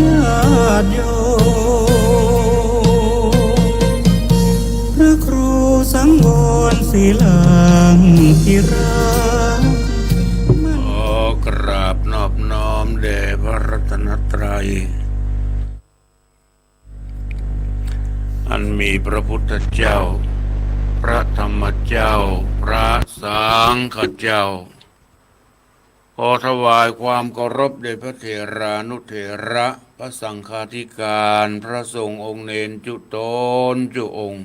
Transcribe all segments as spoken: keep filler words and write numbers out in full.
ญาติโยม พระครูสังวรศิลาภิรักษ์ ขอกราบนอบน้อมแด่พระรัตนตรัย อันมีพระพุทธเจ้า พระธรรมเจ้า พระสังฆเจ้า ขอถวายความเคารพแด่พระเถรานุเถระ พระสังฆาธิการ พระสงฆ์องค์เณรจุ๊ต๋นจุ๊องค์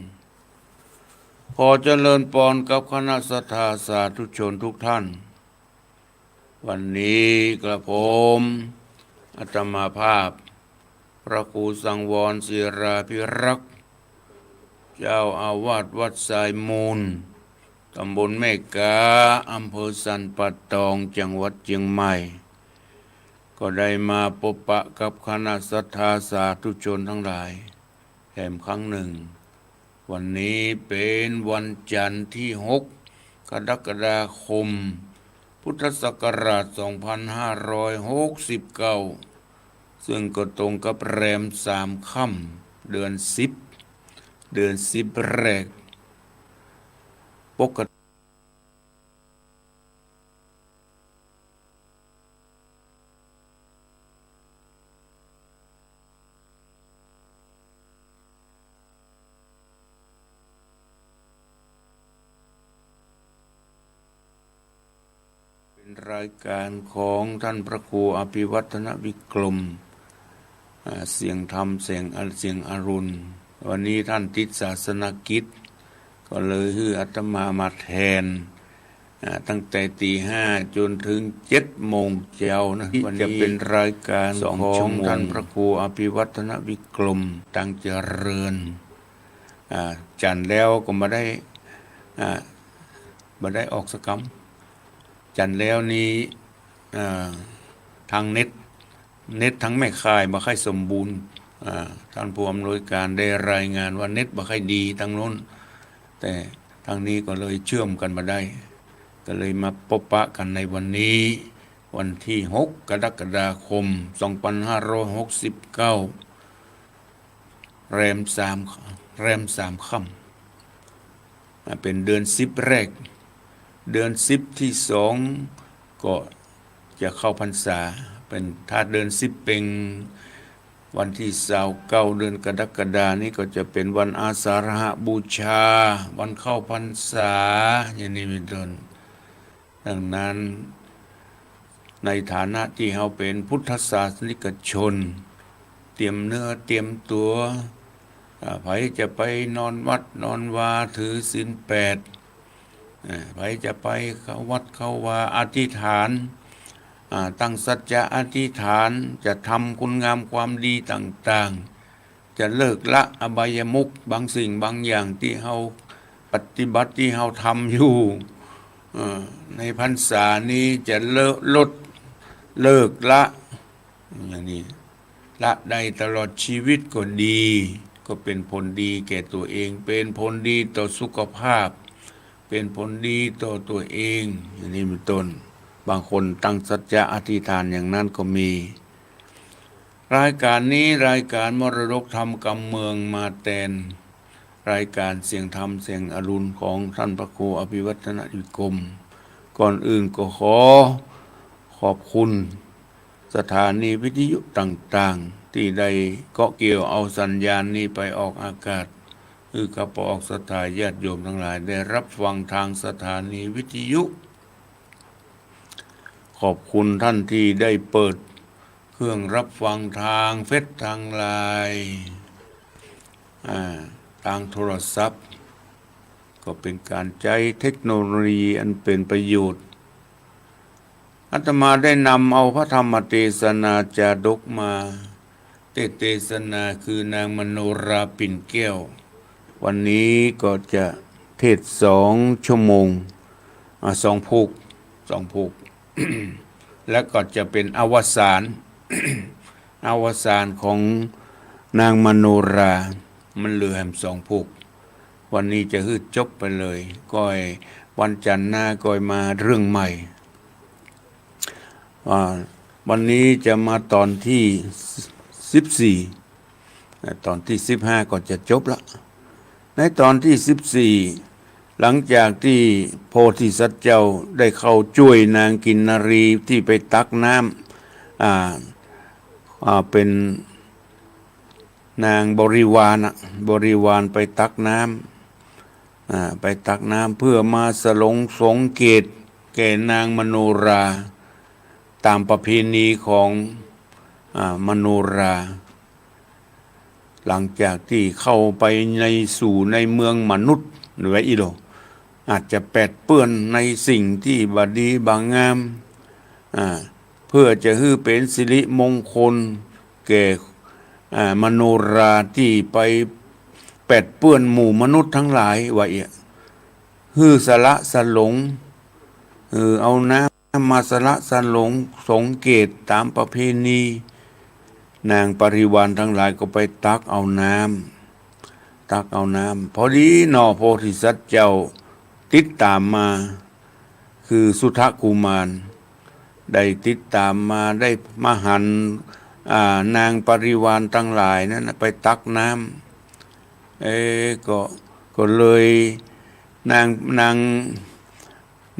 ขอเจริญปอนกับคณะศรัทธาสาธุชนทุกท่าน วันนี้กระผมอาตมาภาพ พระครูสังวรศิลาภิรักษ์ เจ้าอาวาสวัดทรายมูล ตำบลแม่กา อำเภอสันป่าตอง จังหวัดเจียงใหม่ ก็ได้มาปบปะกับคณะศรัทธาสาธุชนทั้งหลาย แถมครั้งหนึ่ง วันนี้เป๋นวันจันทร์ตี้หก กรกฎาคม พุทธศักราช สองพันห้าร้อยหกสิบเก้า ซึ่งก็ตรงกับแรมสามค่ำ เดือนสิบ เดือนสิบแรก ปกติ เป็นรายการของท่านพระครูอภิวัฒนวิกรม อ่า เสียงธรรม เสียงอ- เสียงอรุณ วันนี้ท่านติดศาสนกิจ ก็เลยหื้ออาตมามาแทน อ่า ตั้งแต่ตีห้าจ๋นถึงเจ็ดโมงเจ๊านะ วันนี้จะเป็นรายการสองชั่วโมง ท่านพระครูอภิวัฒนวิกรม ตังเจริญ อ่า จันทร์แล้วก็บ่ได้ อ่า บ่ได้ออกสักกำ จันทร์แล้วนี้ อ่า ทางเน็ต เน็ตทางแม่ข่ายบ่ค่อยสมบูรณ์ อ่า ท่านผู้อำนวยการได้รายงานว่าเน็ตบ่ค่อยดีทางโน้น แต่ทางนี้ก็เลยเชื่อมกั๋นบ่ได้ ก็เลยมาปบปะกั๋นในวันนี้ วันตี้หก กรกฎาคม สองพันห้าร้อยหกสิบเก้า แรมสาม แรมสามค่ำ อ่า เป็นเดือนสิบแรก เดือนสิบตี้สองก็จะเข้าพรรษา เป็น ถ้าเดือนสิบเพ็ง วันตี้ซาวเก้า เดือนกรกฎานี้ก็จะเป็นวันอาสาฬหบูชา วันเข้าพรรษา อย่างนี้เป็นต้น ดังนั้น ในฐานะตี้เฮาเป็นพุทธศาสนิกชน เตรียมเนื้อเตรียมตั๋ว อ่า ใผจะไปนอนวัดนอนวาถือศีลแปด อ่า ใผจะไปเข้าวัดเข้าวาอธิษฐาน อ่า ตั้งสัจจะอธิษฐานจะทำคุณงามความดีต่างๆ จะเลิกละอบายมุขบางสิ่งบางอย่างตี้เฮาปฏิบัติตี้เฮาทำอยู่ เอ่อ ในพรรษานี้จะเลิก ลด เลิกละ อย่างนี้ ละได้ตลอดชีวิตก็ดี ก็เป็นผลดีแก่ตัวเอง เป็นผลดีต่อสุขภาพ เป็นผลดีต่อตัวเอง อย่างนี้เป็นต้น บางคนตั้งสัจจะอธิษฐานอย่างนั้นก็มี รายการนี้รายการมรดกธรรมกำเมืองมาแตน รายการเสียงธรรมเสียงอรุณของท่านพระครูอภิวัฒนวิกรม ก่อนอื่นก็ขอขอบคุณสถานีวิทยุต่างๆ ตี้ได้เกาะเกี่ยวเอาสัญญาณนี้ไปออกอากาศ หื้อข้าพเจ้าศรัทธาญาติโยมทั้งหลายได้รับฟังทางสถานีวิทยุ ขอบคุณท่านที่ได้เปิดเครื่องรับฟังทางเฟซทางไลน์ อ่า ทางโทรศัพท์ ก็เป็นการใจ๊เทคโนโลยีอันเป็นประโยชน์ อาตมาได้นำเอาพระธรรมเตสนาจาดกมา เทศน์เตสนาคือนางมโนราปิ่นแก้ว วันนี้ก็จะเทศน์สองชั่วโมง อ่า สองผูก สองผูก และก็จะเป็นอวสาน อวสานของนางมโนรา มันเหลือแหมสองผูก วันนี้จะหื้อจบไปเลย ก้อยวันจันทร์หน้าก้อยมาเรื่องใหม่ อ่า วันนี้จะมาตอนที่ สิบสี่ อ่า ตอนตี้สิบห้าก็จะจบละ ในตอนตี้สิบสี่ หลังจากตี้โพธิสัตว์เจ้าได้เข้าจ้วยนางกินนรีตี้ไปตักน้ำ อ่า อ่า เป๋นนางบริวารน่ะ บริวารไปตักน้ำ อ่า ไปตักน้ำเพื่อมาสลงสงเกตแก่นางมโนรา ต๋ามประเพณีของ อ่า มโนรา หลังจากตี้เข้าไปในสู่ในเมืองมนุษย์ หรือว่าอี้โล อาจจะแปดเปื้อนในสิ่งตี้บ่ดีบ่งาม อ่า เพื่อจะหื้อเป๋นสิริมงคลแก่ อ่า มโนราตี้ไปแปดเปื้อนหมู่มนุษย์ตังหลาย ว่าเอี้ย หื้อสละสลง เออ เอาน้ำมาสละสลงสงเกตต๋ามประเพณี นางบริวารตังหลายก็ไปตักเอาน้ำ ตักเอาน้ำ พอดีหนอ โพธิสัตว์เจ้าติดต๋ามมา คือสุทธกุมาร ได้ติดต๋ามมา ได้มาหัน อ่า นางบริวารตังหลายนั้นน่ะไปตักน้ำ เอ๊ะ ก็ ก็เลยนาง นาง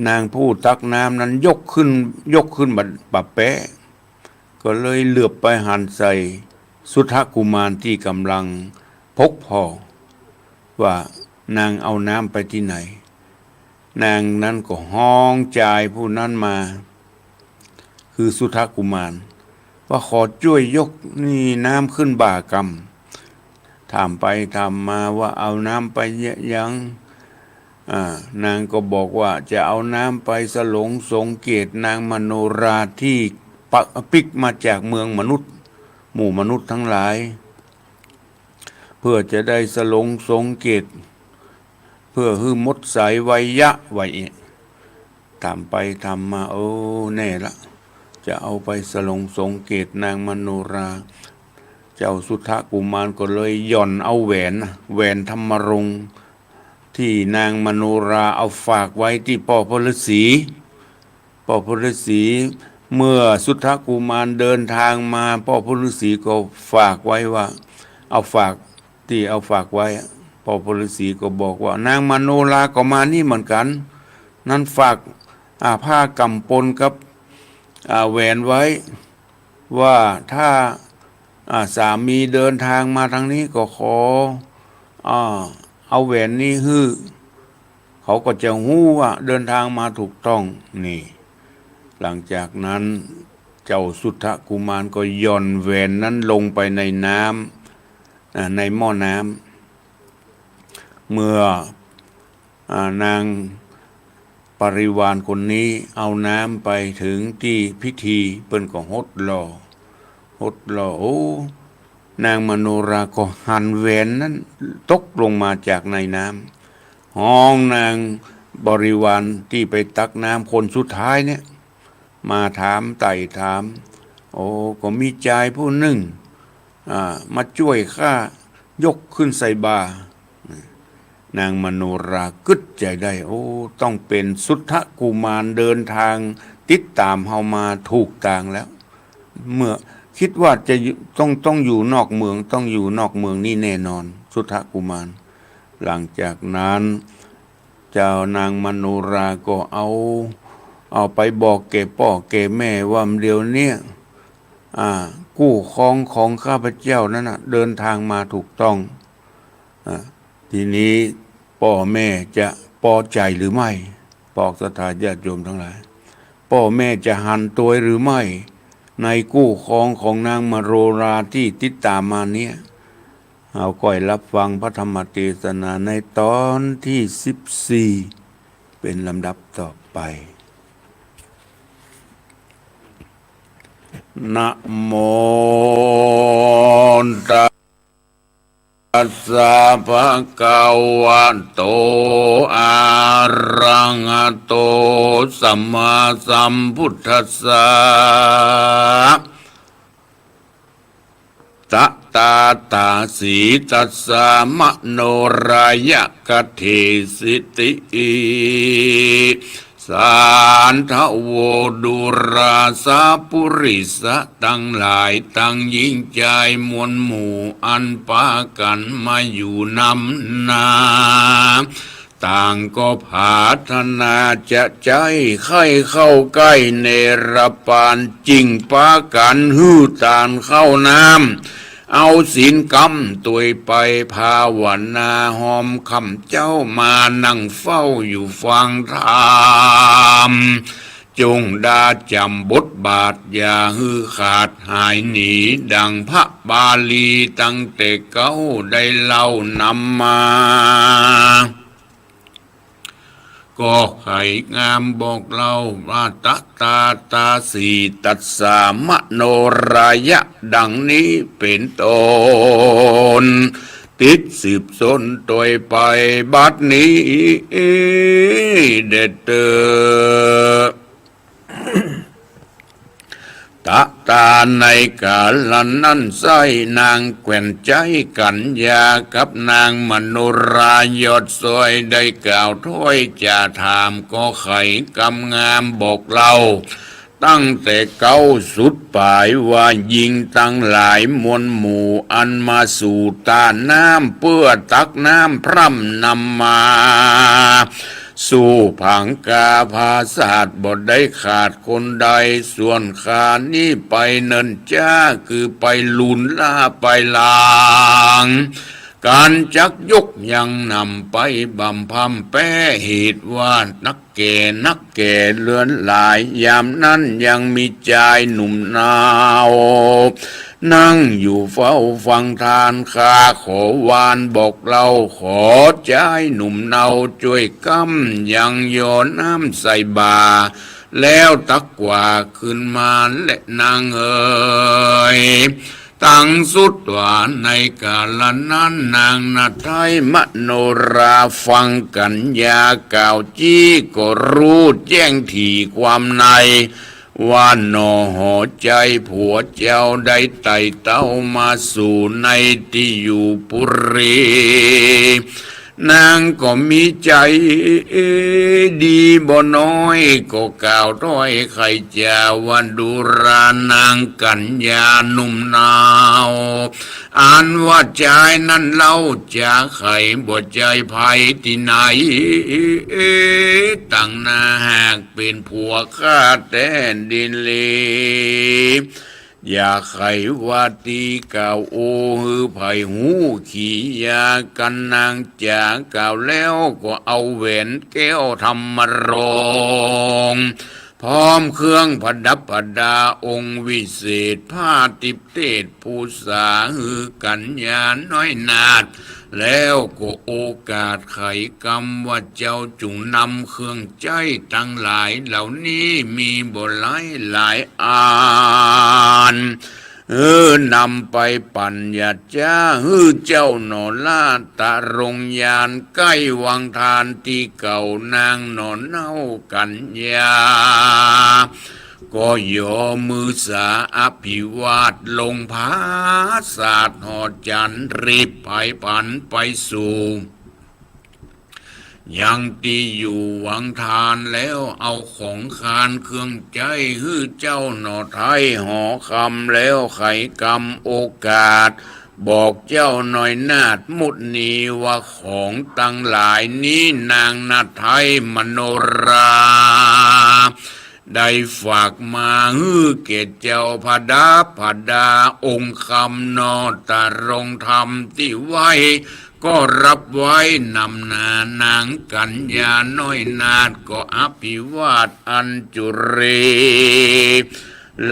นางผู้ตักน้ำนั้นยกขึ้น ยกขึ้นบ่า บ่าแป๊ ก็เลยเหลือบไปหันใส่สุทธกุมารตี้ก่ำลังพกผ่อ ว่านางเอาน้ำไปตี้ไหน นางนั้นก็ฮ้องจายผู้นั้นมา คือสุทธกุมาร ว่าขอจ้วยยกนี่น้ำขึ้นบ่ากำ ถามไปถามมาว่าเอาน้ำไปเยียะยัง อ่า นางก็บอกว่าจะเอาน้ำไปสลงสงเกตนางมโนราตี้ปะ ปิ๊กมาจากเมืองมนุษย์ หมู่มนุษย์ตังหลาย เพื่อจะได้สลงสงเกต เพื่อหื้อหมดสายไวยะ ว่าเอะ ถามไปถามมา เออ แน่ละ จะเอาไปสลงสงเกตนางมโนรา เจ้าสุทธกุมารก็เลยหย่อนเอาแหวนน่ะ แหวนธรรมรงค์ ตี้นางมโนราเอาฝากไว้ตี้ป้อพ่อฤๅษี ป้อพ่อฤๅษี เมื่อสุทธกุมารเดินทางมา ป้อพ่อฤๅษีก็ฝากไว้ว่า เอาฝาก ตี้เอาฝากไว้ ป้อพ่อฤๅษีก็บอกว่า นางมโนราก็มานี่เหมือนกั๋น นั้นฝาก อ่า ผ้าก๋ำปนกับ อ่า แหวนไว้ ว่าถ้า อ่า สามีเดินทางมาตางนี้ก็ขอ อ่า เอาแหวนนี้หื้อ เขาก็จะฮู้ว่าเดินทางมาถูกต้อง นี่ หลังจากนั้นเจ้าสุทธกุมารก็หย่อนแหวนนั้นลงไปในน้ำ อ่า ในหม้อน้ำ เมื่อ อ่า นางบริวารคนนี้เอาน้ำไปเถิงตี้พิธี เปิ้นก็หดหล่อ หดหล่อ โอ้ นางมโนราก็หันแหวนนั้นตกลงมาจากในน้ำ ฮ้องนางบริวารตี้ไปตักน้ำคนสุดท้ายเนี่ย มาถามไต่ถาม โอ้ ก็มีจายผู้นึ่ง อ่า มาจ้วยข้ายกขึ้นใส่บ่า นางมโนรากึ๊ดใจ๋ได้ โอ้ ต้องเป๋นสุทธกุมารเดินทางติดต๋ามเฮามาถูกตางแล้ว เมื่อ กึ๊ดว่าจะอยู่ ต้อง ต้องอยู่นอกเมือง ต้องอยู่นอกเมืองนี่แน่นอน สุทธกุมาร หลังจากนั้น เจ้านางมโนราก็เอา เอาไปบอกแก่ป้อแก่แม่ว่าเดี๋ยวเนี้ย อ่า กู้ครองของข้าพเจ้านั้นน่ะ เดินทางมาถูกต้อง อ่า ทีนี้ป้อแม่จะปอใจ๋หรือไม่ ปอกศรัทธาญาติโยมตังหลาย ป้อแม่จะหันตวยหรือไม่ ในกู้ครองของนางมโนราตี้ติดต๋ามมาเนี่ย เฮาก้อยฮับฟังพระธรรมเตสนาในต๋อนตี้สิบสี่ เป๋นลำดับต่อไป นะโม ตัสสะ ภะคะวะโต อะระหะโต สัมมาสัมพุทธัสสะ ตะตาตาสีตัสสะ มะโนรายะกะเทสิติ สันทะโว ดูราสาปุริสะตังหลาย ตังหญิงจายมวลหมู่ อันปากั๋นมาอยู่นำนา ต่างก็ผาถนาจะใจ๊ใค่เข้าใก้เนรปาน จึ่งปากั๋นหื้อตานข้าวน้ำ เอาศีลกำตวยไปภาวนา ฮอมค่ำเจ๊ามานั่งเฝ้าอยู่ฟังธรรม จงดาจ๋ำบทบาท อย่าหื้อขาดหายหนี ดังพระบาลีตั้งแต่เก๊าได้เล่านำมา ก็ไขงามบอกเล่าว่า ตะตาตาสี ตัสสะมโนรายะ ดังนี้เป๋นต้น ติดสืบสนตวยไปบัดนี้เด็ดเตอ ตะตาในกาละนั้นไส้ นางแควนใจ๊กั๋ญญากับนางมโนรายอดซอย ได้กล่าวถ้อยจ๋าถาม ก็ไขกำงามบอกเล่า ตั้งแต่เก๊าสุดป๋ายว่า หญิงตังหลายมวลหมู่ อันมาสู่ต้าน้ำ เปื้อตักน้ำพร่ำนำมา สู่ผังกาผาสาท บ่ได้ขาดคนใด ส่วนข้านี้ไปเนินจ๊า คือไปลุนล่าไปลาง ก๋านจักยกยังนำไปบำพร่ำแป๊ เหตุว่านักแก่นักแก่เลือนหลาย ยามนั้นยังมีจายหนุ่มเนา นั่งอยู่เฝ้าฟังธรรม ข้าขอวานบอกเล่า ขอจายหนุ่มเนาจ้วยกำยัง หย่อน้ำใส่บ่า แล้วตักกว่าคืนมาแลนางเอ๋ย ตังสุดว่าในกาละนั้น นางนาไทยมโนราฟังกั๋ญญากล่าวจี้ ก็ฮู้แจ้งถี่ความใน ว่าหนอหอใจ๋ผัวเจ้าได้ไต่เต้ามาสู่ในตี้อยู่ปุรี นางก็มีใจ๋ดีบ่น้อย ก็กล่าวถ้อยไขจ๋าว่า ดูรานางกั๋ญญาหนุ่มเนา อันว่าจายนั้นเล่าจ๋าใครบ่ใจ้ใผตี้ไหน ตังหน้าหากเป๋นผัวข้าแต๊ดีหลี อย่าใค่ว่าตี้กล่าวโอ้หื้อใผฮู้ ขียากั๋นนางจ๋ากล่าวแล้ว ก็เอาแหวนแก้วธรรมรงค์ พร้อมเครื่องประดับประดาองค์วิเศษ ผ้าติเตศภูษาหื้อกั๋ญญาน้อยนาถ แล้วก็โอกาสไขกำว่า เจ้าจุ่งนำเครื่องใจ๊ตังหลายเหล่านี้ มีบ่หลายหลายอัน เออ นำไปปั๋นหยาดจ๊าหื้อเจ้าหน่อ ราตรงยานใก้วังธรรมตี้เก่านางหน่อเนากั๋ญญา ก็ยอมือสาอภิวาทลงผาสาทหอจันทร์ รีบผายผันไปสู่ ยังตี้อยู่วังธรรมแล้ว เอาของคานเครื่องใจ๊หื้อเจ้าหน่อไทยหอคำ แล้วไขกำโอกาส บอกเจ้าน้อยนาถมุนีว่า ของตังหลายนี้นางนาไทยมโนรา ได้ฝากมาหื้อแก่เจ้าประดับประดาองค์คำหน่อ ตรงธรรมตี้ไหว้ ก็ฮับไว้นำหน้านางกั๋ญญาน้อยนาถ ก็อภิวาทอัญจุลี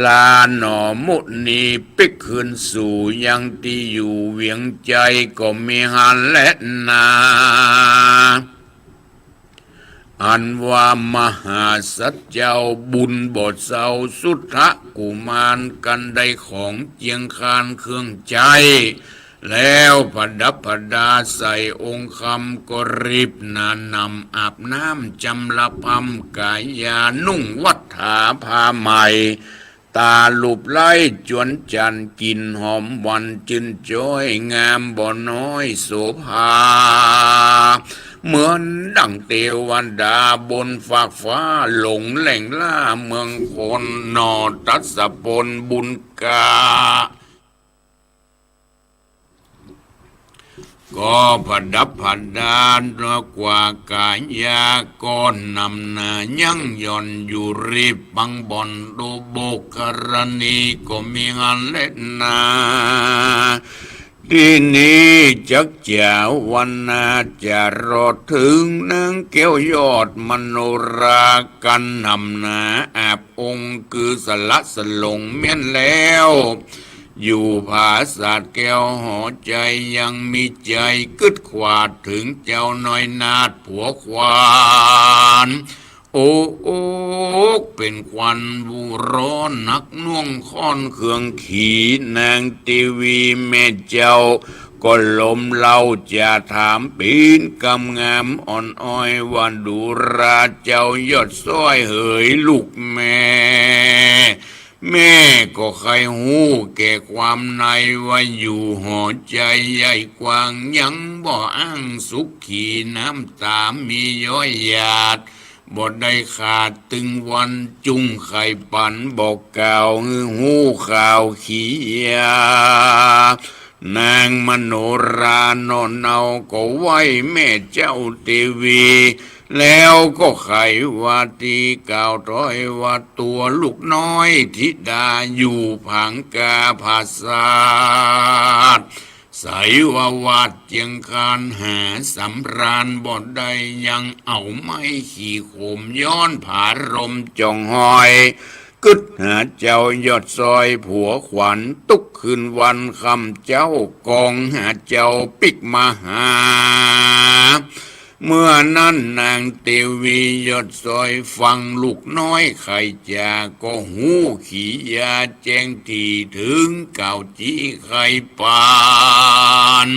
ลาหน่อมุนีปิ๊กคืนสู่ยังตี้อยู่เวียงใจ๋ ก็มีหั้นแลนา อันว่ามหาสัตว์เจ้าบุญบ่เซา สุทธกุมารกั๋นได้ของเจียงคานเครื่องใจ๊ แล้วประดับประดาใส่องค์คำ ก็รีบหน้านำอาบน้ำจำระพรรมก๋ายา นุ่งวัฏฐาผ้าใหม่ ตาลูบไล้จวนจันทร์ กลิ่นหอมหวานจื้นจ๊อย งามบ่น้อยโสภา เหมือนดั่งเตวดาบนฟากฟ้า หลงแหล่งล่าเมืองคน หน่อตัสสะปนบุญกา ก็ผดับผดาลกว่ากายา ก็หนำหนายั้งหย่อนอยู่รีบปังบ่อน ดูบุคครณีก็มีอันเล็ดนา ทีนี้จักจะวรรณาจะรอดเถิงนางแก้วยอดมโนรา กันหนำหนาอาบองค์ คือสละสลงเมี้ยนแล้ว อยู่ผาสาทแก้วหอใจ๋ ยังมีใจ๋กึ๊ดขวาดเถิงเจ้าน้อยนาฏผัวขวัญ โอ้อกเป๋นขวัญบูร้อนหนักหน่วงข้อนเครื่องขี นางเตวีแม่เจ้า ก็ลมเล่าจะถามเป๋นกำงามอ่อนอ้อยว่า ดูราเจ้ายอดซ้อยเหยลูกแม่ แม่ก็ใค่ฮู้แก่ความในว่าอยู่หอใจ๋ใหญ่กว้าง ยังบ่อ้างสุขี น้ำต๋ามีย้อยหยาด บ่ได้ขาดตึงวัน จุ่งใค่ปันบอกกล่าวหื้อฮู้ข่าวเขีย นางมโนราหน่อเนาก็ไหว้แม่เจ้าเตวี แล้วก็ใค่ว่าตี้กล่าวถ้อยว่า ตั๋วลูกน้อยธิดาอยู่ผางกาผาสาท ใสว่าวาดเจียงคานหาสำราญบ่ได้ ยังเอาไม้ขี่โขมย้อนผาลมจ่องฮอย กึ๊ดหาเจ้ายอดซ้อยผัวขวัญ ตุ๊กคืนวันค่ำเจ๊ากองหาเจ้าปิ๊กมาหา เมื่อนั้นนางเตวียอดซ้อยฟังลูกน้อยใค่จ๋า ก็ฮู้ขียาแจ้งถี่เถิงกล่าวจี้ใค่ปาน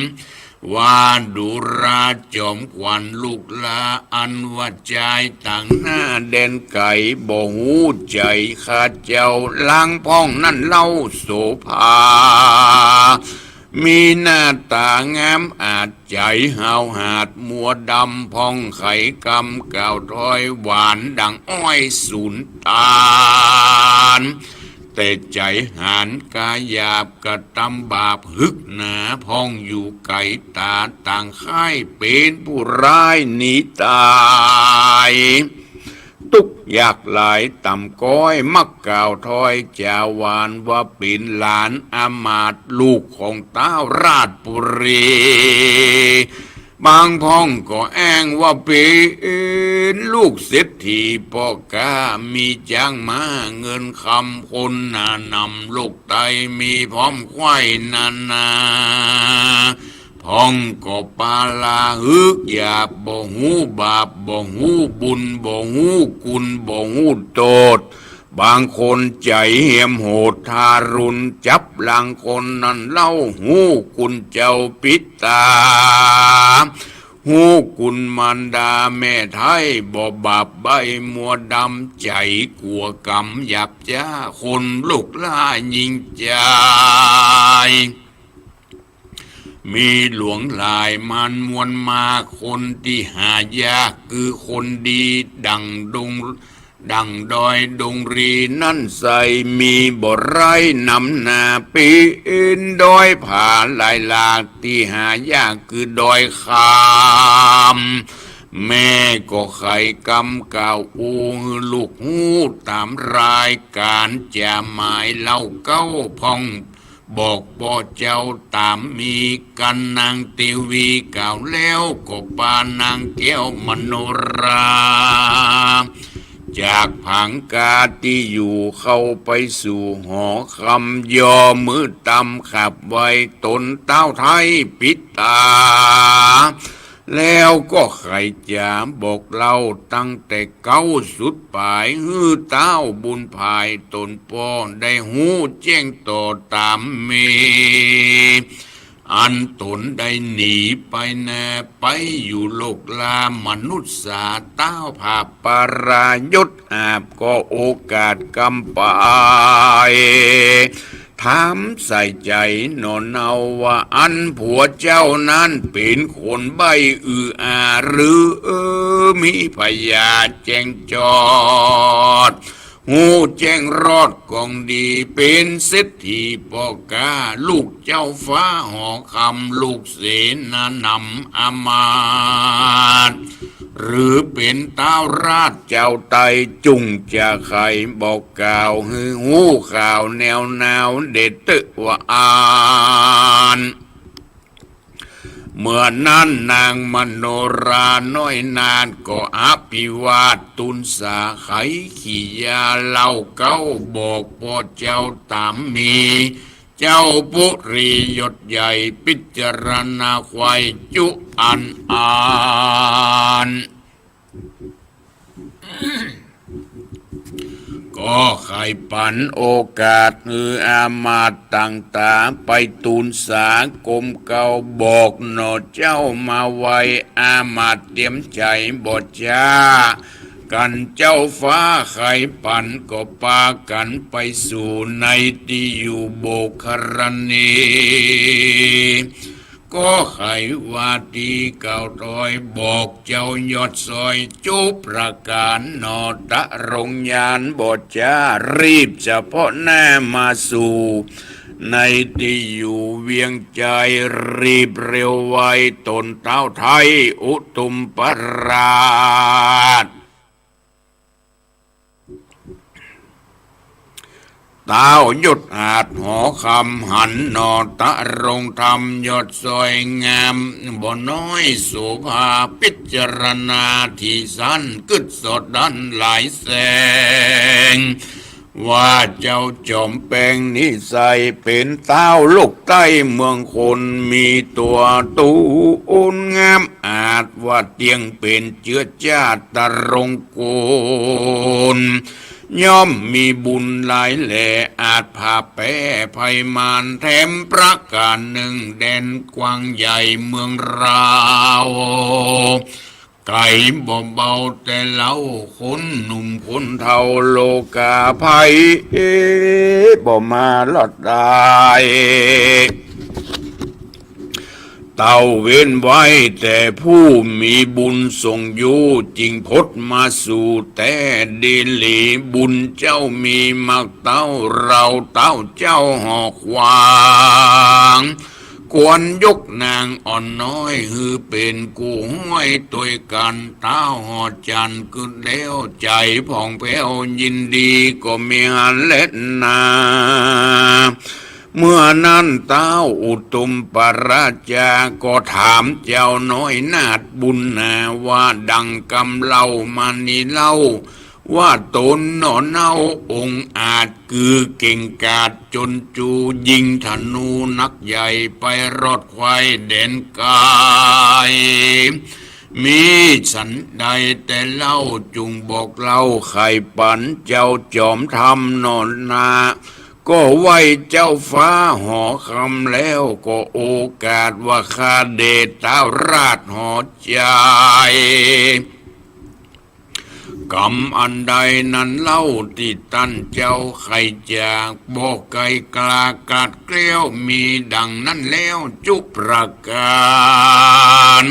ว่าดูราจอมขวัญลูกหล้า อันว่าจายต่างหน้าแดนไก๋ บ่ฮู้ใจ๋ข้าเจ้า ลางพ่องนั้นเล่าโสภา มีหน้าต๋างามอาจ ใจ๋หาวหาดมัวดำ พ่องใค่กำกล่าวถ้อยหวานดั่งอ้อยสูนตาล แต่ใจ๋หาญกาหยาบกระตำบาปหึกหนา พ่องอยู่ไก๋ต๋าต่างค่าย เป๋นผู้ร้ายหนีต๋าย ตุ๊กข์ยากหลายต่ำก๊อย มักกล่าวถ้อยจ๋าหวานว่าเป๋นหลานอำมาตย์ลูกของต้าวราชบุรี บางพ่องก็แอ้งว่าเป๋นลูกเศรษฐีป้อก๊า มีจ๊างม้าเงินคำคนหนาหนำ โลกไตยมีพร้อมไขว้นานา พ่องก็ปาลาหึกหยาบ บ่ฮู้บาป บ่ฮู้บุญ บ่ฮู้คุณ บ่ฮู้โต้ษ บางคนใจ๋เหียมโหดทารุณ จับลางคนนั้นเล่า ฮู้คุณเจ้าปิต๋า ฮู้คุณมารดาแม่ไท้ บ่บาปใบ้มัวดำ ใจ๋กั๋วกรรมหยาบจ๊า คนโลกหล้ายิ่งใจ๋ มีหลวงหลายมานมวลมา คนตี้หายากคือคนดี ดั่งดง ดั่งดอยดงรีนั้นไส้ มีบ่ไร้นำหน้า เป๋นดอยผาหลายหลาก ตี้หายากคือดอยคำ แม่ก็ใค่กำกล่าวอู้หื้อลูกฮู้ต๋ามรายก๋าน จ๋าหมายเล่าเก๊าพ่อง บอกป้อเจ้าต๋ามมีกั๋น นางเตวีกล่าวแล้วก็ปานางแก้วมโนรา จากผางกาตี้อยู่เข้าไปสู่หอคำ ย่อมือตำขับไหว้ต๋นต้าวไท้ปิต๋า แล้วก็ใค่จ๋าบอกเล่าตั้งแต่เก๊าสุดป๋าย หื้อต้าวบุญผายต๋นป้อได้ฮู้แจ้งต่อต๋ามมี อันต๋นได้หนีไปนา ไปอยู่โลกหล้ามนุษย์สา ต้าวผาปารายศอาบ ก็โอกาสกำไป ถามใส่ใจ๋หนอเนาว่า อันผัวเจ้านั้นเป๋นคนใบ้อืออาหรือ เออ มีผญาแจ้งจอด ฮู้แจ้งรอดกองดี เป๋นเศรษฐีป้อก๊า ลูกเจ้าฟ้าหอคำ ลูกเสนานำอามาตย์ หรือเป๋นต้าวราชเจ้าไต จุ่งจะใค่บอกกล่าวหื้อฮู้ข่าวแนวนาวเดเต๊อะว่าอั้น เมื่อนั้นนางมโนราน้อยนาฏก็อภิวาทตู๋นสา ไขขี่ยาเล่าเก๊าบอกป้อเจ้าต๋ามมี เจ้าปุรียศใหญ่ ปิจารณาใค่จุอันอั้น ก็ใค่ปั๋นโอกาสหื้ออามาตย์ต่างต๋าไปตู๋นสากรมเก๊าบอกหนอเจ้ามาไว อามาตย์เตียมใจ๋บ่จ๊า กั๋นเจ้าฟ้าใค่ปั๋นก็ปากั๋นไปสู่ในตี้อยู่โบกครณี ก็ใค่ว่าตี้กล่าวตวยบอกเจ้ายอดซอยจุประก๋านหนอ ตะรงยานบ่จ๊า รีบเฉพาะหน้ามาสู่ ในตี้อยู่เวียงใจ๋ รีบเร็วไวต๋นเต๊าไท้อุตุมปราช เต๊ายศอาจหอคำหันหนอ ตะรงธรรมยอดซอยงามบ่น้อยโสภา ปิจารณาตี้สันกึ๊ดสดดันหลายแสง ว่าเจ้าจ๋อมแปงนิสัยเป๋นเต๊าลูกใต้เมืองคน มีตั๋วตูนงามอาจว่าเตี้ยงเป๋นเจื้อจ้าตะรง กุล ย่อมมีบุญหลายแล อาจผ่าแป๊ภัยมาร แถมประก๋านนึ่งแดนกว้างใหญ่เมืองเรา ไก๋บ่เบาแต่เล่า คนหนุ่มคนเฒ่าโลกาภัย เอ บ่มาลอดได้ เต้าเว้นไว้แต่ผู้มีบุญส่งอยู่ จึงพดมาสู่แต่ดีหลี บุญเจ้ามีมากเต้า เฮาเต้าเจ้าหอขวาง ควรยกนางอ่อนน้อยหื้อเป๋นกู้ห้วยตวยกั๋น เต้าหอจันทร์กึ๊ดแล้วใจ๋ผ่องแผ้วยินดีก็มีหั้นแลนา เมื่อนั้นเต๊าอุตุมปราชาก็ถามเจ้าน้อยนาถบุญนาว่า ดังกำเล่ามานี้เล่า ว่าต๋นหนอเนาองค์อาจกือเก่งกาจจนจู ยิงธนูนักใหญ่ไปรอดไขว่แดนไก๋ มีสันใดแต่เล่าจุ่งบอกเล่าไขปั๋นเจ้าจอมธรรมหนอนา ก็ไหว้เจ้าฟ้าหอคำแล้วก็โอกาสว่าข้าเดชเต้าราชหอใจ๋ กำอันใดนั้นเล่าตี้ต้านเจ้าใค่จะบอกไก๋กล้ากาดเกลี้ยว มีดังนั้นแล้วจุประก๋าน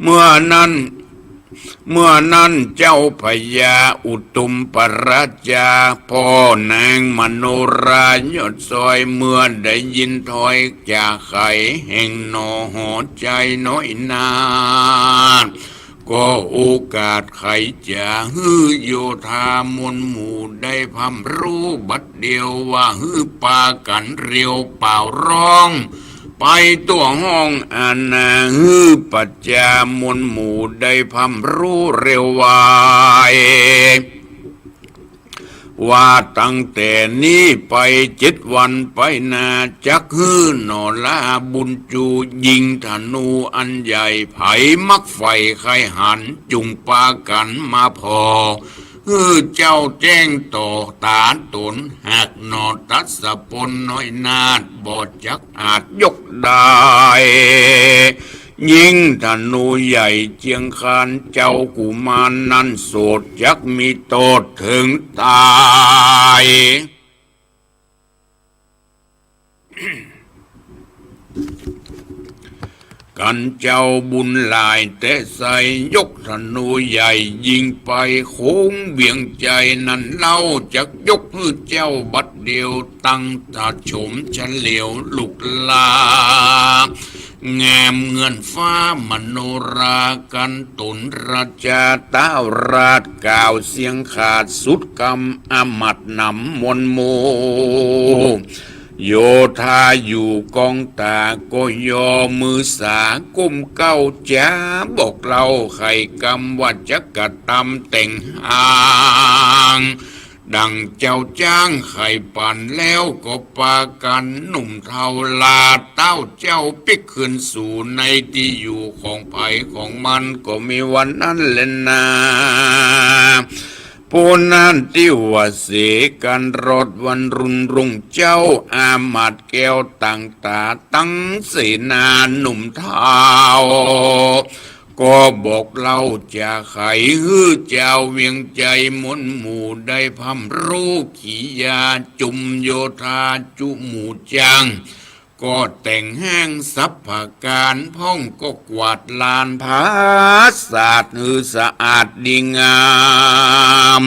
เมื่อนั้น เมื่อนั้นเจ้าพญาอุตุมปราชา ป้อนางมโนรายอดซอย เมื่อได้ยินถ้อยจาไขแห่งหนอหอใจ๋น้อยนาถ ก็โอกาสไขจะหื้อโยธามวลหมู่ได้พร่ำฮู้บัดเดียว ว่าหื้อปากั๋นเรียวเป่าร้อง ไปตั๋วห้องอาณา หื้อประจามวลหมู่ได้พร่ำฮู้เร็วไว ว่าตั้งแต่นี้ไปเจ็ดวันไปหน้า จักหื้อหนอลาบุญจู ยิงธนูอันใหญ่ ใผมักใฝ่ใค่หัน จุ่งปากั๋นมาผ่อ หื้อเจ้าแจ้งต่อต๋าต๋น หากหนอตัสสะปนน้อยนาถ บ่จักอาจยกได้ ยิงธนูใหญ่เจียงคาน เจ้ากุมารนั้นโสด จักมีโต้ษเถิงต๋าย กั๋นเจ้าบุญหลายแต๊ไส้ ยกธนูใหญ่ยิงไป โขงเวียงไชยนั้นเล่า จักยกหื้อเจ้าบัดเดี่ยว ตังต๋าโฉมเฉลียวลูกหล้า แงมเหมือนฟ้ามโนรา กันตนราชาต้าวราช กล่าวเสียงขาดสุดกำ อามาตย์หนำมวลหมู่ โยธาอยู่กองต๋า ก็ยอมือสาก้มเกล้า จ๋าบอกเล่าไขกำ ว่าจักกระตำแต่งหาง ดั่งเจ้าจ้างไขปัน แล้วก็ปากั๋นหนุ่มเฒ่าลา ต้าวเจ้าปิ๊กคืนสู่ ในตี้อยู่ของใผของมัน ก็มีวันนั้นแลนา ผู้นั้นตี้ว่าเสกั๋นรอดวันรุ่นรุ่งเจ๊า อามาตย์แก้วต่างต๋า ตังเสนาหนุ่มเฒ่า ก็บอกเล่าจ๋าไข หื้อจาวเวียงไชยมวลหมู่ ได้พร่ำฮู้ขียา จุมโยธาจุหมู่จ้าง ก็แต่งแห้งสรรพก๋าน พ่องก็กวาดลานผาสาท หื้อสะอาดดีงาม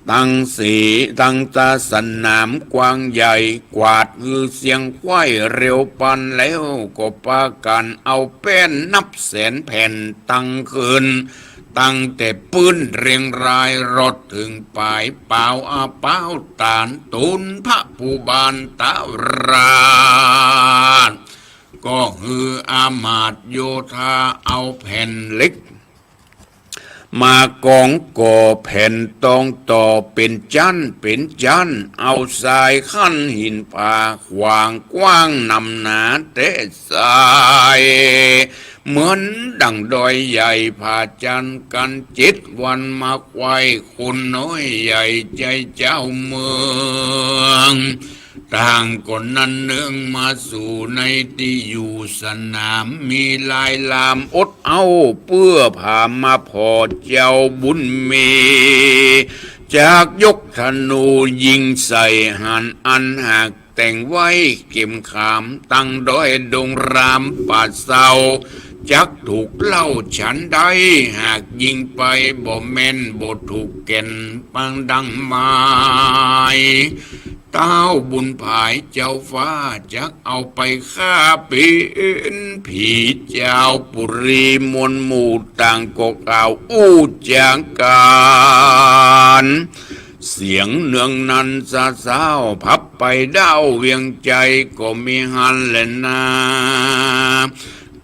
ตังสีตังต๋าสนามกว้างใหญ่ กวาดหื้อเสี้ยงไขว้เร็วปัน แล้วก็ปากั๋นเอาแป้นนับแสนแผ่น ตังคืน ตั้งแต่ปื๊นเรียงราย รอดเถิงป๋าย ปาวอาปาวต๋าน ตูนพระผู้บานต้าวราช ก็หื้ออามาตย์โยธาเอาแผ่นเหล็ก มากองก่อแผ่นตองต่อ เป๋นจั๊นเป๋นจั๊น เอาทรายขั้นหินผา ขวางกว้างหนำหนาแต๊ไส้ เหมือนดั่งดอยใหญ่ผาจั๊นกั๋น เจ็ดวันมาไขว้ คนน้อยใหญ่ใจ๊เจ้าเมือง ต่างก็นันเนืองมาสู่ ในตี้อยู่สนาม มีลายลามอดเอา เปื้อผามาผ่อเจ้าบุญมี จักยกธนูยิงใส่ หันอันหากแต่งไว้เก็มขาม ตังดอยดงรามป่าเซา จักถูกเล่าฉันใด หากยิงไปบ่แม่น บ่ถูกแก่นปางดังหมาย ต้าวบุญผายเจ้าฟ้า จักเอาไปฆ่าเป๋นผี จาวปุรีมวลหมู่ ต่างก็กล่าวอู้จ๋ากั๋น เสียงเนืองนันซาซาว พับไปด้าวเวียงไชย ก็มีหันแลนา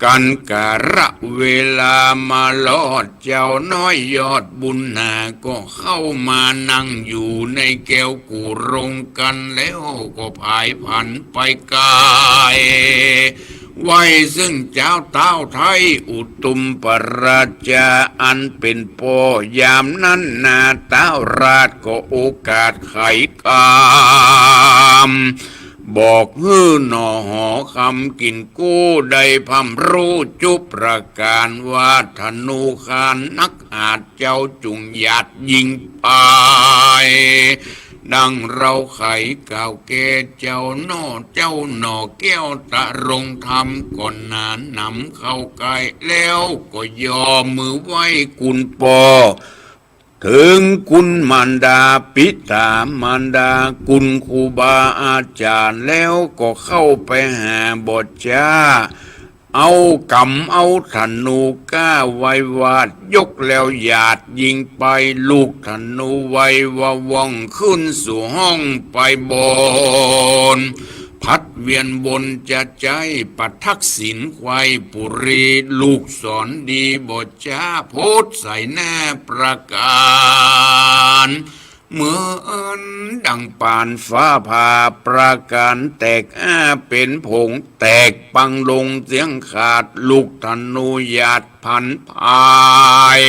กั๋นกาละเวลามารอด เจ้าน้อยยอดบุญนา ก็เข้ามานั่งอยู่ในแก้วกู้โรงกั๋น แล้วก็ผายผันไปไก๋ ไหว้ซึ่งจาวต้าวไทย อุตุมปราชาอันเป๋นป้อ ยามนั้นนาต้าวราชก็โอกาสไขกำ บอกหื้อหน่อหอคำกิ๋นกู้ ได้พร่ำฮู้จุประก๋าน ว่าธนูคานนักอาจ เจ้าจุ่งหยาดยิงไป ดั่งเฮาไขกล่าวแก่เจ้าหน่อ เจ้าหน่อแก้วตะรงธรรม ก็หนาหนำเข้าใก้ แล้วก็ยอมือไหว้กุณป้อ เถิงกุณมารดาปิต๋ามารดา กุณครูบาอาจ๋ารย์ แล้วก็เข้าไปหาบ่จ้า เอาก๋ำเอาธนูก้าไว้วาด ยกแล้วหยาดยิงไป ลูกธนูไวว่าว่อง ขึ้นสู่ห้องไปบน ผัดเวียนบนจะใจ๊ ประทักษิณไขว้ปุรี ลูกศรดีบ่จ้า โพสใส่หน้าประก๋าน เหมือนดั่งปานฟ้าผ่า ประก๋านแตกอ้าเป๋นผง แตกปังลงเสี้ยงขาด ลูกธนูหยาดผันผาย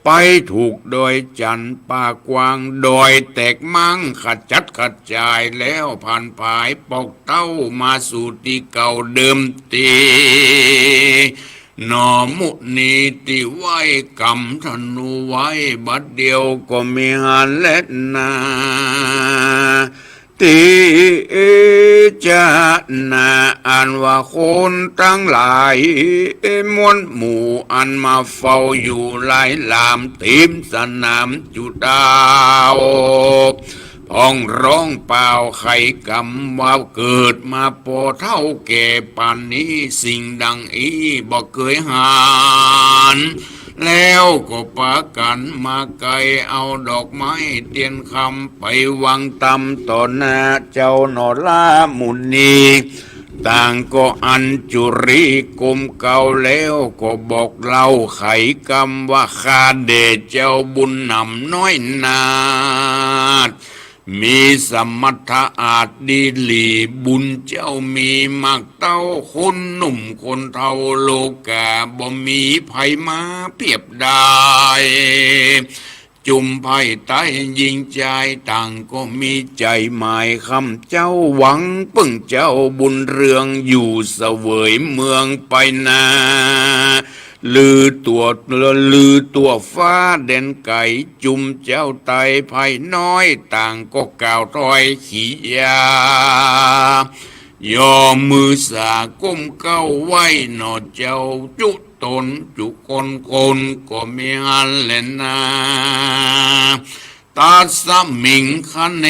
ไปถูกดอยจันทน์ป่ากว้าง ดอยแตกม้างขจัดกระจาย แล้วผันผายปอกเต๊ามาสู่ตี้เก่าเดิมตี้ หน่อมุนีตี้ไหว้ก๋ำธนูไว้ บัดเดี่ยวก็มีหันแลนา ติจนา อันว่าคนตังหลายมวลหมู่อันมาเฝ้าอยู่หลายหลามเต็มสนามจุฑา พ่องร้องเปล่าไขกำว่าเกิดมาปอเฒ่าแก่ปานนี้ สิ่งดังอี้บ่เกยหัน แล้วก็ปากั๋นมาไกเอาดอกไม้เตียนคำไปวางตำต่อหน้าเจ้าหนอลามุนี ต่างก็อัญจุรีก้มเก้าแล้วก็บอกเล่าไขกำว่า ข้าแด่เจ้าบุญหนำน้อยนาฏ มีสมรรถะอาจดีหลี บุญเจ้ามีมากเต้าคนหนุ่มคนเฒ่า โลก๋าบ่มีใผมาเปรียบได้ จุมไพร่ใต้ญิงจายต่างก็มีใจ๋หมายคำเจ้า หวังเปิ้งเจ้าบุญเรืองอยู่เสวยเมืองไปนา ลือตั๋ว ลือตั๋วฟ้าแดนไก๋ จุมเจ้าไตรไพร่น้อยต่างก็กล่าวถ้อยขียา ย่อมือสาก้มเก้าไหว้หนอเจ้าจุตนจุคนคนก็มีอั้นแลนา ตัสมิงคเน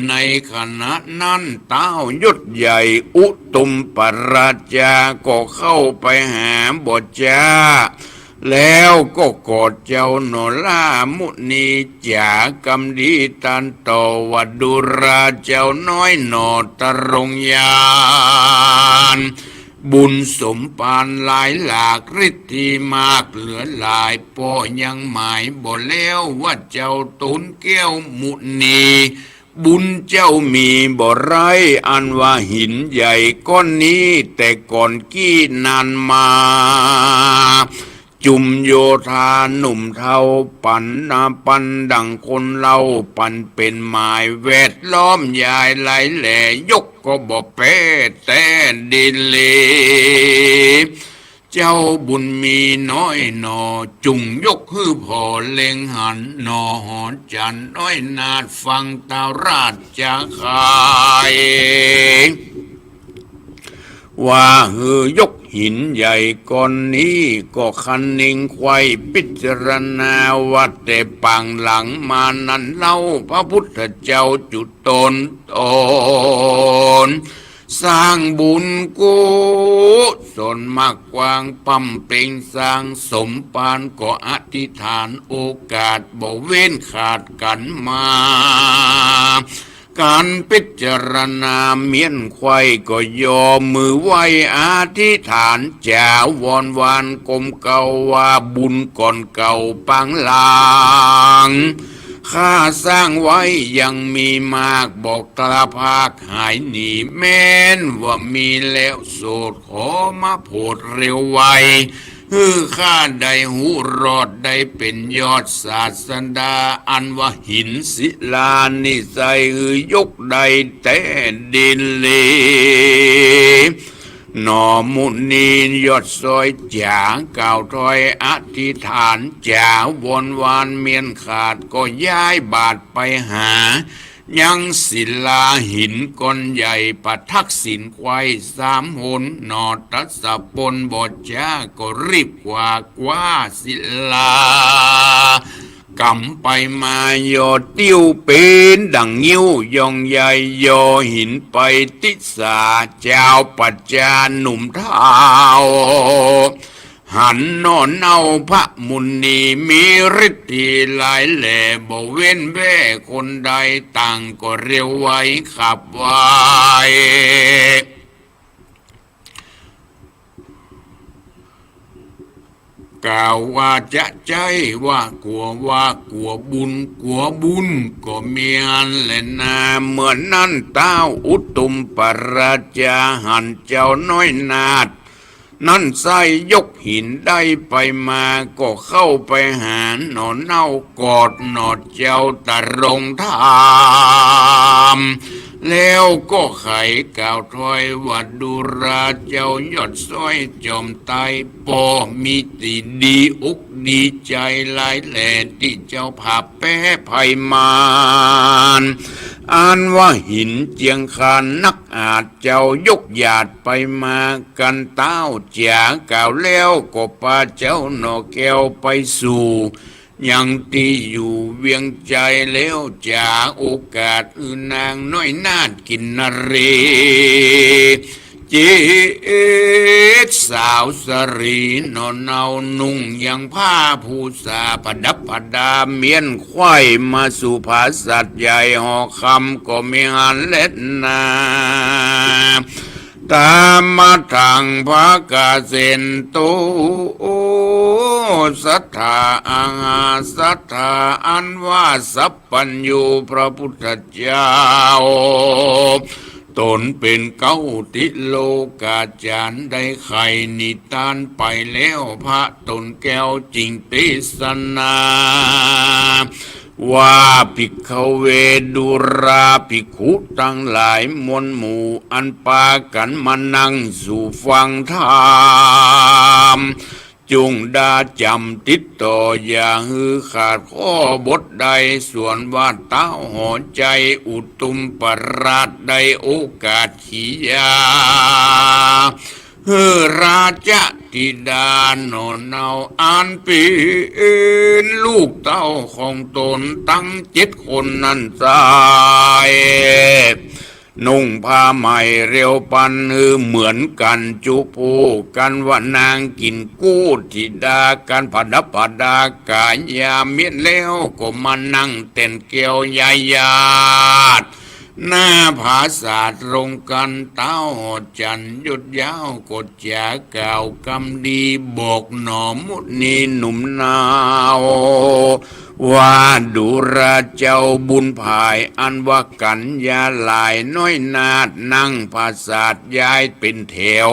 ในขณะนั้นต้าวยศใหญ่อุตุมปราชาก็เข้าไปหาบ่จ๊า แล้วก็กอดเจ้าหนอลามุนีจ๋ากำดีตันต่อว่า ดูราเจ้าน้อยหนอตรงญาณ บุญสมปานหลายหลากฤทธิมากเหลือหลาย ป้อยังหมายบ่แล้วว่าเจ้าตูนแก้วมุนี บุญเจ้ามีบ่ไร้ อันว่าหินใหญ่ก้อนนี้แต่ก่อนกี้นานมา จุมโยธาหนุ่มเฒ่าปั๋นนาปันดั่งคนเล่าปั๋นเป๋นหมายแวดล้อมยายหลายแหล่ ยกก็บ่แป๊แต่ดีหลี เจ้าบุญมีน้อยหนอ จุ่งยกหื้อผ่อเล็งหันหนอ หอจันทร์น้อยนาฏฟังตาวราชคาย ว่าหื้อยกหินใหญ่ก้อนนี้ ก็คะนิงใคว่พิจารณาว่าแต่ปางหลังมานั้นเล่า พระพุทธเจ้าจุตนตน สร้างบุญกุศลมากกว้างปำเพ็งสร้างสมปาน ก็อธิษฐานโอกาสบ่เว้นขาดกั๋นมา การพิจารณาเมี้ยนใคว่ก็ยอมือไหว้อธิษฐานจ๋าวอนวานก้มเก้าว่า บุญก่อนเก่าปางหลัง ข้าสร้างไว้ยังมีมาก บ่กล้าพากหายหนี แม้นว่ามีแล้วโสดขอมาโผดเร็วไว หื้อข้าได้ฮู้รอดได้เป๋นยอดศาสดา อันว่าหินศิลานี่ใส่หื้อยกได้แต๊ดีหลี หนอมุนียอดซ้อยจ๋ากล่าวถ้อยอธิษฐานจ๋าวอนวานเมี้ยนขาดก็ย้ายบาทไปหา ยังศิลาหินก้อนใหญ่ประทักษิณใคว่สามหนหนอ ทัสสะปนบ่จ๊าก็รีบกว่ากว้าศิลากำไปมา ยอดติ้วเป๋นดั่งงิ้วยองใหญ่ยอหินไปติสา จาวปัจจาหนุ่มเฒ่า หันหนอเน่าพระมุนีมีฤทธิหลายแหล่ บ่เว้นแว่คนใดต่างก็เร็วไวขับไว กล่าวว่าจะใจ๊ว่ากั๋ว ว่ากั๋วบุญ กั๋วบุญก็มีอั้นแลนา เมื่อนั้นต้าวอุตุมปราชาหันเจ้าน้อยนาฏ นั้นใส้ยกหินได้ไปมา ก็เข้าไปหาหนอเน่ากอดหนอเจ้าตรงธรรม แล้วก็ไขกล่าวถ้อยว่า ดูราเจ้ายอดซ้อยจอมไตร ป้อมีตี้ดีอกดีใจ๋หลายแหล่ ตี้เจ้าผ่าแป๊ภัยมาร อันว่าหินเจียงคานนักอาจเจ้ายกหยาดไปมากั๋น เต้าจ๋ากล่าวแล้วก็ปาเจ้าหน่อแก้วไปสู่ยังตี้อยู่เวียงจันทน์แล้ว จ๋าโอกาสหื้อนางน้อยนาฏกินนรี เจตสาวสะหลีหน่อเนา นุ่งยังผ้าภูษาผดับผดา เมี้ยนไขว้มาสู่ผาสัตว์ใหญ่หอคำก็มิหันแลนา ตามมาถังภะกะเสนโต สัตถาอาหา สัตถาอันว่าสัพพัญญูพระพุทธเจ้า ต๋นเป๋นเก๊าติโลกาจ๋ารย์ ได้ใค่นิทานไปแล้ว พระต๋นแก้วจึงเตสนา ว่า ภิกขเว ดูราภิกขุตังหลายมวลหมู่ อันปากั๋นมานั่งสู่ฟังธรรม จุ่งดาจ๋ำติดต่อ อย่าหื้อขาดข้อบทใด ส่วนว่าเต้าหอใจ๋อุตุมปราชได้โอกาสขียา หื้อราชธิดาหน่อเนา อันเป๋นลูกเต้าของต๋นตังเจ็ดคนนั้นไส้ นุ่งผ้าใหม่เรียวปันหื้อเหมือนกั๋นจุผู้ กั๋นว่านางกิ๋นกู้ ธิดากั๋นผดับผดากายามิตรแล้ว ก็มานั่งแต่นแก้วยายาด หน้าผาสาทรงกั๋น เต้าหอจันทน์ยศยาวก็จ๋ากล่าวกำดี บอกหน่อมุนีหนุ่มเนา ว่าดูราเจ้าบุญผาย อันว่ากั๋นยาหลายน้อยนาฏ นั่งผาสาทยายเป๋นแถว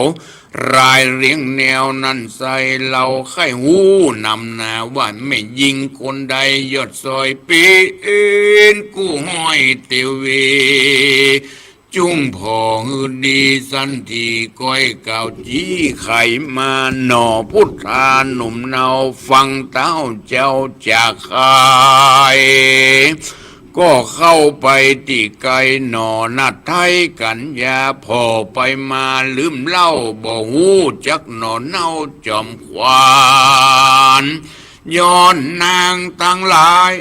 รายเรียงแนวนั้นไส้ เฮาใค่ฮู้นำนาว่าแม่ญิงคนใด ยอดซอยเป๋นกู้ห้อยเตวี จุ่งผ่อหื้อดีสันที ก้อยกล่าวจี้ไขมา หน่อพุทธาหนุ่มเนา ฟังเต้าเจ้าจ๋าไข ก็เข้าไปตี้ไก้หน่อ นัดไท้กั๋นยา ผ่อไปมาลืมเล่า บ่ฮู้จักหน่อเนาจ๋อมขวัญ ย้อนนางตังหลาย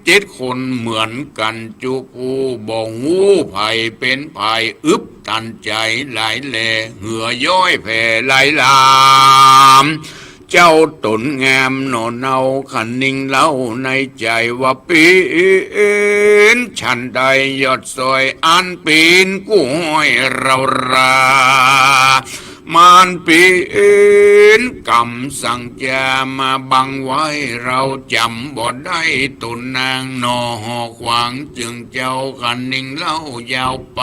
เจ็ดคนเหมือนกั๋นจุผู้ บ่ฮู้ใผเป๋นใผ อึบตันใจ๋หลายแล เหือย้อยแผ่หลายหลาม เจ้าต๋นงามหน่อเนา คะนิงเล่าในใจ๋ว่า เป๋นฉันใด ยอดซอยอันเป๋นกู้ห้อยเฮารา มันเป๋นกรรมสังจามาบังไว้ เฮาจ๋ำบ่ได้ต๋นนางหน่อ หอขวางเจิงเจ้า คะนิงเล่ายาวไป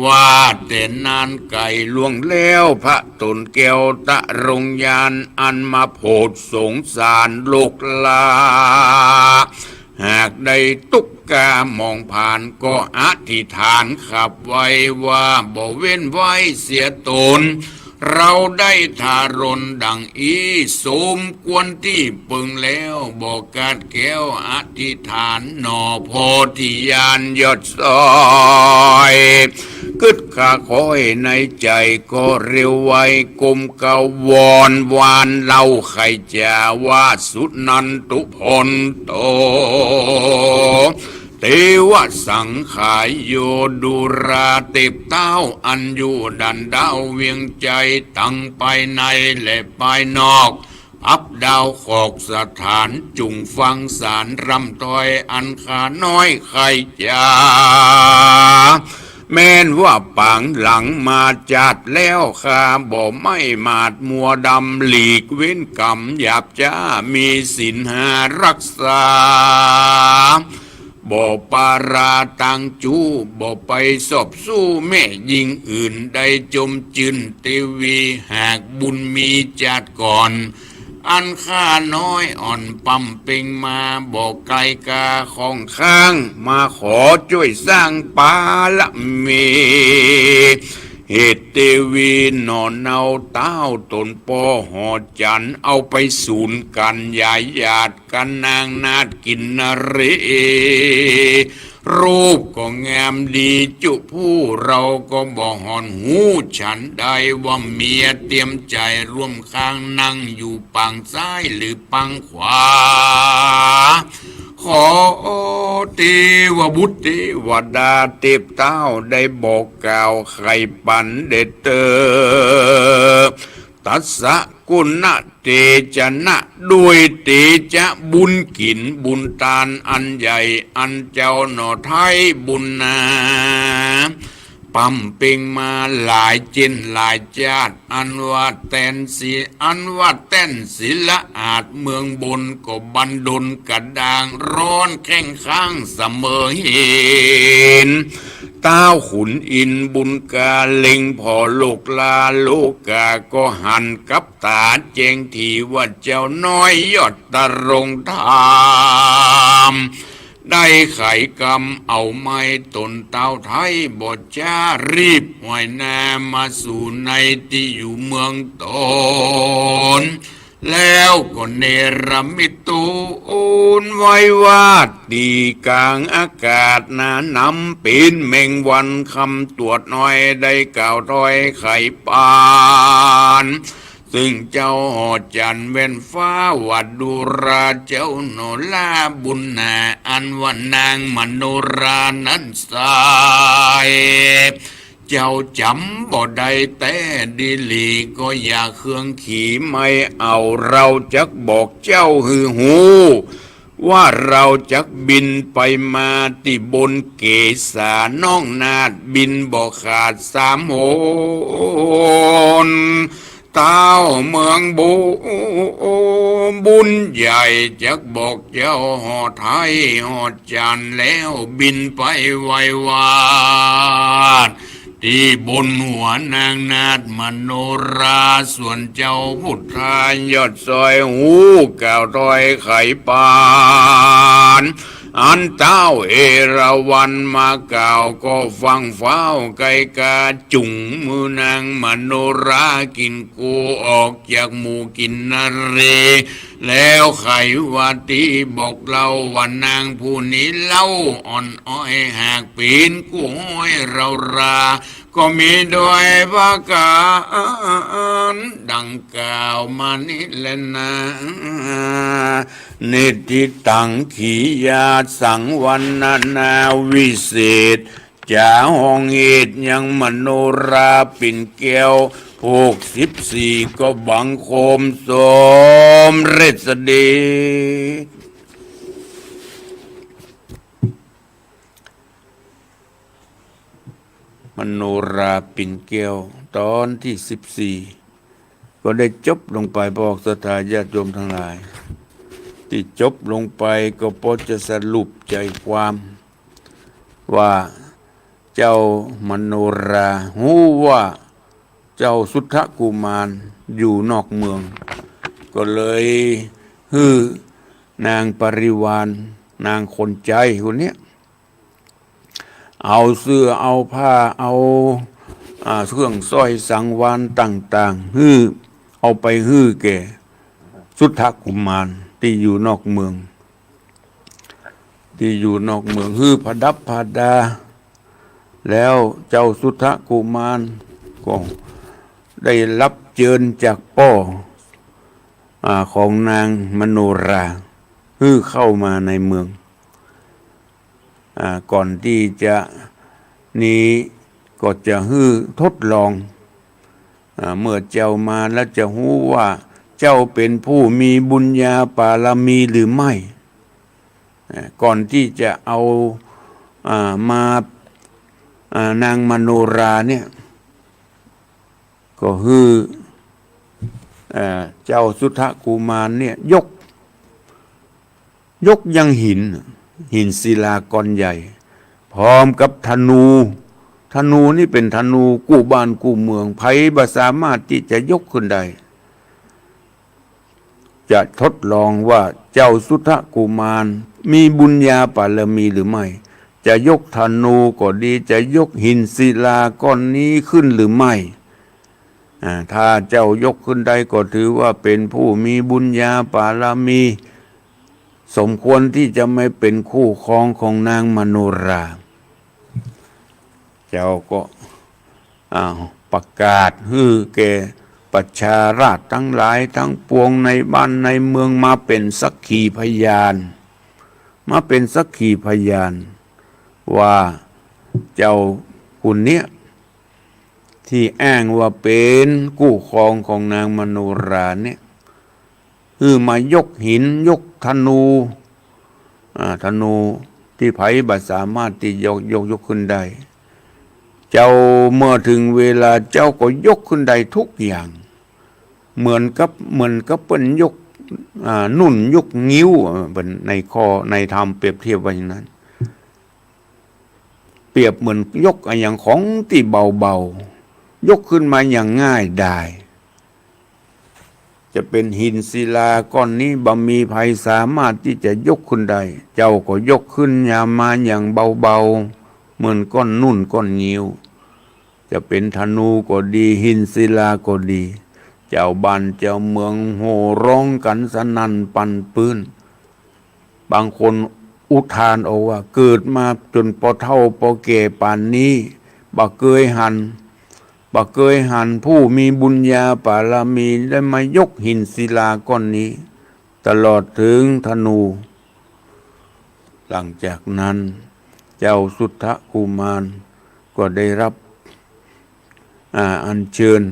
ว่าแต่นานไก๋ล่วงแล้ว พระต๋นแก้วตะรงยาน อันมาโผดสงสารโลกลา หากได้ตุ๊กข์กาหมองผ่าน ก็อธิษฐานขับไว้ว่า บ่เว้นไว้เสียต๋น เฮาได้ทารนดังอี้ สมควรตี้เปิงแล้ว บ่กาดแก้วอธิษฐานหน่อ โพธิญาณยอดซอย กึ๊ดคาค้อยในใจ๋ก็เร็วไว ก้มเกล้าวอนวานเล่าไขจ๋าว่า สุนันทุพลโต เตวะสังขาโย ดูราเตพเต้า อันอยู่ด่านดาวเวียงจันทน์ ตังภายในและภายนอก พับดาวขอกสถาน จุ่งฟังสารร่ำถ้อย อันข้าน้อยไขจ๋า แม้นว่าปางหลังมาจาดแล้ว ข้าบ่ไม่หมาดมัวดำ หลีกเว้นกรรมหยาบจ๊า มีศีลห้ารักษา บ่ปาราตังจู้ บ่ไปสอบสู้แม่ญิงอื่น ได้จมจื้นเตวี หากบุญมีจาดก่อน อันข้าน้อยอ่อนปำเป็งมา บ่ไกลกาของข้าง มาขอจ้วยสร้างปารมี เหตุเตวีหน่อเนาเต้าต๋นป้อหอจันทร์ เอาไปสูนกั๋นหยายหยาดกั๋นนางนาฏกินนรี รูปก็งามดีจุผู้ เฮาก็บ่ห่อนฮู้ฉันใด ว่าเมียเตียมใจ๋ร่วมข้าง นั่งอยู่ปางซ้ายหรือปางขวา ขอเตวบุตรเตวดาเตพเต้าได้บอกกล่าวไขปันเด้อเต๊อ ตัสสะกุณะเตจะนะ ด้วยเตจะบุญกิ๋นบุญตานอันใหญ่ อันเจ้าหน่อไท้บุญนา ปำเป็งมาหลายเจ้นหลายจาติ อันว่าแต้นสี อันว่าแต้นศิลาอาดเมืองบน ก็บันดลกระด้างร้อนแข้งข้างเสมอเห็น ต้าวขุนอินทร์บุญกาเล็งผ่อโลกลา โลกาก็หันกับต๋าแจ้งถี่ ว่าเจ้าน้อยยอดตรงธรรม ได้ไขกรรมเอาไม้ต๋นเต้าไท้บ่จ๊า รีบหอยนามาสู่ในตี้อยู่เมืองต๋น แล้วก็เนรมิตตูนไว้วาดตี้ก๋างอากาศหนานำ เป๋นแมงวันคำตวดน้อย ได้กล่าวถ้อยไขปาน ซึ่งเจ้าหอจันทร์แว่นฟ้าว่าดูราเจ้าหน่อลาบุญนา อันว่านางมโนรานั้นไซร้ เจ้าจ๋ำบ่ได้แต๊ดีหลี ก็อย่าเคืองขี ไม่เอาเฮาจักบอกเจ้าหื้อฮู้ ว่าเฮาจักบินไปมาตี้บนเกศาน้องนาฏ บินบ่ขาดสามหน ต้าวเมืองบุญ บุญใหญ่จักบอกเจ้าหอไท้หอจันทร์ แล้วบินไปไหว้วาด ตี้บนหัวนางนาฏมโนรา ส่วนเจ้าพุทธายอดซอยฮู้กล่าวถ้อยไขปาน อันต้าวเอราวัณมากล่าว ก็ฟังฟ้าวไกลกาจุ่งมือนางมโนรากิ๋นกูออกจากหมู่กินนรี แล้วไขว่าตี้บอกเล่าว่านางผู้นี้เล่าอ่อนอ้อยหากเป๋นกู้ฮ้อยเฮารา ก็มีโดยประก๋านดังกล่าวมานี้แลนา เนติตัง ขียาสังวรรณนาวิเศษ จ๋าห้องเหตุยังมโนราปิ่นแก้ว หกสิบสี่ ก็บังคมสมเร็จเสด็จ มโนราปิ่นแก้วตอนตี้สิบสี่ ก็ได้จบลงไป พวกศรัทธาญาติโยมตังหลาย ตี้จบลงไปก็พอจะสรุปใจ๋ความ ว่าเจ้ามโนราฮู้ว่าเจ้าสุทธกุมารอยู่นอกเมือง ก็เลยหื้อนางปริวาร นางคนใจ๊คนเนี้ย เอาเสื้อเอาผ้า เอา อ่า เครื่องสร้อยสังวรรณต่างๆ หื้อ เอาไปหื้อแก่สุทธกุมารตี้อยู่นอกเมือง ตี้อยู่นอกเมือง หื้อผดับผดา แล้วเจ้าสุทธกุมารก็ได้รับเจิญจากป้อ อ่า ของนางมโนรา หื้อเข้ามาในเมือง อ่า ก่อนตี้จะนี้ก็จะหื้อทดลอง อ่า เมื่อเจ้ามาแล้วจะฮู้ว่าเจ้าเป๋นผู้มีบุญญาปารมีหรือไม่ อ่า ก่อนตี้จะเอา อ่า มา อ่า นางมโนราเนี่ย ก็หื้อ เอ่อ เจ้าสุทธกุมารเนี่ยยก ยกยังหิน หินศิลาก้อนใหญ่ พร้อมกับธนู ธนูนี่เป๋นธนูกู้บ้านกู้เมือง ใผบ่สามารถตี้จะยกขึ้นได้ จะทดลองว่าเจ้าสุทธกุมารมีบุญญาปารมีหรือไม่ จะยกธนูก็ดี จะยกหินศิลาก้อนนี้ขึ้นหรือไม่ อ่า ถ้าเจ้ายกขึ้นได้ก็ถือว่าเป็นผู้มีบุญญาบารมี สมควรที่จะมาเป็นคู่ครองของนางมโนรา เจ้าก็ อ้าว ประกาศหื้อแก่ประชาราษฎร์ตังหลายตังปวงในบ้านในเมืองมาเป๋นสักขีพยาน มาเป๋นสักขีพยาน ว่าเจ้าคนเนี้ย ตี้อ้างว่าเป๋นคู่ครองของนางมโนราเนี่ย หื้อมายกหินยกธนู อ่า ธนูตี้ใผบ่สามารถตี้ยก ยก ยกขึ้นได้ เจ้าเมื่อเถิงเวลาเจ้าก็ยกขึ้นได้ทุกอย่าง เหมือนกับ เหมือนกับเปิ้นยก อ่า นุ่นยกงิ้ว อ่า เปิ้นในข้อ ในธรรมเปรียบเทียบไว้อย่างนั้น เปรียบเหมือนยกอะหยังของตี้เบาๆ ยกขึ้นมาอย่างง่ายดาย จะเป๋นหินศิลาก้อนนี้บ่มีใผสามารถตี้จะยกขึ้นได้ เจ้าก็ยกขึ้นมาอย่างเบาๆ เหมือนก้อนนุ่นก้อนงิ้ว จะเป๋นธนูก็ดี หินศิลาก็ดี จาวบ้านจาวเมืองโห่ฮ้องกั๋นสนั่นปั่นปื้น บางคนอุทานออกว่า เกิดมาจ๋นปอเฒ่าปอแก่ป่านนี้ บ่เกยหัน บ่เกยหันผู้มีบุญญาบารมีได้มายกหินศิลาก้อนนี้ ตลอดเถิงธนู หลังจากนั้น เจ้าสุทธกุมารก็ได้รับ อ่า อัญเชิญ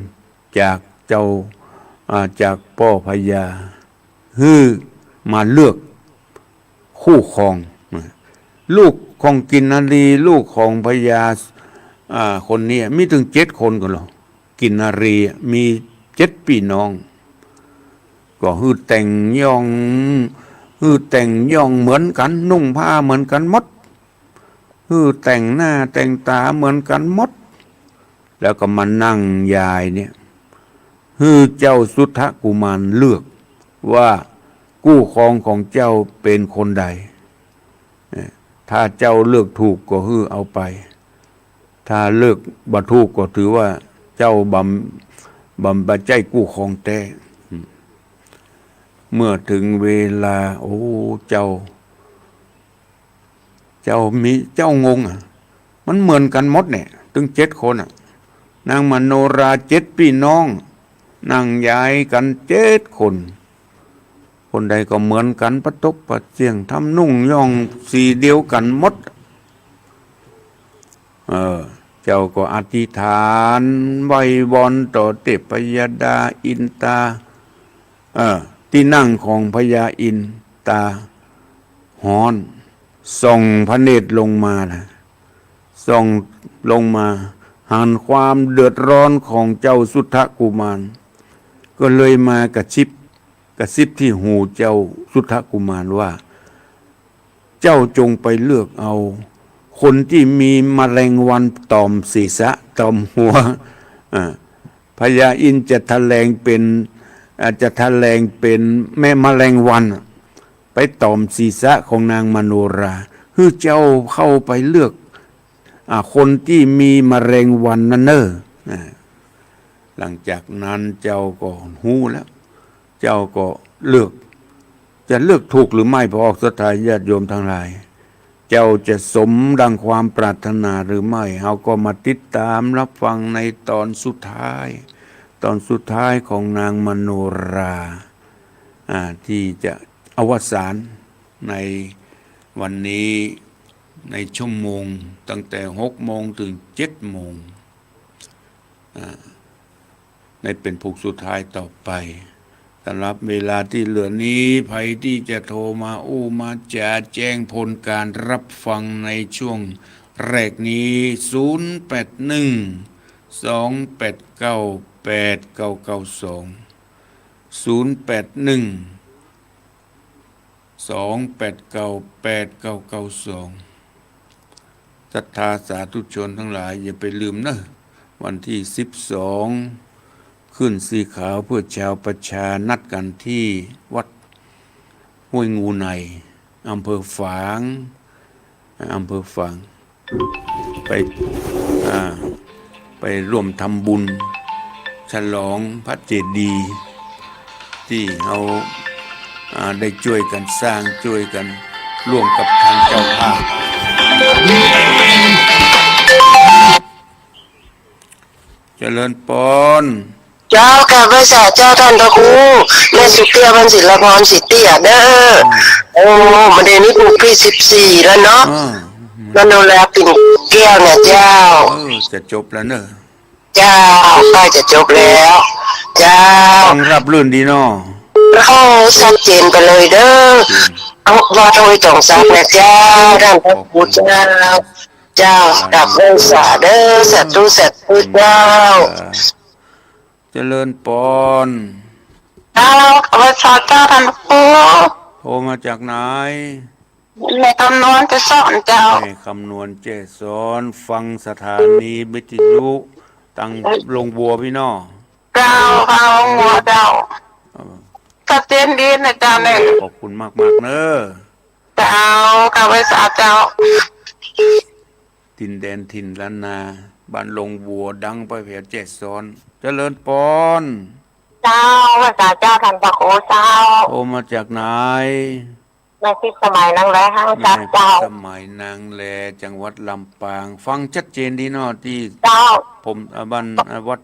จากเจ้า อ่า จากป้อพญา หื้อมาเลือกคู่ครอง ลูกของกินนรี ลูกของพญา อ่า คนนี้มีเถิงเจ็ดคนกั๋นลอ กินนรีมีเจ็ดปี้น้อง ก็หื้อแต่งย่อง หื้อแต่งย่องเหมือนกั๋น นุ่งผ้าเหมือนกั๋นหมด หื้อแต่งหน้าแต่งต๋าเหมือนกั๋นหมด แล้วก็มานั่งยายเนี่ย หื้อเจ้าสุทธกุมารเลือกว่าคู่ครองของเจ้าเป๋นคนใด เอ่อ ถ้าเจ้าเลือกถูกก็หื้อเอาไป ถ้าเลือกบ่ถูกก็ถือว่าเจ้าบ่ บ่ บ่ใจ้คู่ครองแต๊ เมื่อเถิงเวลา โอ้ เจ้า เจ้ามี เจ้างงอะ มันเหมือนกั๋นหมดเนี่ย ตึงเจ็ดคนอะ นางมโนราเจ็ดปี้น้อง นั่งยายกั๋นเจ็ดคน คนใดก็เหมือนกั๋น ปะตบปะเสี้ยง ทำนุ่งย่องสีเดียวกั๋นหมด เออ เจ้าก็อธิษฐานไหว้วอนต่อเทพยดาอินตา เออ ตี้นั่งของพญาอินตาฮ้อน ส่องพระเนตรลงมานะ ส่องลงมา หันความเดือดร้อนของเจ้าสุทธกุมาร ก็เลยมากระซิบ กระซิบตี้หูเจ้าสุทธกุมารว่า เจ้าจงไปเลือกเอาคนตี้มีแมลงวันตอมศีรษะตอมหัว อ่า พญาอินทร์จะแถลงเป๋น อ่า จะแถลงเป๋นแม่แมลงวัน ไปตอมศีรษะของนางมโนรา หื้อเจ้าเข้าไปเลือก อ่า คนตี้มีแมลงวันนั้นเน่อ อ่า หลังจากนั้นเจ้าก็ฮู้แล้ว เจ้าก็เลือก จะเลือกถูกหรือไม่ พ่อศรัทธาญาติโยมทั้งหลาย เจ้าจะสมดังความปรารถนาหรือไม่ เฮาก็มาติดต๋ามรับฟังในตอนสุดท้าย ตอนสุดท้ายของนางมโนรา อ่า ตี้จะอวสานในวันนี้ ในชั่วโมงตั้งแต่หกโมงเถิงเจ็ดโมง อ่า ในเป๋นผูกสุดท้ายต่อไป สำหรับเวลาตี้เหลือนี้ ใผตี้จะโทรมาอู้มาจ๋าแจ้งผลก๋านรับฟังในช่วงแรกนี้ ศูนย์แปดหนึ่ง สองแปดเก้า แปดเก้าเก้าสอง ศูนย์แปดหนึ่ง สองแปดเก้า แปดเก้าเก้าสอง ศรัทธาสาธุชนทั้งหลาย อย่าไปลืมเน่อ วันตี้สิบสอง ขึ้นสีขาวเพื่อชาวประชา นัดกั๋นตี้วัดห้วยงูใน อำเภอฝาง อำเภอฝาง ไป อ่า ไปร่วมทำบุญฉลองพระเจดีย์ตี้เฮา อ่า ได้จ้วยกั๋นสร้าง จ้วยกั๋นร่วมกับทางเจ้าภาพ เจริญปอน เจ้า กราบไหว้สาเจ้าต้านพระครู แม่สุเตี้ย บ้านศิลปร ศรีเตี้ยเด้อ อืม โอ้ มื้อเดี๋ยวนี้ครบรอบสิบสี่แล้วเนาะ อ่า มโนราปิ่นแก้วนะเจ้า เออ จะจบแล้วเนอะ เจ้า ใกล้จะจบแล้ว เจ้า ฟังราบรื่นดีเนาะ โอ้ ชัดเจนไปเลยเด้อ อืม เอา ว่าโดยตรงจากนะเจ้า ต้านพระครูเจ้า เจ้า กราบไหว้สาเด้อ สาธุ สาธุเจ้า เจริญปอน เจ้า กราบไหว้สาเจ้าต้านพระครู โทรมาจากไหน แม่คำนวณแจ้ซ้อนเจ้า แม่คำนวณแจ้ซ้อน ฟังสถานีวิทยุตังโรงบัวปี้เนาะ เจ้า เจ้า โรงบัวเจ้า เออ ชัดเจนดีนะเจ้าเนี่ย ขอบคุณมากๆ เนอะ เจ้า กราบไหว้สาเจ้า ถิ่นแดนถิ่นล้านนา บ้านโรงบัวดังไปแผดแจ้ซ้อน เจริญปอน เจ้า ไหว้สาเจ้าต้านพระครูเจ้า โทรมาจากไหน แม่พิสมัยนางแล ห้างฉัตรเจ้า แม่พิสมัยนางแล จังหวัดลำปาง ฟังชัดเจนดีเนาะ ตี้ เจ้า ผม อ่า บ้าน อ่า วัด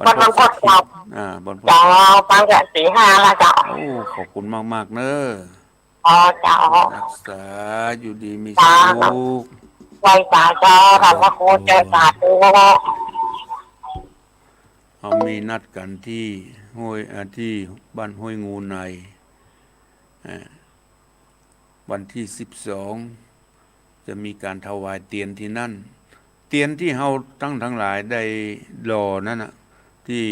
วัดบางพดเจ้า อ่า บ้านพด เจ้า ฟังแค่สี่ห้าละเจ้า โอ้ ขอบคุณมากๆ เนอะ อ๋อ เจ้า รักษาอยู่ดีมีสุข ไหว้สาเจ้า ขอบพระคุณเจ้า สาธุ เฮามีนัดกั๋นตี้ห้วย อ่า ตี้บ้านห้วยงูใน อ่า วันตี้สิบสอง จะมีก๋านถวายเตียนตี้นั่น เตียนตี้เฮาตัง ตังหลายได้หล่อนั่นน่ะ ตี้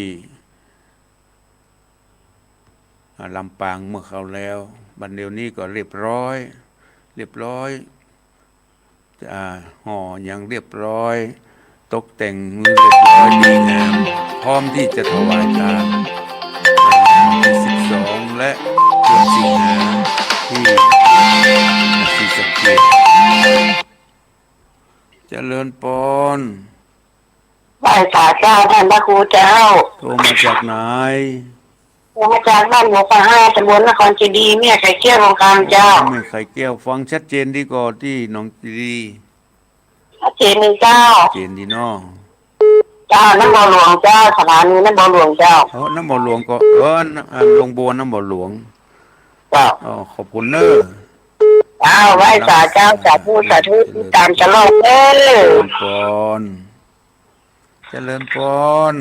อ่า ลำปางเมื่อคราวแล้ว บัดเดี๋ยวนี้ก็เรียบร้อย เรียบร้อย อ่า ห่อหยังเรียบร้อย ตกแต่งเรียบร้อยดีงาม พร้อมตี้จะถวายตาน วันตี้สิบสอง และเดือนสิงหา ตี้ศรีสะเกษ เจริญปอน ไหว้สาเจ้าต้านพระครูเจ้า โทรมาจากไหน โทรมาจากบ้านหัวป่าห้า ตำบลนครเจดีย์ แม่ไข่แก้ว ทองคำเจ้า แม่ไข่แก้ว ฟังชัดเจนดีก่อตี้หนองเจดีย์ ชัดเจนดีเจ้า ชัดเจนดีเนาะ เจ้า น้ำบ่อหลวงเจ้า สถานีน้ำบ่อหลวงเจ้า เออ น้ำบ่อหลวงก็ เออ น้ำ อ่า โรงบัวน้ำบ่อหลวง เจ้า อ๋อ ขอบคุณเนอะ เจ้า ไหว้สาเจ้า สาธุ สาธุ เจริญ ติดต๋ามตลอดเด้อ เจริญปอน เจริญปอน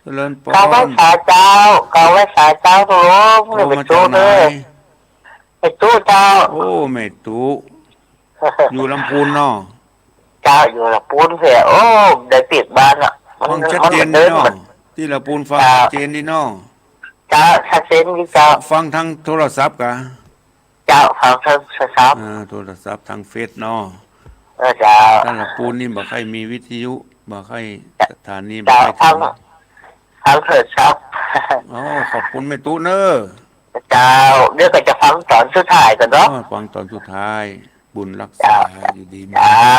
เจริญปอน กราบไหว้สาเจ้า กราบไหว้สาเจ้า โอ้ โทรมาจากไหน แม่ตุ๊เจ้า โอ้ แม่ตุ๊ อยู่ลำพูนเนาะ เจ้า อยู่ลำพูนเสีย โอ้ ได้เปียกบ้านอะ มัน ฟังชัดเจนดีเนาะ มัน ตี้ลำพูนฟัง เจ้า ชัดเจนดีเนาะ เจ้า ชัดเจนดีเจ้า ฟังทางโทรศัพท์กะ เจ้า ฟังทางโทรศัพท์ อ่า โทรศัพท์ทางเฟซเนาะ เออ เจ้า ทางลำพูนนี่บ่ใค่มีวิทยุ บ่ใค่สถานี บ่ เจ้า ใค่ ฟัง ทาง ทางโทรศัพท์ อ๋อ ขอบคุณแม่ตุ๊เนอะ เจ้า เดี๋ยวก็จะฟังต๋อนสุดท้ายก่อนเนาะ อ๋อ ฟังต๋อนสุดท้าย บุญรักษา เจ้า อยู่ดีมี เจ้า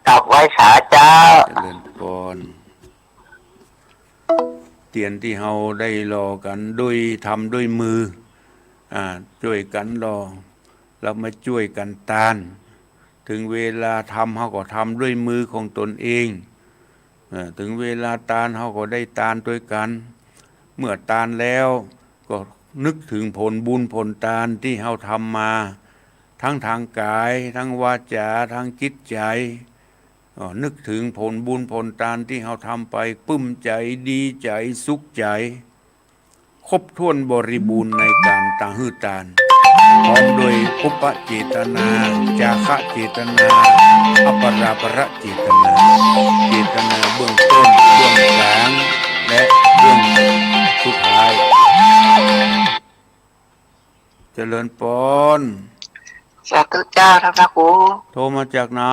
กราบไหว้สาเจ้า เจริญปอน เตียนตี้เฮาได้หล่อกั๋นโดยทำด้วยมือ อ่า จ้วยกั๋นหล่อ แล้วมาจ้วยกั๋นตาน เถิงเวลาทำเฮาก็ทำด้วยมือของตนเอง เอ่อ เถิงเวลาตานเฮาก็ได้ตานตวยกั๋น เมื่อตานแล้วก็นึกเถิงผลบุญผลตานตี้เฮาทำมา ทั้งตางก๋าย ทั้งวาจา ทั้งจิตใจ๋ อ่อ นึกเถิงผลบุญผลตานตี้เฮาทำไป ปึ้มใจ๋ ดีใจ๋ สุขใจ๋ ครบถ้วนบริบูรณ์ในก๋านตะหื้อตาน พร้อมด้วยปุพพเจตนา จาคะเจตนา อปราปรเจตนา เจตนาเบื้องต้น เบื้องก๋าง และเบื้องสุดท้าย เจริญปอน สาธุเจ้า ต้านพระครู โทรมาจากไหน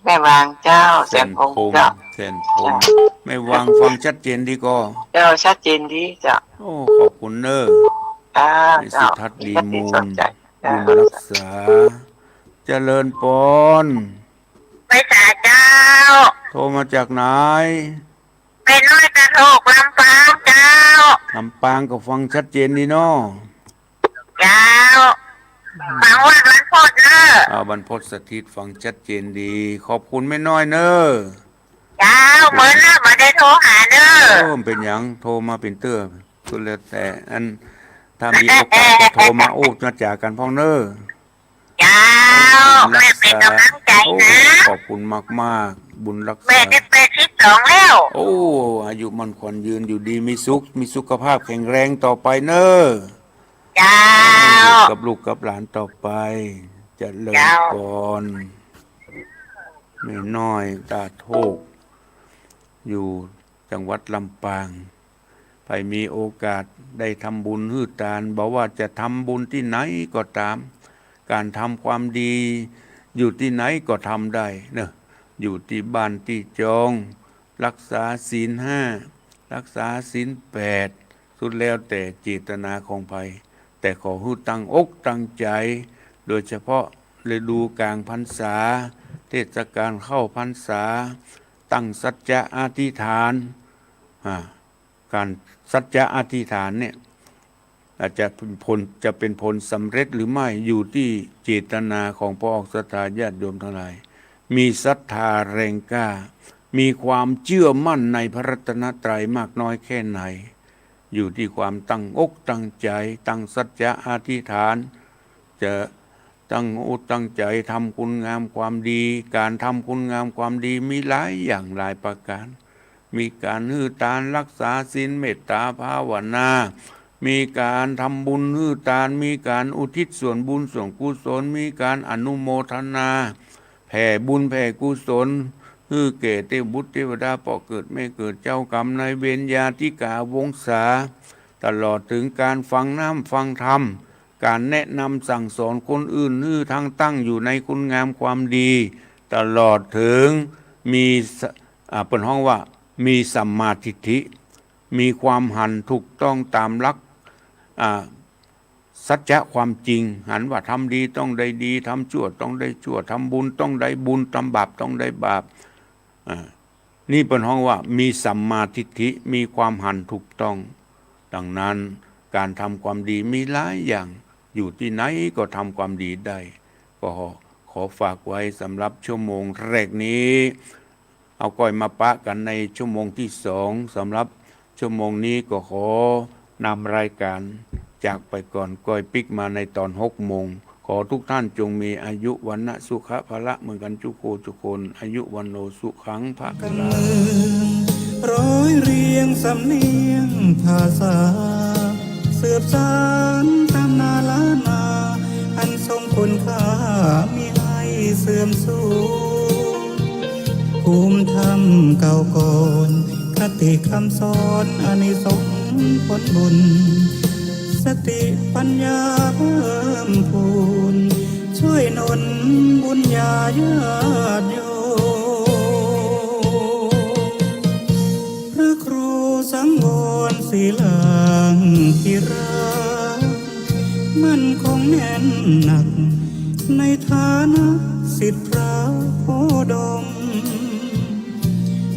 แม่วางเจ้า แสนภูมิเจ้า แสนภูมิ เจ้า แม่วางฟังชัดเจนดีก่อ เจ้า ชัดเจนดีเจ้า โอ้ ขอบคุณเนอะ เจ้า แม่สุทัศน์ เจ้า ดีมูล สนใจ บุญรักษา เจริญปอน ไหว้สาเจ้า โทรมาจากไหน แม่น้อยตาโทก ลำปางเจ้า ลำปางก็ฟังชัดเจนดีเนาะ เจ้า ฟังว่าวันพุธเนอะ อ่า วันพุธสถิตฟังชัดเจนดี ขอบคุณแม่น้อยเนอะ เจ้า เมินเนอะ บ่ได้โทรหาเนอะ โอ้ บ่เป๋นหยัง โทรมาเป๋นเตื้อ สุดแล้วแต่ อัน ถ้ามีโอกาสก็โทรมาอู้มาจ๋ากั๋นพ่องเนอะ เจ้า แม่เป๋นก๋ำลังใจ๋นะ โอ้ ขอบคุณมากๆ บุญรักษา แม่ได้แปดสิบสองแล้ว โอ้ อายุมั่นขวัญยืน อยู่ดีมีสุข มีสุขภาพแข็งแรงต่อไปเนอะ เจ้า อยู่กับลูกกับหลานต่อไป เจริญ เจ้า ปอน แม่น้อยตาโทก อยู่จังหวัดลำปาง ใผมีโอกาสได้ทำบุญหื้อตาน บ่ว่าจะทำบุญตี้ไหนก็ต๋าม ก๋านทำความดีอยู่ตี้ไหนก็ทำได้เนอะ อยู่ตี้บ้านตี้จอง รักษาศีลห้า รักษาศีลแปด สุดแล้วแต่เจตนาของใผ แต่ขอหื้อตั้งอกตั้งใจ๋ โดยเฉพาะฤดูก๋างพรรษา เทศกาลเข้าพรรษา ตั้งสัจจะอธิษฐาน อ่า ก๋านสัจจะอธิษฐานเนี่ย อาจจะเป็นผล จะเป็นผลสำเร็จหรือไม่ อยู่ตี้เจตนาของปออกศรัทธาญาติโยมตังหลาย มีศรัทธาแรงกล้า มีความเจื้อมั่นในพระรัตนตรัยมากน้อยแค่ไหน อยู่ตี้ความตั้งอกตั้งใจ๋ ตั้งสัจจะอธิษฐาน จะตั้งอกตั้งใจ๋ทำคุณงามความดี ก๋านทำคุณงามความดีมีหลายอย่างหลายประก๋าน มีก๋านหื้อตาน รักษาศีล เมตตาภาวนา มีก๋านทำบุญหื้อตาน มีก๋านอุทิศส่วนบุญส่วนกุศล มีก๋านอนุโมทนา แผ่บุญแผ่กุศล หื้อแก่เตวบุตรเตวดา ป้อเกิดแม่เกิด เจ้ากรรมนายเวร ญาติกาวงศา ตลอดเถิงก๋านฟังน้ำฟังธรรม ก๋านแนะนำสั่งสอนคนอื่น หื้อทั้งตั้งอยู่ในคุณงามความดี ตลอดเถิงมีส- อ่า เปิ้นฮ้องว่ามีสัมมาทิฏฐิ มีความหันถูกต้องต๋ามหลัก อ่า สัจจะความจริง หันว่าทำดีต้องได้ดี ทำชั่วต้องได้ชั่ว ทำบุญต้องได้บุญ ทำบาปต้องได้บาป อ่า นี่เปิ้นฮ้องว่ามีสัมมาทิฏฐิ มีความหันถูกต้อง ดังนั้นก๋านทำความดีมีหลายอย่าง อยู่ตี้ไหนก็ทำความดีได้ ก็ขอฝากไว้สำหรับชั่วโมงแรกนี้ เอาก้อยมาปะกั๋นในชั่วโมงตี้สอง สำหรับชั่วโมงนี้ก็ขอนำรายก๋านจากไปก่อน ก้อยปิ๊กมาในต๋อนหกโมง ขอทุกท่านจงมีอายุ วรรณะ สุขะ พละ เหมือนกั๋นจุกคู่จุกคน อายุ วัณโณ สุขัง พะลัง ร้อยเรียงสำเนียงภาษา สืบสานต๋ำนานล้านนา อันทรงคุณค่ามิให้เสื่อมสูญ ภูมิธรรมเก่าก่อน คติคำสอนอานิสงส์ผลบุญ สติปัญญาเพิ่มพูน ช่วยหนุนบุญญาญาติโยม พระครูสังวรศิลาธิราช มั่นคงแน่นหนัก ในฐานะศิษย์พระโคดม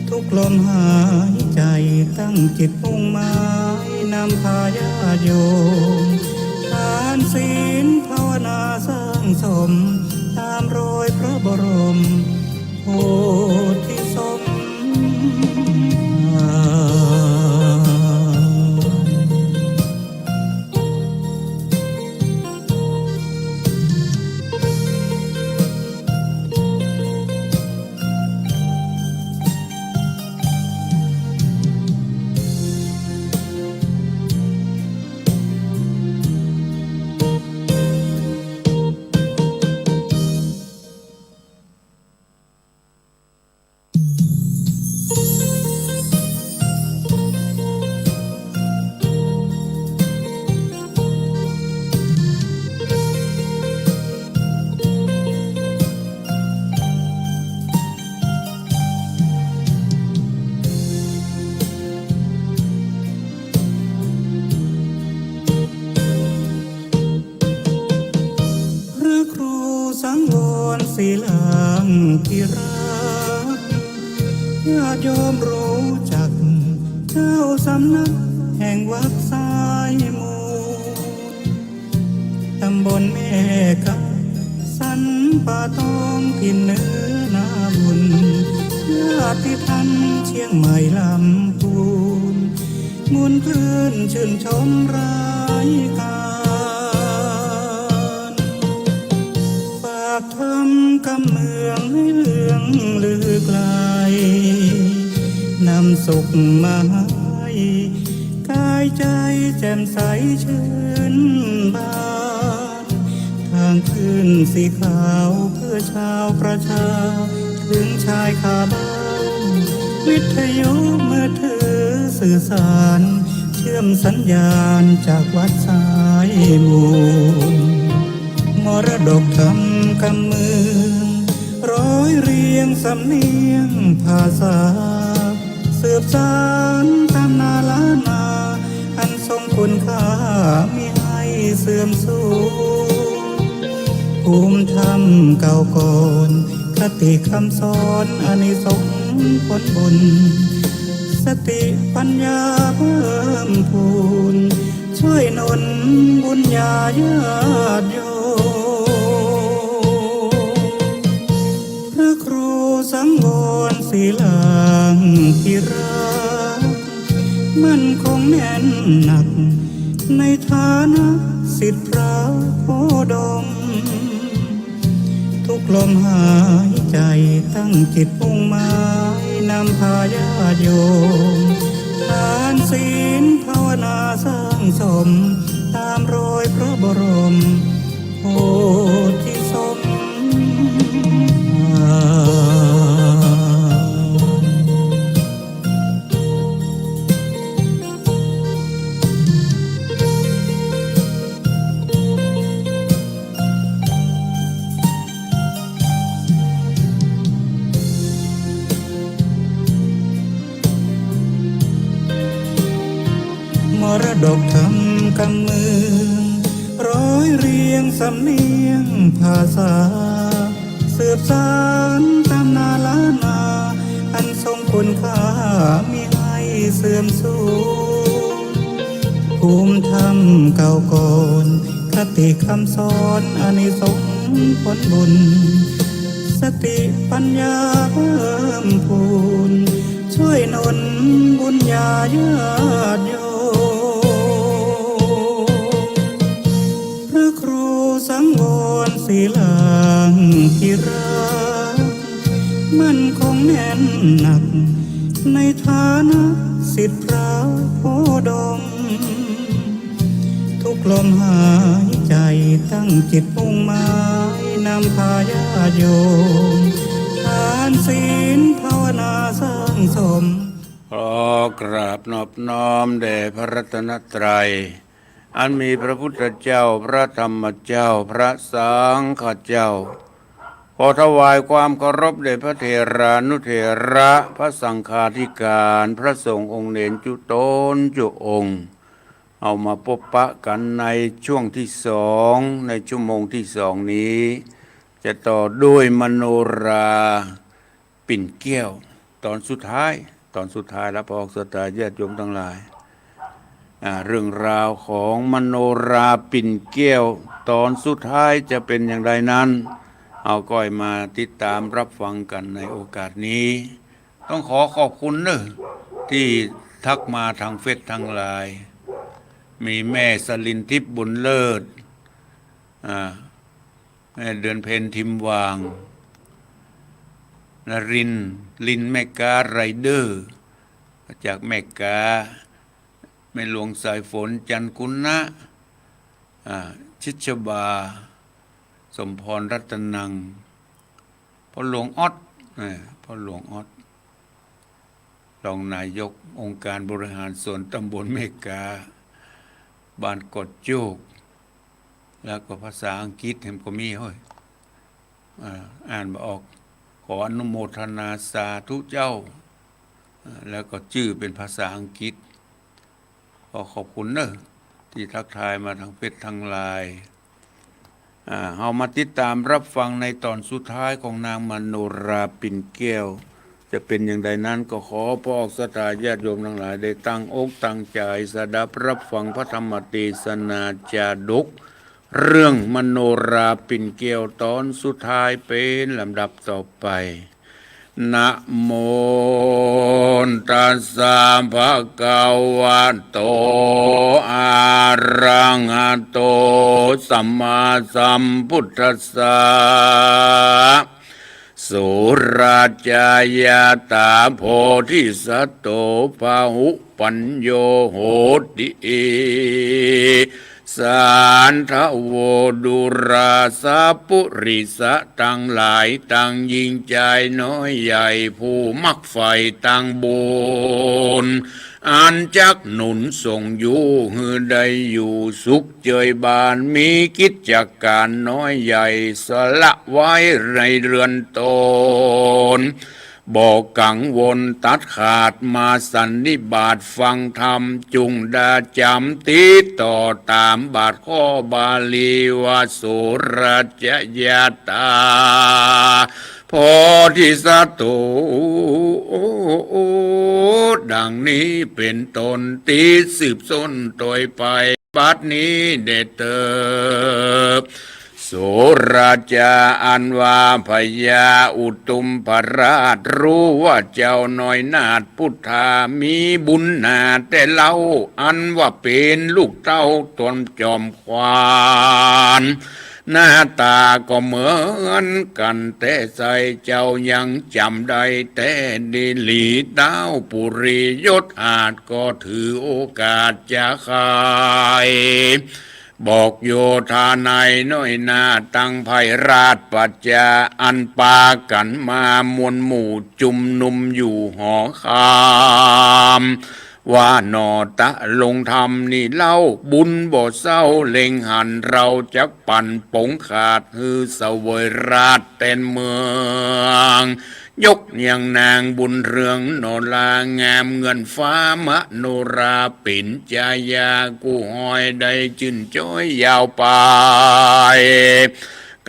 ทุกลมหายใจ๋ตั้งจิตมุ่งหมาย นำพาญาติโยม ทานศีลภาวนาสร้างสม ต๋ามรอยพระบรมโพธิสมภาร สังวรศิลาธิราช ญาติโยมรู้จักเจ้าสำนักแห่งวัดสายมูล ตำบลแม่กา สันป่าตอง ถิ่นเหนือนาบุญ ญาติธรรมเชียงใหม่ลำพูน มวลคลื่นชื่นชมรายการ ฝากธรรมกำเมืองให้เลื่องลือไกล นำสุขมาให้ กายใจแจ่มใสชื่นบาน ทางคลื่นสีขาวเพื่อชาวประชา ถึงชายคาบ้าน วิทยุมือถือสื่อสาร เชื่อมสัญญาณจากวัดสายมูล มรดกธรรมกำเมือง ร้อยเรียงสำเนียงภาษา สืบสานตำนานล้านนา อันทรงคุณค่ามิให้เสื่อมสูญ ภูมิธรรมเก่าก่อน คติคำสอนอานิสงส์ผลบุญ สติปัญญาเพิ่มพูน ช่วยหนุนบุญญาญาติโยม พระครูสังวรศิลาธิราช มั่นคงแน่นหนัก ในฐานะศิษย์พระโคดม ทุกลมหายใจตั้งจิตมุ่งหมาย นำพาญาติโยม ทานศีลภาวนาสร้างสม ตามรอยพระบรมโพธิสมภาร มรดกธรรมกำเมือง ร้อยเรียงสำเนียงภาษา สืบสานตำนานล้านนา อันทรงคุณค่ามิให้เสื่อมสูญ ภูมิธรรมเก่าก่อน คติคำสอนอานิสงส์ผลบุญ สติปัญญาเพิ่มพูน ช่วยหนุนบุญญาญาติโยม พระครูสังวรศิลาธิราช มั่นคงแน่นหนัก ในฐานะศิษย์พระโคดม ทุกลมหายใจตั้งจิตมุ่งหมาย นำพาญาติโยม ทานศีลภาวนาสร้างสม ขอกราบนอบน้อมแด่พระรัตนตรัย อันมีพระพุทธเจ้า พระธรรมเจ้า พระสังฆเจ้า ขอถวายความเคารพแด่พระเถรานุเถระ พระสังฆาธิการ พระสงฆ์องค์เณรจุ๊ตนจุ๊องค์ เอามาปบปะกั๋นในช่วงตี้สอง ในชั่วโมงตี้สองนี้ จะต่อด้วยมโนรา ปิ่นเกลี้ยว ตอนสุดท้าย ตอนสุดท้ายแล้ว พระออกศรัทธาญาติโยมตังหลาย อ่า เรื่องราวของมโนราปิ่นเกลี้ยว ตอนสุดท้ายจะเป๋นอย่างใดนั้น เฮาก้อยมาติดตามรับฟังกั๋นในโอกาสนี้ ต้องขอขอบคุณเน่อ ตี้ทักมาตางเฟซตางไลน์ มีแม่สลินทิพย์ บุญเลิศ อ่า แม่เดือนเพ็ญ ทิมหว่าง นรินทร์ ลินแม่ก๊า ไรเดอร์ มาจากแม่ก๊า แม่หลวงสายฝน จันทร์กุณะ อ่า ชิชบา สมพร รัตนัง พ่อหลวงอ๊อด อ่า พ่อหลวงอ๊อด รองนายกองค์การบริหารส่วนตำบลแม่ก๊า บ้านกอดโจก แล้วก็ภาษาอังกฤษแหมก็มี เฮ้ย อ่า อ่านบ่ออก ขออนุโมทนาสาธุเจ้า อ่า แล้วก็จื้อเป๋นภาษาอังกฤษ ขอขอบคุณเน่อ ตี้ทักทายมาตางเฟซตางไลน์ อ่า เฮามาติดต๋ามฮับฟังในต๋อนสุดท้ายของนางมโนราปิ่นแก้ว จะเป๋นอย่างใดนั้นก็ขอพวกศรัทธาญาติโยมตังหลายได้ตั้งอกตั้งใจ๋สดับฮับฟังพระธรรมเตสนาจาดก เรื่องมโนราปิ่นแก้วต๋อนสุดท้ายเป๋นลำดับต่อไป นะโมตัสสะภะคะวะโต อะระหะโต สัมมาสัมพุทธัสสะ สุราจะยะถา โพธิสัตโต พะหุปัญโญ โหติ สาธะโว ดูรา สัปปุริสะตังหลายตังยิ่งจายน้อยใหญ่ ผู้มักใฝ่ตางบุญ อันจักหนุนส่งอยู่หื้อได้อยู่สุขเจยบาน มีกิจก๋านน้อยใหญ่สละไว้ในเฮือนต๋น บ่กังวลตัดขาดมาสันนิบาตฟังธรรม จุ่งดาจ๋ำติดต่อต๋ามบาทข้อบาลีว่า สุราจะยะถา โพธิสัตโต ดังนี้เป๋นต้น ตี้สืบส้นโตยไป บัดนี้แด่เต๊อะ สุราจะอันว่าพญาอุตุมพราช ฮู้ว่าเจ้าน้อยนาถพุทธา มีบุญหนาแต่เล่า อันว่าเป๋นลูกเต้าต๋นจอมขวัญ หน้าต๋าก็เหมือนกั๋นแต๊ใส่ เจ้ายังจ๋ำได้แต๊ดีหลี ท้าวปุรียศอาจก็ถือโอกาสจะไข บอกโยธานัยน้อยนาถตังไพร่ราชปัจจา อันปากั๋นมามวลหมู่จุมนุมอยู่หอคาม ว่าหนอ ตะลงธรรมนี้เล่า บุญบ่เศร้าเล็งหัน เฮาจักปั๋นป๋งขาด หื้อเสวยราชแตนเมือง ยกยังนางบุญเรืองโนรางามเหมือนฟ้า มโนราเป๋นจายา กู้ฮอยได้จื้นจ๊อยยาวไป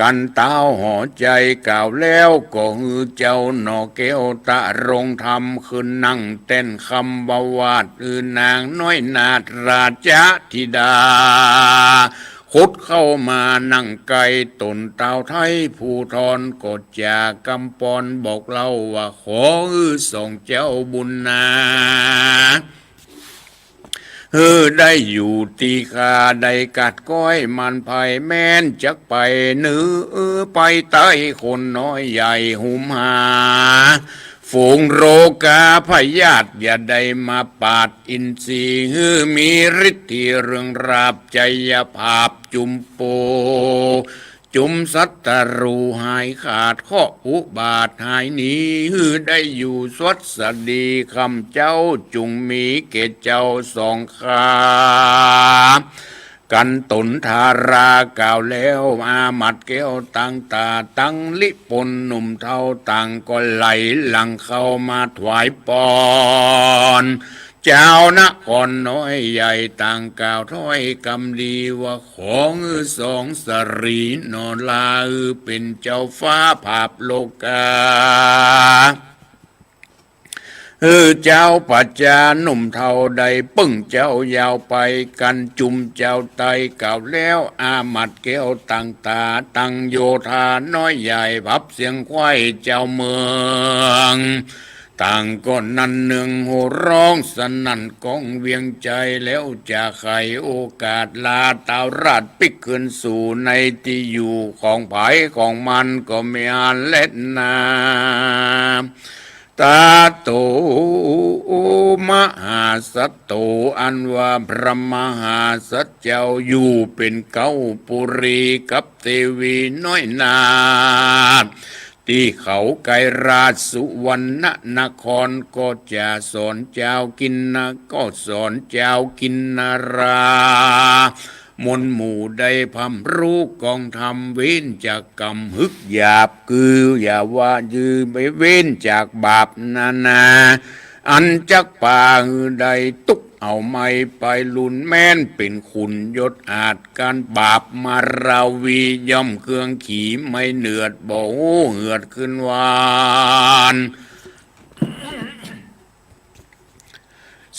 กั๋นต้าวหอใจ๋กล่าวแล้ว ก็หื้อเจ้าหน่อแก้วตะลงธรรม ขึ้นนั่งแต้นคำบวาท หื้อนางน้อยนาถราชธิดา ขุดเข้ามานั่งใก้ต๋น ต้าวไท้ภูธรก็จากำปอนบอกเล่าว่า ขอหื้อสองเจ้าบุญนา หื้อได้อยู่ตี้ข้า ได้กัดก้อยมันไพร่ แม้นจักไปเหนือไปใต้ คนน้อยใหญ่หุมหา ฝูงโรคาพยาธิ อย่าได้มาปาดอินทรีย์ หื้อมีฤทธิ์เรืองราบ ชัยภาพจุ่มปู จุ่มศัตรูหายขาด เคราะห์อุบาทหายหนี หื้อได้อยู่สวัสดี ข้าพเจ้าจุ่งมีแก่เจ้าสองข้า กั๋นต๋นทารากล่าวแล้ว อามัตย์แก้วตังต๋า ตังลิปนหนุ่มเฒ่าต่างก็ไหลหลั่งเข้ามาถวายปอน เจ้านครน้อยใหญ่ต่างกล่าวถ้อยกำดีว่า ขอหื้อสองสตรีโนรา หื้อเป๋นเจ้าฟ้าผาบโลกา หื้อเจ้าปัจจาหนุ่มเฒ่าได้เปิ้งเจ้ายาวไป กั๋นจุมเจ้าใต้กล่าวแล้ว อามัตย์แก้วตังต๋า ตังโยธาน้อยใหญ่ ผับเสียงไขว้เจ้าเมือง ต่างก็นั่นเนืองโห่ฮ้องสนั่นก้องเวียงใจ๋ แล้วจะไขโอกาสลาต้าวราชปิ๊กคืนสู่ในตี้อยู่ของใผของมันก็ไม่อาจแลนา ตะโต มหาสัตโต อันว่าพระมหาสัตว์เจ้าอยู่เป๋นเก๊าปุรีกับเตวีน้อยนาถ ตี้เขาใก้ราชสุวรรณนคร ก็จะสอนจาวกินนะ ก็สอนจาวกินนรา มวลหมู่ได้พร่ำฮู้กองธรรม เว้นจากกรรมหึกหยาบ คืออย่าว่าจื้อไปเว้นจากบาปนานา อันจักปาหื้อได้ตุ๊กข์ เอาไม้ไปลุน แม้นเป๋นขุนยศอาจ ก๋านบาปมาราวี ย่อมเคืองขี่ไม่เหนือด บ่ฮู้เหือดคืนหวาน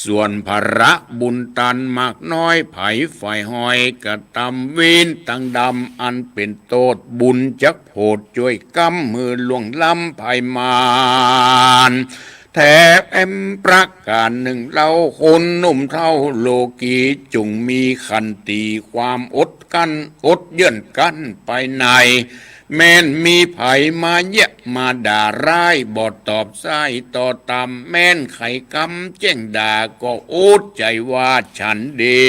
ส่วนภาระบุญตานมากน้อย ใผใฝ่ห้อยกระตำ เวรตางดำอันเป๋นโต้ษ บุญจักโผดจ้วยก๋ำ หื้อล่วงล้ำภัยมาร แถมประก๋านนึ่งเล่า คนหนุ่มเฒ่าโลกี จุ่งมีขันตีความอดกลั้น อดเยื่อนกั้นไปใน แม้นมีใผมาเยียะมาด่าร้าย บ่ตอบสายต่อตำ แม้นใค่กำแจ้งด่า ก็อดใจ๋ว่าฉันดี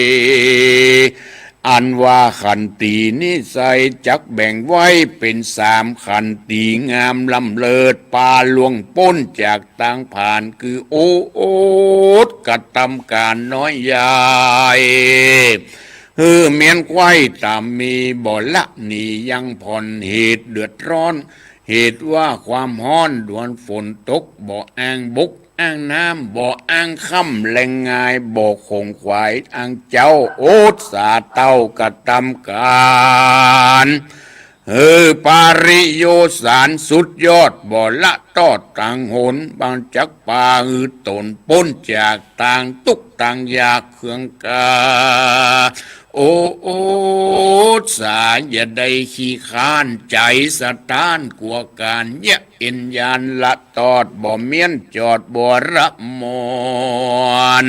อันว่าขันตีนี้ไส้ จักแบ่งไว้เป๋นสามขันตี งามล้ำเลิศ ปาล่วงป๊นจากตางผ่าน คือโอ อดกระตำก๋านน้อยใหญ่ หื้อเมี้ยนไขว้ต๋ามมี บ่ละหนียังผ่อน เหตุเดือดร้อน เหตุว่าความฮ้อน ดวนฝนตก บ่อ้างบกอ้างน้ำ บ่อ้างค่ำแลงงาย บ่ขงขวายอ้างเจ๊า อดสาเต้ากระตำก๋าน หื้อปริโยสารสุดยอด บ่ละตอดตางหน บ่จักปาหื้อต๋นป๊นจากตางตุ๊กข์ตางยากเคืองกา โอ อดสาอย่าได้ขี้ค้าน ใจ๋สะท้านกั๋วก๋าน เยียะเอ็นยานละตอด บ่เมี้ยนจอดบ่ระมอน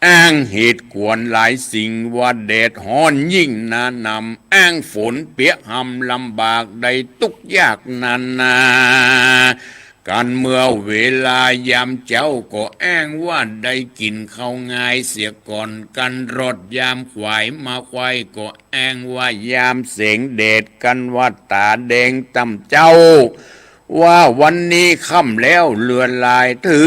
อ้างเหตุกวนหลายสิ่ง ว่าแดดฮ้อนยิ่งหนานำ อ้างฝนเปียะหำลำบาก ได้ตุ๊กข์ยากนานา กันเมื่อเวลายามเจ๊า ก็อ้างว่าได้กิ๋นข้าวงายเสียก่อน กันรอดยามขวายมาไขว้ ก็อ้างว่ายามแสงแดด กันว่าต๋าแดงต่ำเจ๊า ว่าวันนี้ค่ำแล้วเลือดลาย เถิ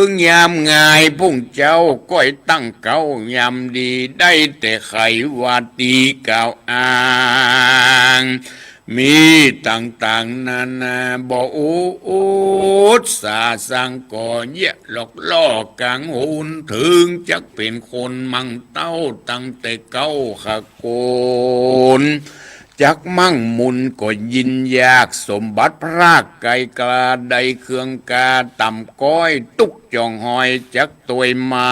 งยามงายพุ้งเจ๊า ก้อยตั้งเก๊ายามดี ได้แต่ใค่ว่าตีกล่าวอ้าง มีต่างๆ นานา บ่อดสาสัง ก่อเยียะหลอกล่อกลางหน เถิงจักเป๋นคนมั่งเต้า ตั้งแต่เก๊าขะโกน จักมั่งมูลก็ยินยาก สมบัติพรากไกลกล้า ได้เคืองกาต่ำก้อย ตุ๊กข์จ่องหอยจักตวยมา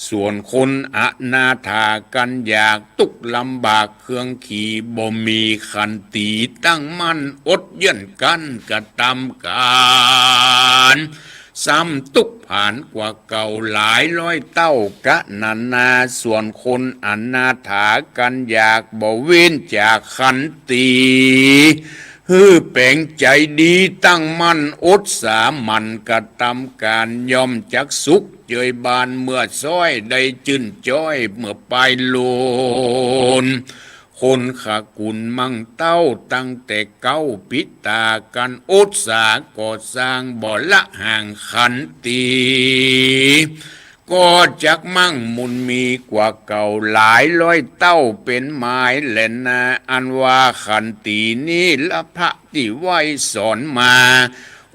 ส่วนคนอนาถากันอยาก ตุ๊กข์ลำบากเคืองขี่ บ่มีขันตีตั้งมั่น อดเยื่อนกั้นกระตำก๋าน ซ้ำตุ๊กข์ผานกว่าเก่าหลายร้อยเต้ากะนานา ส่วนคนอนาถากันอยาก บ่เว้นจากขันตี หื้อแป๋งใจ๋ดีตั้งมั่น อดสาหมั่นกระตำก๋าน ย่อมจักสุขเจยบาน เมื่อซ้อยได้จื้นจ้อย เมื่อปายโลน คนขะกุลมั่งเต้า ตั้งแต่เก๊าปิดต๋ากั๋น อดสาก่อสร้าง บ่ละห่างขันตี ก็จักมั่งมูลมีกว่าเก่าหลายร้อยเต้าเป๋นหมายแลนา อันว่าขันตีนี้ละพระตี้ไหว้สอนมา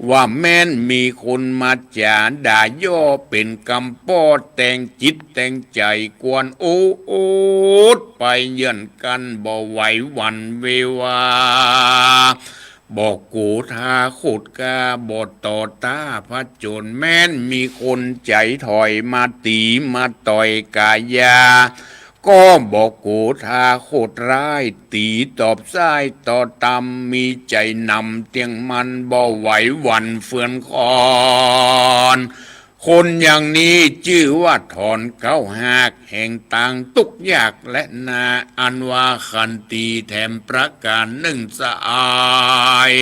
ว่าแม้นมีคนมาจ๋าด่าย่อเป๋นกำป้อ แต่งจิตแต่งใจ๋กวนโอดไปเยื่อนกั้น บ่ไหวหวั่นเววา บ่โกธาโขดกา บ่ต่อต้าผจญ แม้นมีคนใจ๋ถอยมาตี๋มาต่อยก๋ายา ก็บ่โกธาโขดร้าย ตี๋ตอบสายต่อตำ มีใจ๋หนำเตี้ยงมั่น บ่ไหวหวั่นเฟือนคลอน คนอย่างนี้จื้อว่าถอนเก๊าหากแห่งตางตุ๊กข์ยากแลนา อันว่าขันตีแถมประก๋านนึ่งสหาย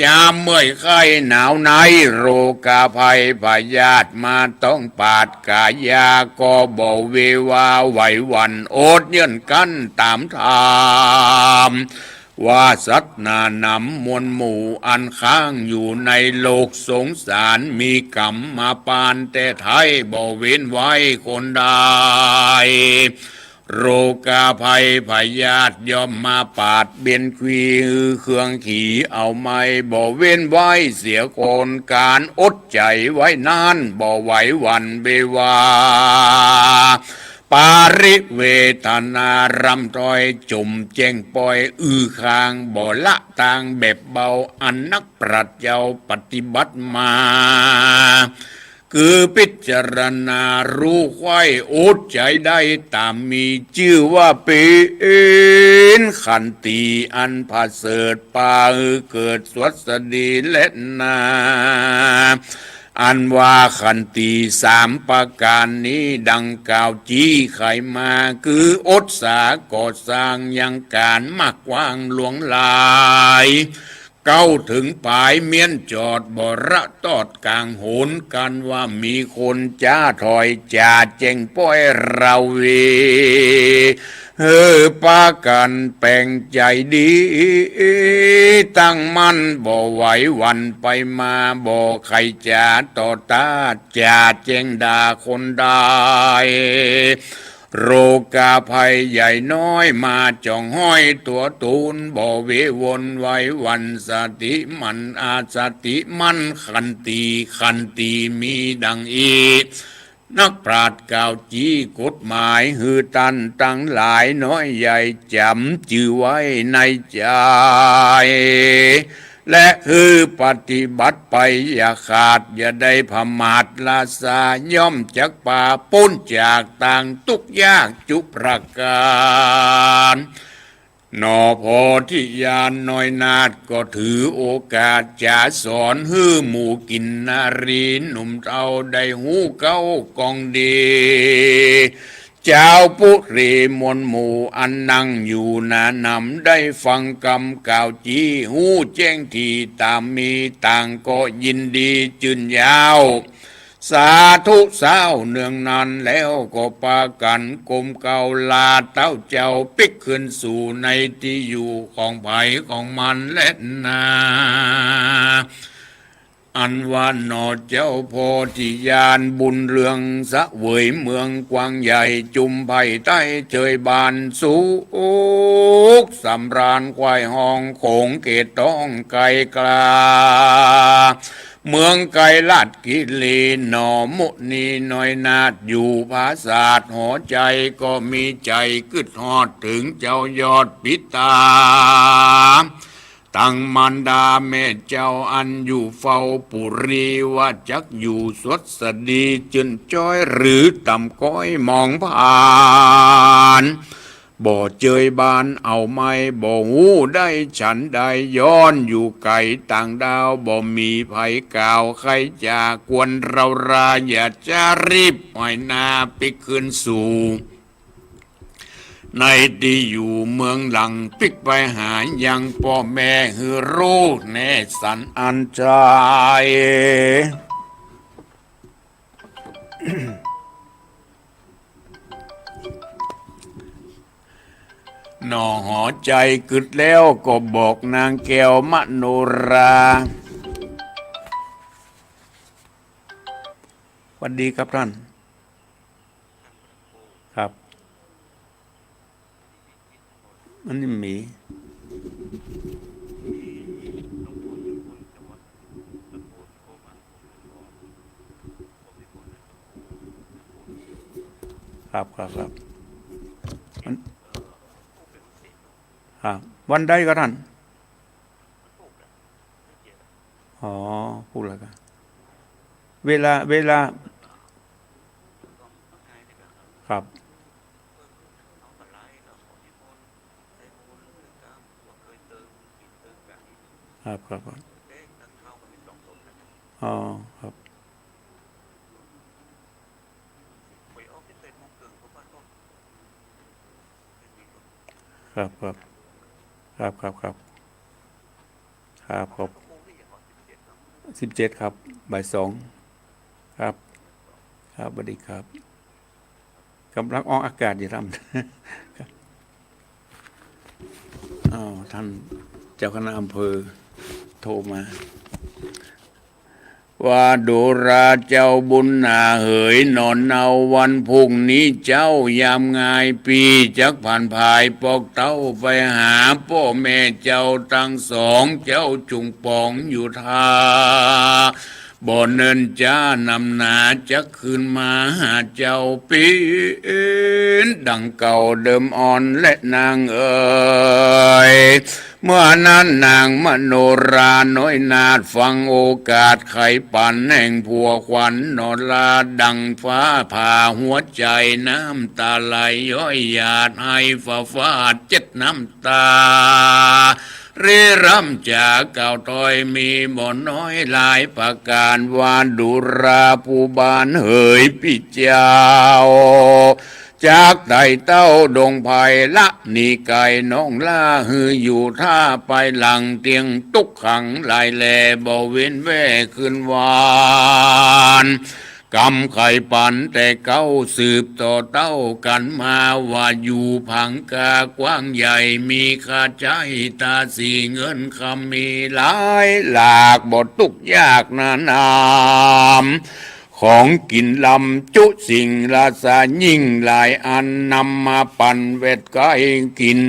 ยามเมื่อยไข้หนาวใน โรคาภัยพยาธิมาต้องปาดก๋ายา ก็บ่เววาไหวหวั่นโอดเยื่อนกั้นต๋ามธรรม ว่าสัตว์หน้าหนำมวลหมู่อันค้างอยู่ในโลกสงสาร มีก๋รรมาปานแต่ไท้ บ่เว้นไว้คนใด โรคาภัยพยาธิย่อมมาปาดเบียดขี หื้อเคืองขี เอาไม้บ่เว้นไว้เสียก่อน ก๋านอดใจ๋ไว้นั้น บ่ไหวหวั่นเววา ปริเวทนาร่ำถ้อย จ่มแจ้งป้อย อื้อค้างบ่ละตางแบบเบา อันนักปราชญ์เจ้าปฏิบัติมา คือพิจารณาฮู้ใคว่ อดใจ๋ได้ต๋ามมี จื้อว่าเป๋นขันติอันประเสริฐ ปาหื้อเกิดสวัสดีแลนา อันว่าขันติสามประก๋านนี้ ดังกล่าวจี้ไขมา คืออดสาก่อสร้างยังก๋านมากกว้างหลวงหลาย เก๊าเถิงป๋ายเมี้ยนจอดบ่ละตอดก๋างหน กันว่ามีคนจ๋าถ้อยจ๋าแจ้งป้อยราวี หื้อปากั๋นแป๋งใจ๋ดี ตั้งมั่นบ่ไหวหวั่นไปมา บ่ใค่จ๋าต่อต้าน จ๋าแจ้งด่าคนใด โรคาภัยใหญ่น้อยมาจ้องห้อยตั๋วตูน บ่เววนไหวหวั่น สติมั่นอาสติมั่น ขันติ ขันติมีดังอี้ นักปราชญ์กล่าวจี้กฎหมาย หื้อต้านตังหลายน้อยใหญ่จ๋ำจื้อไว้ในใจ๋ และหื้อปฏิบัติไปอย่าขาด อย่าได้ผมาทละซา ย่อมจักปาป๊นจากตางตุ๊กข์ยากจุประก๋าน หนอโพธิญาณน้อยนาถก็ถือโอกาสจ๋าสอน หื้อหมู่กินนารีหนุ่มเฒ่าได้ฮู้เข้ากองดี จาวปุรีมวลหมู่อันนั่งอยู่หนานำ ได้ฟังกำกล่าวจี้ฮู้แจ้งถี่ต๋ามมี ต่างก็ยินดีจืนยาว สาธุเซ้าเนืองนั้นแล้วก็ปากั๋นก้มเกล้าลาเต้าเจ้าปิ๊กคืนสู่ในตี้อยู่ของใผของมันแลนา อันว่าหนอเจ้าโพธิญาณบุญเรืองเสวยเมืองกว้างใหญ่ จุมไพร่ใต้เจยบานสุขสำราญ ใคว่ห้องโขงเขตต้องไกลกล้า เมืองไกรราชกิรีหนอ มุนีน้อยนาถอยู่ผาสาท หัวใจ๋ก็มีใจ๋กึ๊ดฮอดเถิงเจ้ายอดปิตา ตังมารดาแม่เจ้าอันอยู่เฝ้าปุรี ว่าจักอยู่สวัสดีจืนจ้อยหรือต่ำก้อยหมองผ่าน บ่เจยบานเอาไม้ บ่ฮู้ได้ฉันใด ย้อนอยู่ไก๋ต่างดาว บ่มีใผกล่าวใค่จ๋า ควรเร้าราอย่าจ๊ารีบหอยนาปิ๊กคืนสู่ ในตี้อยู่เมืองหลังปิ๊กไปหายังป้อแม่หื้อฮู้แน่สันอันใจ๋ หนอหัวใจ๋กึ๊ดแล้วก็บอกนางแก้วมโนรา หวัดดีครับต้าน ครับ อันนี้มี ครับ ครับ ครับ อัน ครับ วันใดก็ต้าน อ๋อ พูดแล้วกัน เวลา เวลา ครับ ครับ ครับ ครับ อ๋อ ครับ ครับ ครับ ครับ ครับ ครับ ครับ ขอบ สิบเจ็ด ครับ บ่ายสอง ครับ ครับ สวัสดีครับ กำลังออกอากาศอยู่ครับ อ้าว ท่านเจ้าคณะอำเภอโทรมา ว่าดูราเจ้าบุญนาเหย หนอเนาวันพรุ่งนี้เจ๊ายามงาย ปี้จักผ่านผายปอกเต้าไปหาป้อแม่เจ้าตังสอง เจ้าจุ่งป๋องอยู่ท่า บ่เนินจ๊านำหนา จักคืนมาหาเจ้าเป๋นดังเก่าเดิมอ่อนแลนางเอ๋ย เมื่อนั้นนางมโนราน้อยนาฏฟังโอกาสไขปั๋นแห่งผัวขวัญหนอลาดังฟ้าผ่าหัวใจ๋ น้ำต๋าไหลย้อยหยาด ไห้ฝ่าฟาดเจ็ดน้ำต๋า เร่ร่ำจ๋ากล่าวถ้อยมีบ่น้อยหลายประก๋าน ว่าดูราผู้บ้านเหยปี้เจ้า จักไต่เต้าดงไพรละหนีไก๋ น้องลาหื้ออยู่ท่าไปหลัง เตียงตุ๊กขังหลายแล บ่เว้นแว่คืนวาน กำไขปั๋นแต่เก๊าสืบต่อเต้ากั๋นมา ว่าอยู่ผังกากว้างใหญ่ มีข้าใจ๊ต๋าสีเงินคำมีหลายหลาก บ่ตุ๊กยากหนานาม ของกิ๋นลำจุสิ่งราชายิ่งหลายอัน นำมาปั๋นแวดไก้กิ๋น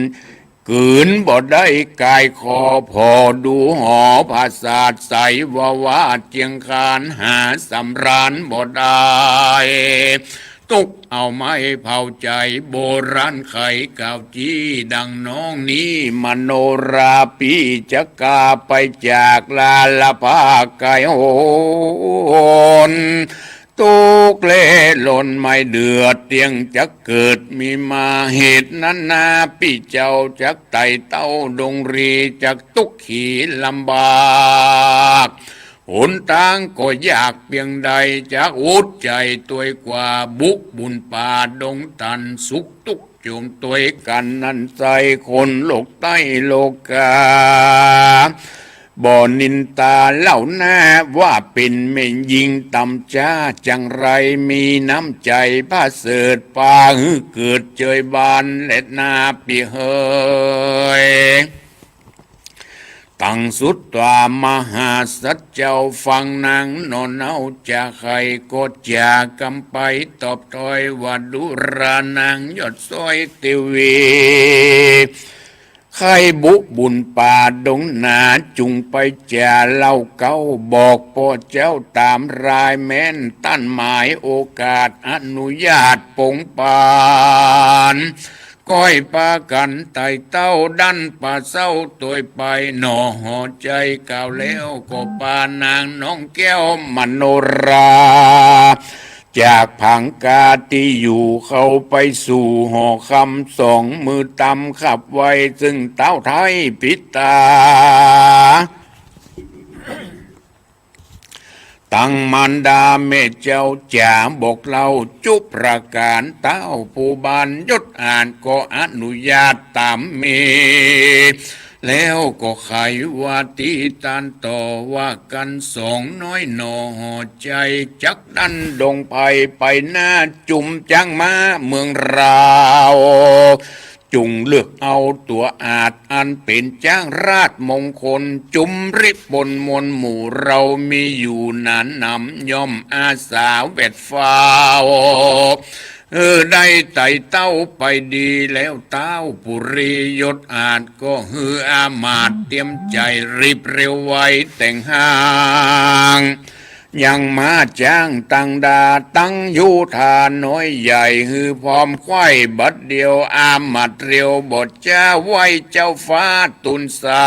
กืนบ่ได้กายคอ ผ่อดูหอผาสาทใส ว่าวาดเจียงคานหาสำราญบ่ได้ ตุ๊กเอาไม้เผาใจ๋ โบราณไขกล่าวจี้ดังน้องนี้ มโนราปี้จักกาไปจากลาละภาคไก๋โหน ตุ๊กข์เล่นล่นไม่เดือด เตียงจักเกิดมีมา เหตุนั้นนาปี้เจ้าจักไต่เต้าดงรี จักตุ๊กข์ขีลำบาก หนตางก็ยากเปียงใด จักอดใจ๋ตวยกว่า บุกบุญป่าดงตัน สุขตุ๊กข์โจมตวยกั๋น นั้นใจ้คนโลกใต้โลกา บ่นินตาเล่าหน้า ว่าเป๋นแม่ญิงต่ำจ๊าจังไร มีน้ำใจ๋ประเสริฐ ปาหื้อเกิดเจยบานแลนาปี้เหย ตังสุดต๋ามหาสัตว์เจ้าฟังนางหนอเนาจะใค่ ก็จะกำไปตอบถ้อย ว่าดูรานางยอดซ้อยเตวี ใค่บุกบุญป่าดงนา จุ่งไปจะเล่าเก๊า บอกป้อเจ้าต๋ามรายแม้น ต้านหมายโอกาสอนุญาตปงปาน ก้อยปากั๋นไต่เต้าดั้นป่าเศร้าตวยไป หนอหอใจ๋กล่าวแล้ว ก็ปานางน้องแก้วมโนรา จากผังกาตี้อยู่เข้าไปสู่หอคำ สองมือตำขับไว้ซึ่งเต๊าไท้ปิดต๋า ตังมารดาแม่เจ้าจ๋าบอกเล่าจุประก๋าน เต้าผู้บานยศอาจก็อนุญาตต๋ามมี แล้วก็ใค่ว่าตี้ต้านต่อ ว่ากั๋นสองน้อยหนอหอใจ๋ จักดั้นดงไพรไปหน้า จุมจ๊างม้าเมืองลาว จุ่งเลือกเอาตั๋วอาจ อันเป๋นจ๊างราชมงคล จุมริปนมวลหมู่ เฮามีอยู่หนานำ ย่อมอาสาแวดฟ้าว เออ ได้ไต่เต้าไปดีแล้ว เต๊าปุรียศอาจ ก็หื้ออามาตย์เตรียมใจ๋รีบเร็วไวแต่งห้าง ยังม้าจ๊างตังดาตังโยธาน้อยใหญ่ หื้อพร้อมไขว้บัดเดียว อามาตย์เร็วบ่จ๊า ไหว้เจ้าฟ้าตูนสา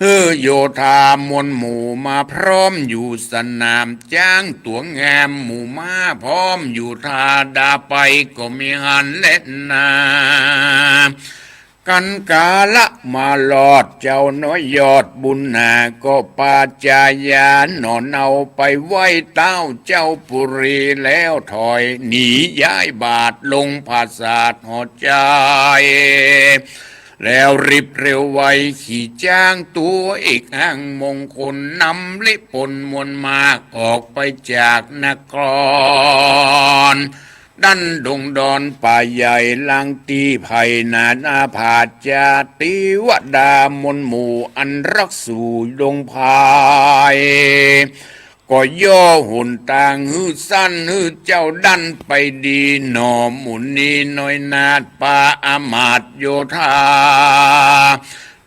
หื้อโยธามวลหมู่มาพร้อมอยู่สนาม จ๊างตั๋วงามหมู่ม้าพร้อมอยู่ท่า ดาไปก็มีหันแลนา กั๋นกาละมารอด เจ้าน้อยยอดบุญนา ก็ปาจายาหนอเนาไปไหว้เต๊าเจ้าปุรี แล้วถอยหนีย้ายบาทลงผาสาทหอใจ๋ แล้วรีบเร็วไวขี่จ๊างตั๋วเอกอ้างมงคล นำริปนมวลมากออกไปจากนคร ดั้นดงดอนป่าใหญ่ ลางตี้ไผ่นานาผาดจา เตวดามนหมู่อันรักสู่ดงไพร ก็ย่อหนตางหื้อสั้น หื้อเจ้าดั้นไปดี หน่อมุนีน้อยนาฏปาอามาตย์โยธา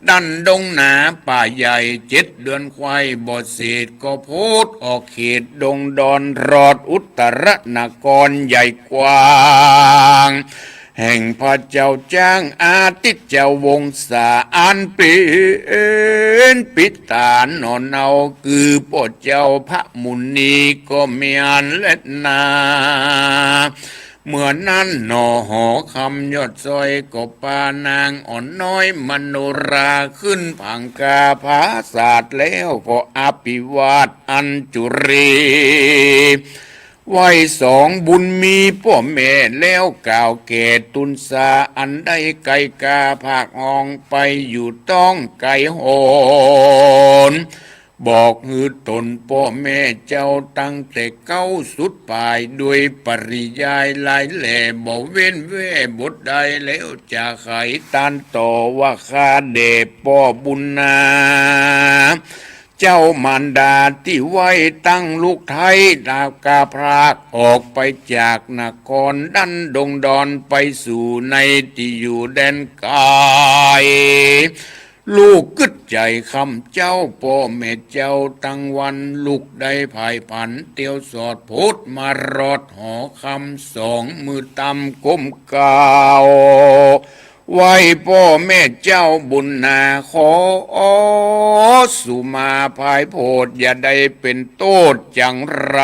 ดั้นดงหนาป่าใหญ่ เจ็ดเดือนไขว่บ่เสร็จ ก็โผดออกเขตดงดอน รอดอุตรนครใหญ่กว้าง แห่งพระเจ้าจ๊างอาทิตย์เจ้าวงศา อันเป๋นปิตาหน่อเนา คือป้อเจ้าพระมุนีก็แม่นแลนา เมื่อนั้นหน่อหอคำยอดซอย ก็ปานางอ่อนน้อยมโนรา ขึ้นผางกาผาสาทแล้ว ก็อภิวาทอัญจุลี ไหว้สองบุญมีป้อแม่แล้ว กล่าวแก่ตูนสา อันได้ไกลกาผากห้องไปอยู่ต้องไกลหน บอกหื้อตนป้อแม่เจ้าตั้งแต่เก๊าสุดป๋าย โดยปริยายหลายแหล่ บ่เว้นแว่บทใด แล้วจะไขตานต่อว่า ข้าแด่ป้อบุญนา เจ้ามารดาตี้ไหว้ตั้งลูกไท้ ดาวกาพรากออกไปจากนครดั้นดงดอน ไปสู่ในตี้อยู่แดนไก๋ ลูกกึ๊ดใจ๋คำเจ้า ป้อแม่เจ้าตังวัน ลูกได้ผายผันเตียวสอด โผดมารอดหอคำ สองมือต่ำก้มกราบ ไหว้ป้อแม่เจ้าบุญนา ขอสุมาภัยโผด อย่าได้เป๋นโต้ษจังไร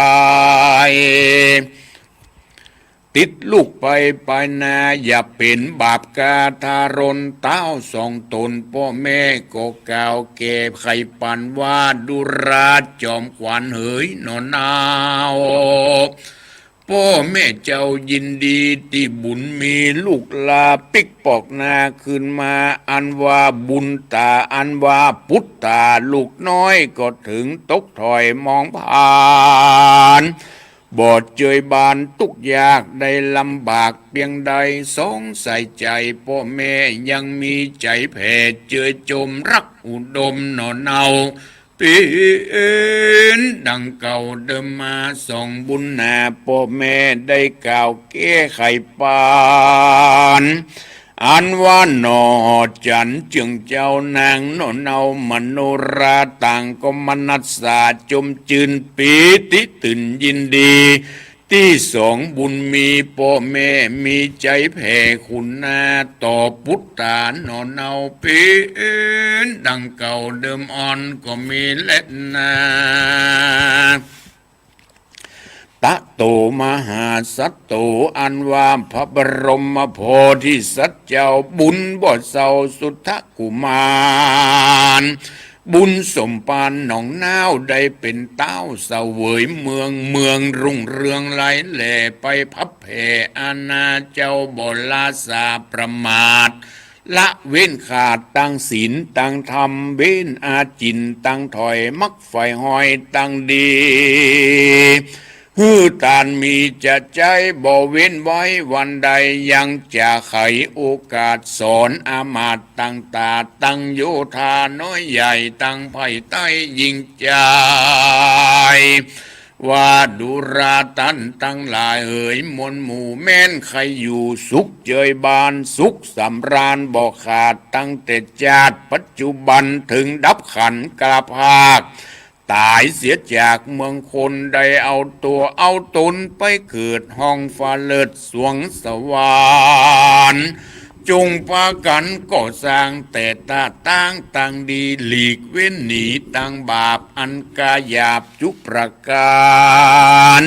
ติดลูกไปปายหน้า อย่าเป๋นบาปกาทารน ต้าวสองต๋นป้อแม่ก็กล่าวแก่ไขปันว่า ดูราจอมขวัญเหยหน่อเนา ป้อแม่เจ้ายินดีตี้บุญมี ลูกลาปิ๊กปอกนาคืนมา อันว่าบุญต๋า อันว่าปุตต๋า ลูกน้อยก็เถิงตกถ้อยมองผ่าน บ่เจยบานตุ๊กยากได้ลำบากเปียงใด สองสายใจ๋ป้อแม่ยังมีใจ๋แผ่ เจยจมรักอุดมหน่อเนา เป๋นดังเก่าเดิมมา สองบุญนาป้อแม่ได้กล่าวแก้ไขปัน อันว่าหน่อจั๋นเจื้องเจ้านางหน่อเนา มโนราต่างก็มนัสสาจมจื้น ปีติตื่นยินดี ตี้สองบุญมีป้อแม่มีใจ๋แผ่คุณนาต่อปุตต๋าหน่อเนา เป๋นดังเก่าเดิมอ่อนก็มีแลนา ตะโตมหาสัตโต อันว่าพระบรมโพธิสัตว์เจ้า บุญบ่เศร้าสุทธกุมาร บุญสมภารหนองน้าว ได้เป๋นต้าวเสวยเมือง เมืองรุ่งเรืองหลายแหล่ ไปผับแผ่อาณาเจ้า บ่ละสาประมาท ละเว้นขาดตังศีลตังธรรม เว้นอาจินตังถ้อย มักใฝ่หอยตังดี หื้อตานมีจะใจ๊ บ่เว้นไว้วันใด ยังจะไขโอกาสสอนอามาตย์ตังต๋า ตังโยธาน้อยใหญ่ ตังไพร่ใต้ยิ่งใจ๋ ว่าดูราต้านตังหลายเหย มวลหมู่แม้นใค่อยู่สุขเจยบาน สุขสำราญบ่ขาด ตั้งแต่จาติปัจจุบันเถิงดับขันธพราก ต๋ายเสียจากเมืองคน ได้เอาตั๋วเอาต๋นไปเกิดห้องฟ้าเลิศสวงสวรรค์ จงปากั๋นก่อสร้างแต่ตาตั้งตังดี หลีกเว้นหนีตังบาปอันกาหยาบจุประก๋าน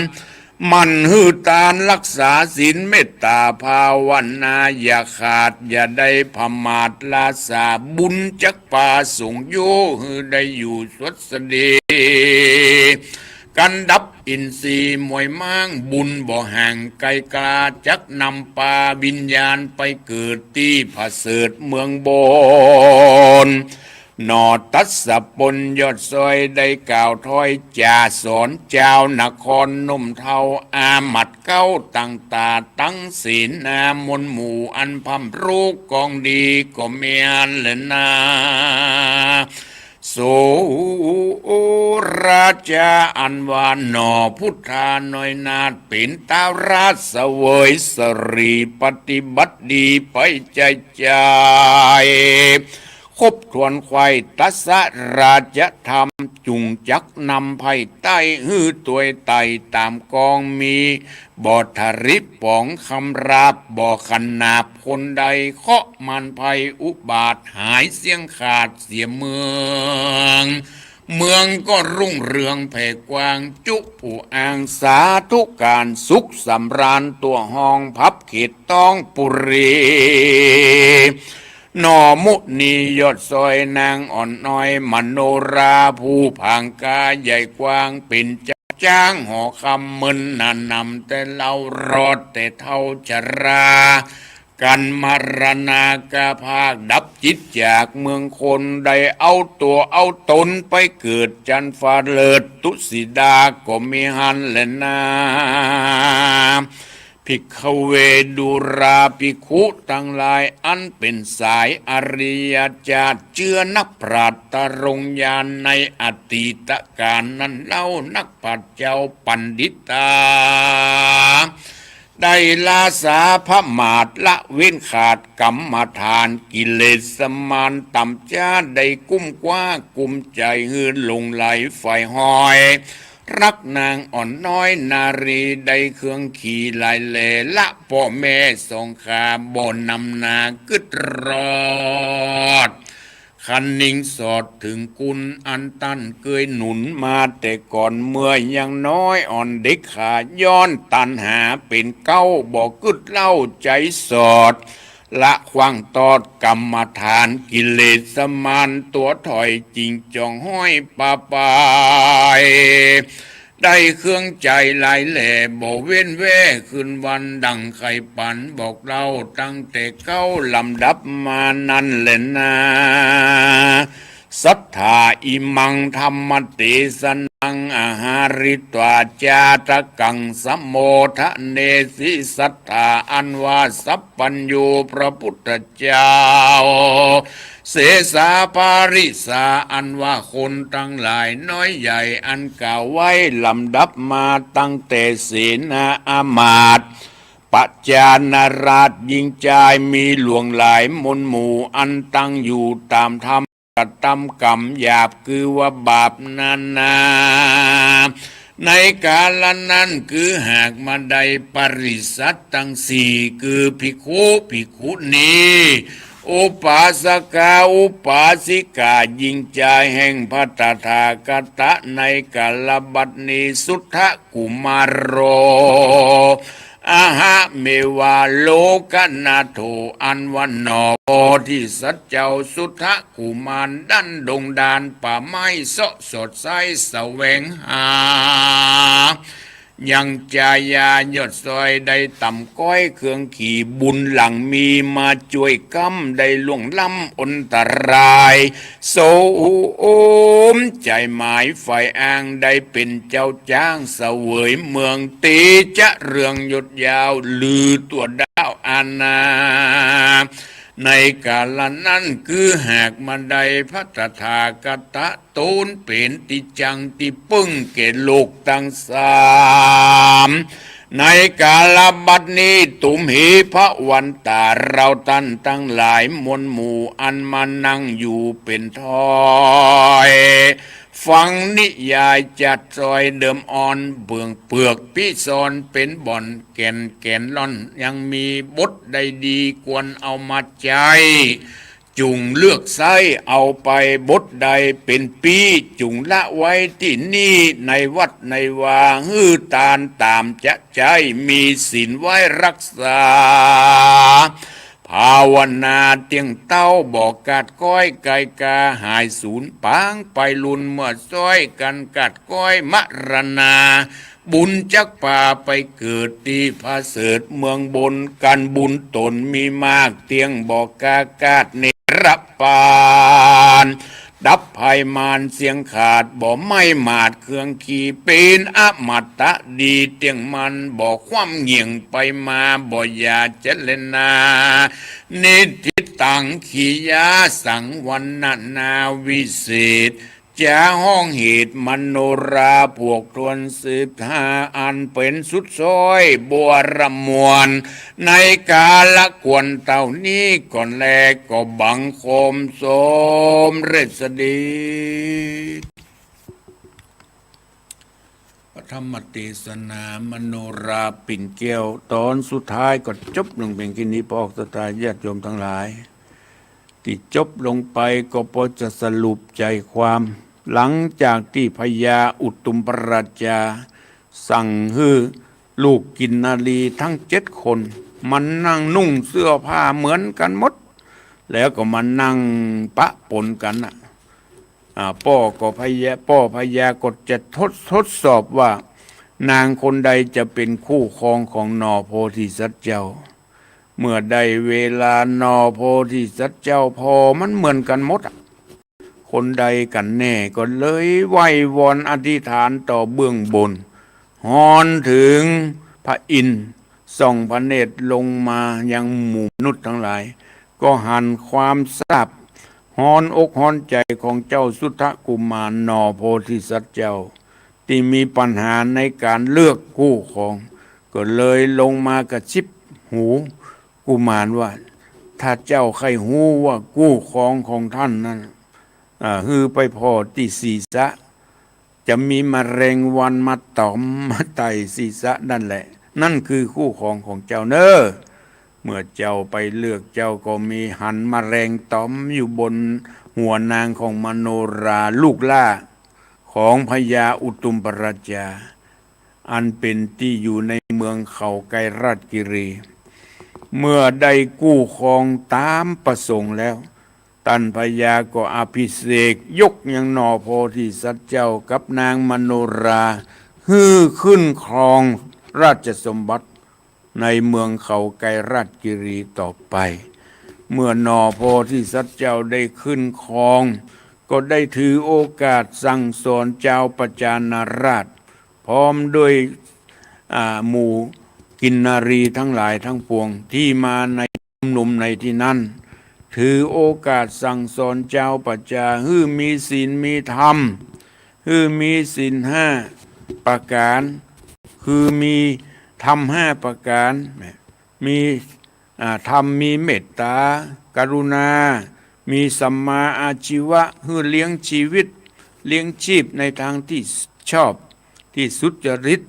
หมั่นหื้อตานรักษาศีลเมตต๋าภาวนาอย่าขาด อย่าได้ผมาทละสา บุญจักปาส่งโย หื้อได้อยู่สวัสดี กันดับอินทรีย์มวยม้าง บุญบ่ห่างไกลกา จักนำปาวิญญาณไปเกิดตี้ผะเสริฐเมืองบน หนอ ตัสสะปนยอดซอยได้กล่าวถ้อยจ๋าสอนจาวนครหนุ่มเฒ่าอามัตย์เก๊าตังต๋าตังเสนามวลหมู่อันพร่ำรู้กองดีก็แม่นแลนา สุราชา อันว่าหนอ พุทธาน้อยนาถเป๋นต้าราชเสวยสรีปฏิบัติดีไปใจ๋ใจ๋ ครบถ้วนไขว่ตัสสะราชธรรม จุ่งจักนำไพร่ใต้หื้อตวยไต่ต๋ามกองมี บ่ทะริป๋องคำราบ บ่ขนาบคนใด เคราะห์มารภัยอุบาทหายเสี้ยงขาดเสียเมือง เมืองก็รุ่งเรืองแผ่กว้างจุผู้อ้างสาธุก๋านสุขสำราญตั๋วห้องพับเขตต้องปุรี หนอ มุนียอดซอยนางอ่อนน้อยมโนราผู้ผางกาใหญ่กว้างเป๋นเจ้าจ๊างหอคำเมินหนานำแต่เล้ารอดแต่เฒ่าชรา กันมรณาคาภาคดับจิตจากเมืองคนได้เอาตั๋วเอาต๋นไปเกิดจันฟ้าเลิศตุสิดาก็มีหั้นแลนา ภิกขเว ดูราภิกขุตังหลาย อันเป๋นสายอริยจาติ เจื้อนักปราชญ์ตรงญาณในอดีตก๋าลนั้นเล่า นักปราชญ์เจ้าปัณฑิตา ได้ละสาพมาทละเว้นขาดกรรมฐาน กิเลสมารต่ำจ๊าได้กุ้มกว้ากุ้มใจ๋หื้อหลงใหลใฝ่ห้อย รักนางอ่อนน้อยนารีได้เครื่องขี่หลายแหล่ ละป้อแม่สองขาบ่นำหน้ากึ๊ดรอด คะนิงสอดเถิงคุณอันต้านเกยหนุนมาแต่ก่อน เมื่อยังน้อยอ่อนเด็กขา ย้อนตัณหาเป๋นเก๊าบ่กึ๊ดเล่าใจ๋สอด ละขว้างตอดกรรมฐาน กิเลสมารตั๋วถอยจิ่งจ่องห้อยปาปาย ได้เครื่องใจ๋หลายแหล่บ่เว้นแว่คืนวัน ดั่งใค่ปันบอกเล่าตั้งแต่เก๊าลำดับมานั้นแลนา สัตถา อิมังธัมมเตสนัง อาหาริตวา จาตกัง สโมทะเนสิ สัตถา อันว่าสัพพัญญูพระพุทธเจ้า เสสาปาริสา อันว่าคนตังหลายน้อยใหญ่ อันกล่าวไว้ลำดับมาตั้งแต่เสนาอามาตย์ ประจานาราช หญิงจายมีหลวงหลายมวลหมู่ อันตั้งอยู่ต๋ามธรรม กระตำกรรมหยาบคือว่าบาปนานา ในกาละนั้นคือหากมาได้ปริษัทตังสี่ คือภิกขุ ภิกขุณี อุปาสกา อุปาสิกา หญิงจายแห่งพระตถาคตะ ในกาละบัดนี้ สุทธกุมารโร อะหะเมวา โลกนาโถ อันว่าหนอ โพธิสัตว์เจ้าสุทธกุมารดั้นดงดารป่าไม้เซาะสอดไส้แสวงหา ยังจายายอดซอยได้ตำก้อยเครื่องขี่บุญหลังมีมาจ้วยก๊ำได้ล่วงล้ำอันตราย สมใจ๋หมายใฝ่อ้างได้เป๋นเจ้าจ๊างเสวยเมือง ตีจะเรืองยศยาวลือตั๋วดาวอาณา ในกาละนั้นคือหากมาได้พระตถาคตะ ต๋นเป๋นตี้จั้งตี้ปึ้งแก่โลกตังสาม ในกาละบัดนี้ ตุมเห พระวันตา เราต้านตังหลายมวลหมู่ อันมานั่งอยู่เป๋นถ้อย ฟังนิยายจัดซอยเดิมอ่อน เปื้องเปื้อกปี้ซ้อนเป๋นบ่อนแก่น แก่นล่อนยังมีบทใดดีควรเอามาใจ๊ จุ่งเลือกใส้เอาไปบทใดเป๋นปี้ จุ่งละไว้ตี้นี่ในวัดในวา หื้อตานต๋ามจะใจ๊ มีศีลไว้รักษา ภาวนาเตี้ยงเต้า บ่ขาดก๊อยไกลกา หายสูญปางไปลุน เมื่อซ้อยกั๋นขาดก๊อยมรณา บุญจักปาไปเกิดตี้ผะเสริฐเมืองบน กั๋นบุญต๋นมีมากเตี้ยงบ่กล้าขาดนิรปาน ดับภัยมารเสี้ยงขาด บ่ไม้หมาดเคืองขี เป๋นอมตะดีเตี้ยงมั่น บ่คว่ำเหยี่ยงไปมา บ่หย่าเจรนา นิทธิตัง กิริยาสังวรรณนาวิเศษ จะฮ้องเหตุมโนรา พวกทวนสืบหา อันเป๋นสุดซ้อยบวรมวล ในกาละควรเต้านี้ก่อนแล ก็บังคมสมเร็จสดี พระธรรมเตสนามโนราปิ่นแก้ว ต๋อนสุดท้ายก็จบลงเพียงแค่นี้ พระออกศรัทธาญาติโยมตังหลาย ตี้จบลงไปก็ปอจะสรุปใจ๋ความ หลังจากตี้พญาอุตุมพราชาสั่งหื้อลูกกินนารีตังเจ็ดคน มานั่งนุ่งเสื้อผ้าเหมือนกั๋นหมด แล้วก็มานั่งปะปนกั๋นน่ะ อ่า ป้อก็พญา ป้อพญาก็จะทด ทดสอบว่านางคนใดจะเป๋นคู่ครองของหน่อโพธิสัตว์เจ้า เมื่อได้เวลาหน่อโพธิสัตว์เจ้าผ่อมันเหมือนกั๋นหมดอะ คนใดกั๋นแน่ ก็เลยไหว้วอนอธิษฐานต่อเบื้องบน ฮอนเถิงพระอินทร์ส่องพระเนตรลงมายังหมู่มนุษย์ตังหลาย ก็หันความซาบฮ้อนอกฮ้อนใจ๋ของเจ้าสุทธกุมารหน่อโพธิสัตว์เจ้า ตี้มีปัญหาในก๋านเลือกคู่ครอง ก็เลยลงมากระซิบหูกุมารว่า ถ้าเจ้าใค่ฮู้ว่าคู่ครองของต้านนั้น อ่า หื้อไปผ่อตี้ศีรษะ จะมีแมลงวันมาต๋อมมาไต่ศีรษะนั่นแหละ นั่นคือคู่ครองของเจ้าเน่อ เมื่อเจ้าไปเลือก เจ้าก็มีหันแมลงต๋อมอยู่บนหัวนางของมโนราลูกหล้าของพญาอุตุมพราชา อันเป๋นตี้อยู่ในเมืองเขาไกรราชกิรี เมื่อได้คู่ครองต๋ามประสงค์แล้ว ต้านพญาก็อภิเษกยกยังหน่อโพธิสัตว์เจ้ากับนางมโนรา หื้อขึ้นครองราชสมบัติในเมืองเขาไกรราชกิรีต่อไป เมื่อหน่อโพธิสัตว์เจ้าได้ขึ้นครอง ก็ได้ถือโอกาสสั่งสอนจาวประชานาราษฎร์ พร้อมด้วย อ่า หมู่กินนารีตังหลายตังปวงตี้มาใน ชุมนุมในตี้นั้น ถือโอกาสสั่งสอนจาวประชา หื้อมีศีลมีธรรม หื้อมีศีลห้าประก๋าน คือมีธรรมห้าประก๋าน มี อ่า ธรรม มีเมตตา กรุณา มีสัมมาอาชีวะ หื้อเลี้ยงชีวิต เลี้ยงชีพในตางตี้ชอบ ตี้สุจริต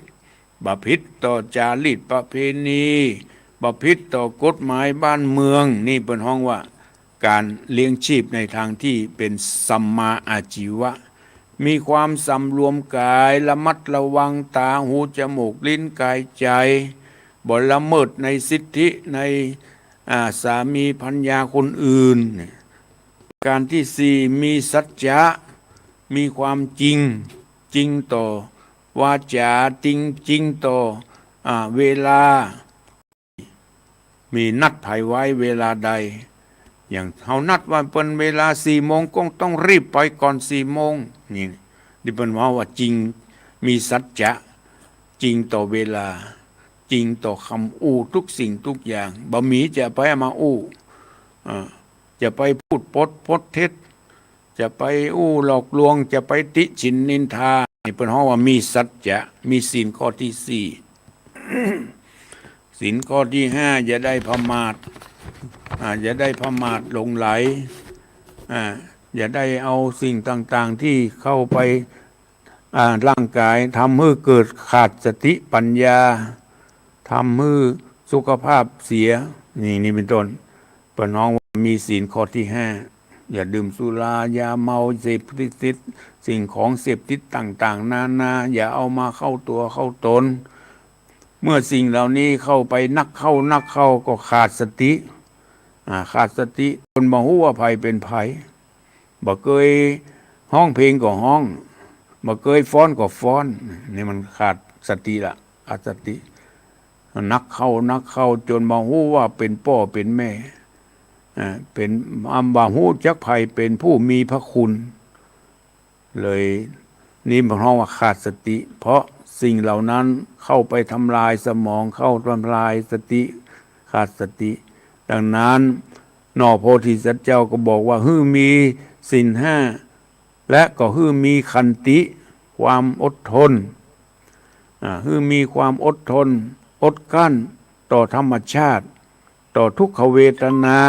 บ่ผิดต่อจารีตประเพณี บ่ผิดต่อกฎหมายบ้านเมือง นี่เปิ้นฮ้องว่าก๋านเลี้ยงชีพในตางตี้เป๋นสัมมาอาชีวะ มีความสำรวมก๋าย ระมัดระวังต๋า หู จมูก ลิ้น ก๋าย ใจ๋ บ่ละเมิดในสิทธิใน อ่า สามีภรรยาคนอื่น ประก๋านตี้สี่ มีสัจจะ มีความจริง จริงต่อ วาจา จริง จริงต่อ อ่า เวลา มีนัดใผไว้เวลาใด อย่างเฮานัดว่าเปิ้นเวลาสี่โมง ก็ต้องรีบไปก่อนสี่โมง นี่ นี่เปิ้นว่า ว่าจริง มีสัจจะ จริงต่อเวลา จริงต่อคำอู้ทุกสิ่งทุกอย่าง บ่มีจะไปมาอู้ อ่า จะไปพูดปด ปดเท็จ จะไปอู้หลอกลวง จะไปติฉินนินทา นี่เปิ้นฮ้องว่ามีสัจจะ มีศีลข้อตี้สี่ ศีลข้อตี้ห้า อย่าได้ประมาท อ่า อย่าได้ประมาทหลงใหล อ่า อย่าได้เอาสิ่งต่างๆ ตี้เข้าไป อ่า ร่างก๋าย ทำหื้อเกิดขาดสติปัญญา ทำหื้อสุขภาพเสีย นี่ นี่เป๋นต้น เปิ้นฮ้องว่ามีศีลข้อตี้ห้า อย่าดื่มสุรา ยาเมา เสพติด สิ่งของเสพติดต่างๆ นานา อย่าเอามาเข้าตั๋วเข้าต๋น เมื่อสิ่งเหล่านี้เข้าไปนักเข้า นักเข้า ก็ขาดสติ อ่า ขาดสติ จ๋นบ่ฮู้ว่าใผเป๋นใผ บ่เกยฮ้องเพลงก็ฮ้อง บ่เกยฟ้อนก็ฟ้อน นี่มันขาดสติละ ขาดสติ นักเข้า นักเข้า จ๋นบ่ฮู้ว่าเป๋นป้อเป๋นแม่ อ่า เป๋น บ่ฮู้จักใผเป๋นผู้มีพระคุณ เลย นี่เปิ้นฮ้องว่าขาดสติ เพราะสิ่งเหล่านั้นเข้าไปทำลายสมอง เข้าทำลายสติ ขาดสติ ดังนั้น หน่อโพธิสัตว์เจ้าก็บอกว่า หื้อมีศีลห้า และก็หื้อมีขันติ ความอดทน อ่า หื้อมีความอดทน อดกลั้นต่อธรรมชาติ ต่อทุกขเวทนา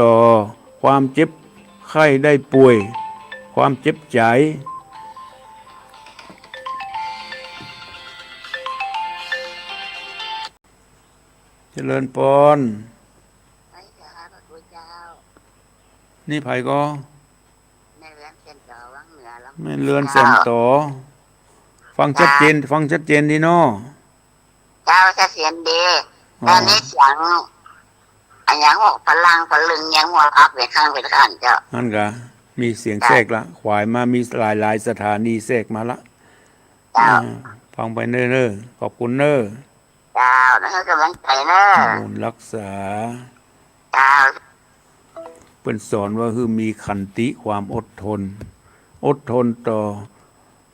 ต่อความเจ็บไข้ได้ป่วย ความเจ็บใจ๋ เจริญปอน นี่ใผก่อ แม่เรือนแสนต๋อวังเหนือ แม่เรือนแสนต๋อ ฟังชัดเจน ฟังชัดเจนดีเนาะ เจ้า ชัดเจนดี อ๋อ แต่นี่เสียง อะหยังหัวพลังพลึงยังหัวอักเป็นครั้งเป็นครั้งเจ้า นั่นกะ มีเสียงแทรกละ ขวายมามีหลายๆ สถานีแทรกมาละ เจ้า อ่า ฟังไปเน้อ ขอบคุณเน้อ เจ้า นะ หื้อกำลังใจ๋เน้อ บุญรักษา เจ้า เปิ้นสอนว่าหื้อมีขันติความอดทน อดทนต่อ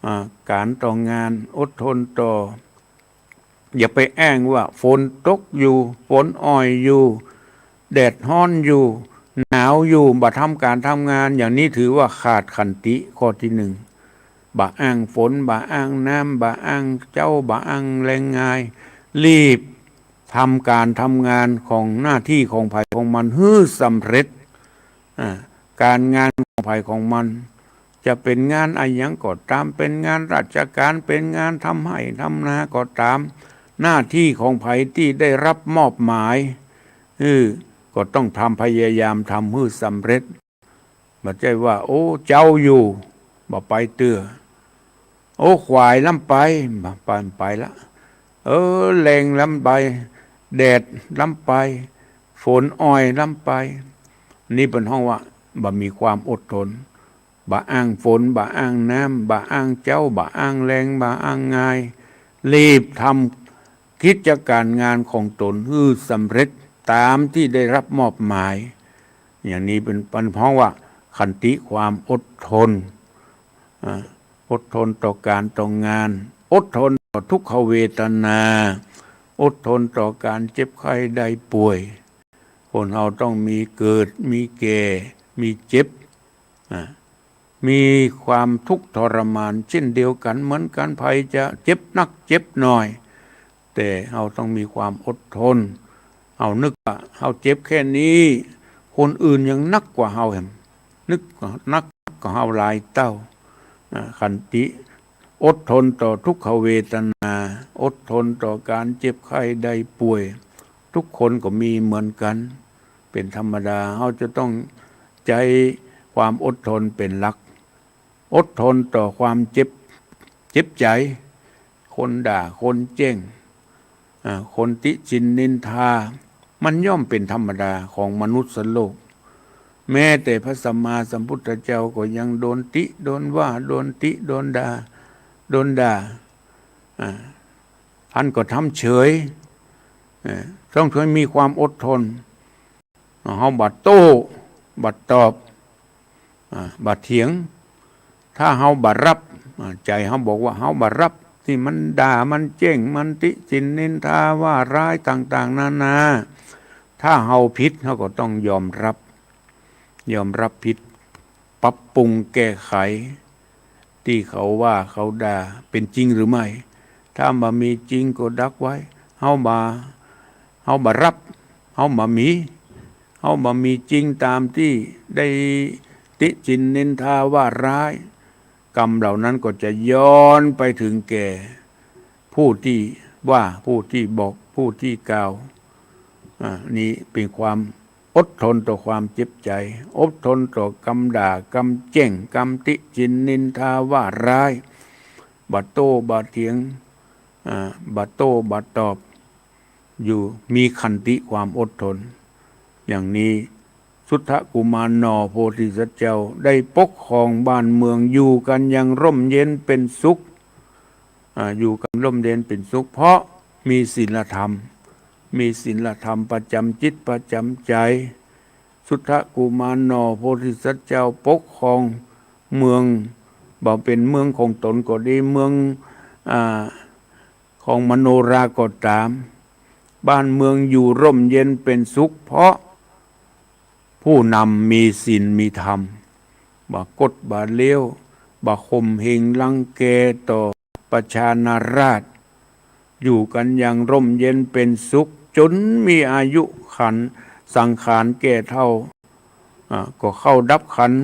อ่า ก๋านต่องาน อดทนต่อ อย่าไปอ้างว่าฝนตกอยู่ ฝนอ่อยอยู่ แดดฮ้อนอยู่ หนาวอยู่ บ่ทำก๋านทำงาน อย่างนี้ถือว่าขาดขันติข้อตี้นึ่ง บ่อ้างฝน บ่อ้างน้ำ บ่อ้างเจ๊า บ่อ้างแลงงาย รีบทำก๋านทำงานของหน้าตี้ของใผของมันหื้อสำเร็จ อ่า ก๋านงานของใผของมัน จะเป๋นงานอะหยังก็ต๋าม เป๋นงานราชก๋าน เป๋นงานทำไฮ่ทำนาก็ต๋าม หน้าตี้ของใผตี้ได้ฮับมอบหมาย เออ ก็ต้องทำ พยายามทำหื้อสำเร็จ บ่ใจ้ว่า โอ้ เจ๊าอยู่ บ่ไปเตื้อ โอ้ ขวายล้ำไป บ่ไป บ่ไปละ เออ แลงล้ำไป แดดล้ำไป ฝนอ่อยล้ำไป นี่เปิ้นฮ้องว่า บ่มีความอดทน บ่อ้างฝน บ่อ้างน้ำ บ่อ้างเจ๊า บ่อ้างแลง บ่อ้างงาย รีบทำกิจก๋านงานของต๋นหื้อสำเร็จต๋ามตี้ได้ฮับมอบหมาย อย่างนี้เปิ้น เปิ้นฮ้องว่าขันติความอดทน อ่า อดทนต่อก๋านต่องาน อดทนต่อทุกขเวทนา อดทนต่อก๋านเจ็บไข้ได้ป่วย คนเฮาต้องมีเกิด มีแก่ มีเจ็บ อ่า มีความทุกข์ทรมานเช่นเดียวกั๋นเหมือนกั๋น ใผจะเจ็บนักเจ็บน้อย แต่เฮาต้องมีความอดทน เฮานึกว่าเฮาเจ็บแค่นี้ คนอื่นยังนักกว่าเฮาแหม นึกว่านักกว่าเฮาหลายเต้า อ่า ขันติ อดทนต่อทุกขเวทนา อดทนต่อก๋านเจ็บไข้ได้ป่วย ทุกคนก็มีเหมือนกั๋น เป๋นธรรมดา เฮาจะต้องใจ๊ความอดทนเป๋นหลัก อดทนต่อความเจ็บ เจ็บใจ๋ คนด่า คนแจ้ง อ่า คนติฉินนินทา มันย่อมเป๋นธรรมดาของมนุษย์โลก แม้แต่พระสัมมาสัมพุทธเจ้าก็ยังโดนติ โดนว่า โดนติ โดนด่า โดนด่า อ่า ต้านก็ทำเฉย เอ่อ ต้อง ต้องมีความอดทน เฮาบ่โต้ บ่ตอบ อ่า บ่เถียง ถ้าเฮาบ่ฮับ อ่า ใจ๋เฮาบอกว่าเฮาบ่ฮับ ตี้มันด่า มันแจ้ง มันติฉินนินทาว่าร้ายต่างๆ นานา ถ้าเฮาผิด เฮาก็ต้องยอมฮับ ยอมฮับผิด ปรับปรุงแก้ไข ตี้เขาว่าเขาด่าเป๋นจริงหรือไม่ ถ้าบ่มีจริงก็ดักไว้ เฮาบ่ เฮาบ่ฮับ เฮาบ่มี เฮาบ่มีจริงต๋ามตี้ได้ติฉินนินทาว่าร้าย กรรมเหล่านั้นก็จะย้อนไปเถิงแก่ผู้ตี้ว่า ผู้ตี้บอก ผู้ตี้กล่าว อ่า นี่เป๋นความอดทนต่อความเจ็บใจ๋ อดทนต่อกำด่า กำแจ้ง กำติฉินนินทาว่าร้าย บ่โต้บ่เถียง อ่า บ่โต้บ่ตอบ อยู่ มีขันติความอดทน อย่างนี้ สุทธกุมารหน่อโพธิสัตว์เจ้าได้ปกครองบ้านเมืองอยู่กั๋นอย่างร่มเย็นเป๋นสุข อ่า อยู่กั๋นร่มเย็นเป๋นสุข เพราะมีศีลธรรม มีศีลธรรมประจ๋ำจิตประจ๋ำใจ๋ สุทธกุมารหน่อโพธิสัตว์เจ้าปกครองเมือง บ่เป๋นเมืองของต๋นก็ดี เมือง อ่า ของมโนราก็ต๋าม บ้านเมืองอยู่ร่มเย็นเป๋นสุข เพราะผู้นำมีศีลมีธรรม บ่กดบ่เลว บ่ข่มเหงรังแกต่อประชานาราษฎร์ อยู่กั๋นอย่างร่มเย็นเป๋นสุข จ๋นมีอายุขันธ์สังขารแก่เฒ่า อ่า ก็เข้าดับขันธ์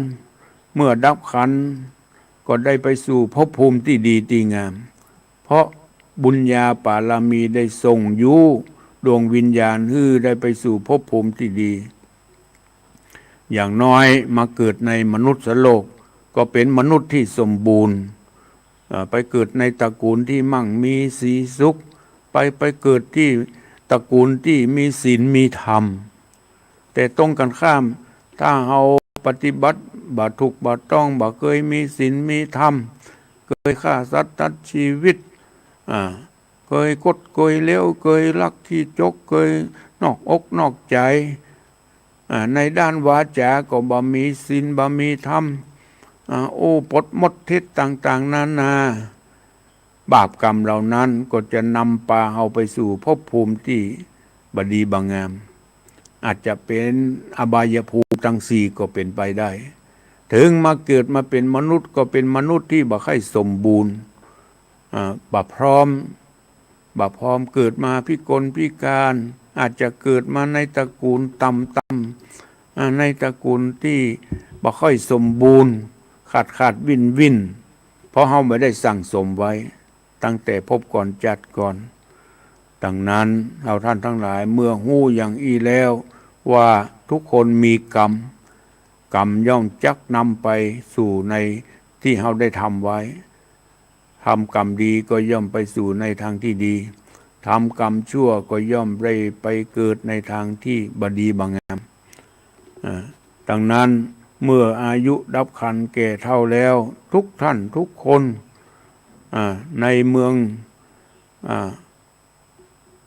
เมื่อดับขันธ์ก็ได้ไปสู่ภพภูมิตี้ดีตี้งาม เพราะบุญญาปารมีได้ส่งยู้ดวงวิญญาณหื้อได้ไปสู่ภพภูมิตี้ดี อย่างน้อยมาเกิดในมนุษย์โลก ก็เป๋นมนุษย์ตี้สมบูรณ์ เอ่อ ไปเกิดในตระกูลตี้มั่งมีสีสุข ไป ไปเกิดตี้ตระกูลตี้มีศีลมีธรรม แต่ตรงกั๋นข้าม ถ้าเฮาปฏิบัติบ่ถูกบ่ต้อง บ่เกยมีศีลมีธรรม เกยฆ่าสัตว์ตัดชีวิต อ่า เกยกดเกยเลว เกยลักขี้จก เกยนอกอกนอกใจ๋ อ่า ในด้านวาจาก็บ่มีศีลบ่มีธรรม อ่า โอ้ ปดมดเท็จต่างๆ นานา บาปกรรมเหล่านั้นก็จะนำปาเฮาไปสู่ภพภูมิตี้บ่ดีบ่งาม อาจจะเป๋นอบายภูมิตังสี่ก็เป๋นไปได้ เถิงมาเกิดมาเป๋นมนุษย์ก็เป๋นมนุษย์ตี้บ่ค่อยสมบูรณ์ อ่า บ่พร้อม บ่พร้อม เกิดมาพิกลพิการ อาจจะเกิดมาในตระกูลต่ำๆ อ่า ในตระกูลตี้บ่ค่อยสมบูรณ์ ขาดๆ วิ่นๆ เพราะเฮาบ่ได้สั่งสมไว้ ตั้งแต่ภพก่อนจาติก่อน ดังนั้นเฮาท่านตังหลายเมื่อฮู้อย่างอี้แล้วว่าทุกคนมีกรรม กรรมย่อมจักนำไปสู่ในตี้เฮาได้ทำไว้ ทำกรรมดีก็ย่อมไปสู่ในทางตี้ดี ทำกรรมชั่วก็ย่อมได้ไปเกิดในทางตี้บ่ดีบ่งาม อ่า ดังนั้นเมื่ออายุดับขันธ์แก่เฒ่าแล้ว ทุกท่านทุกคน อ่า ในเมือง อ่า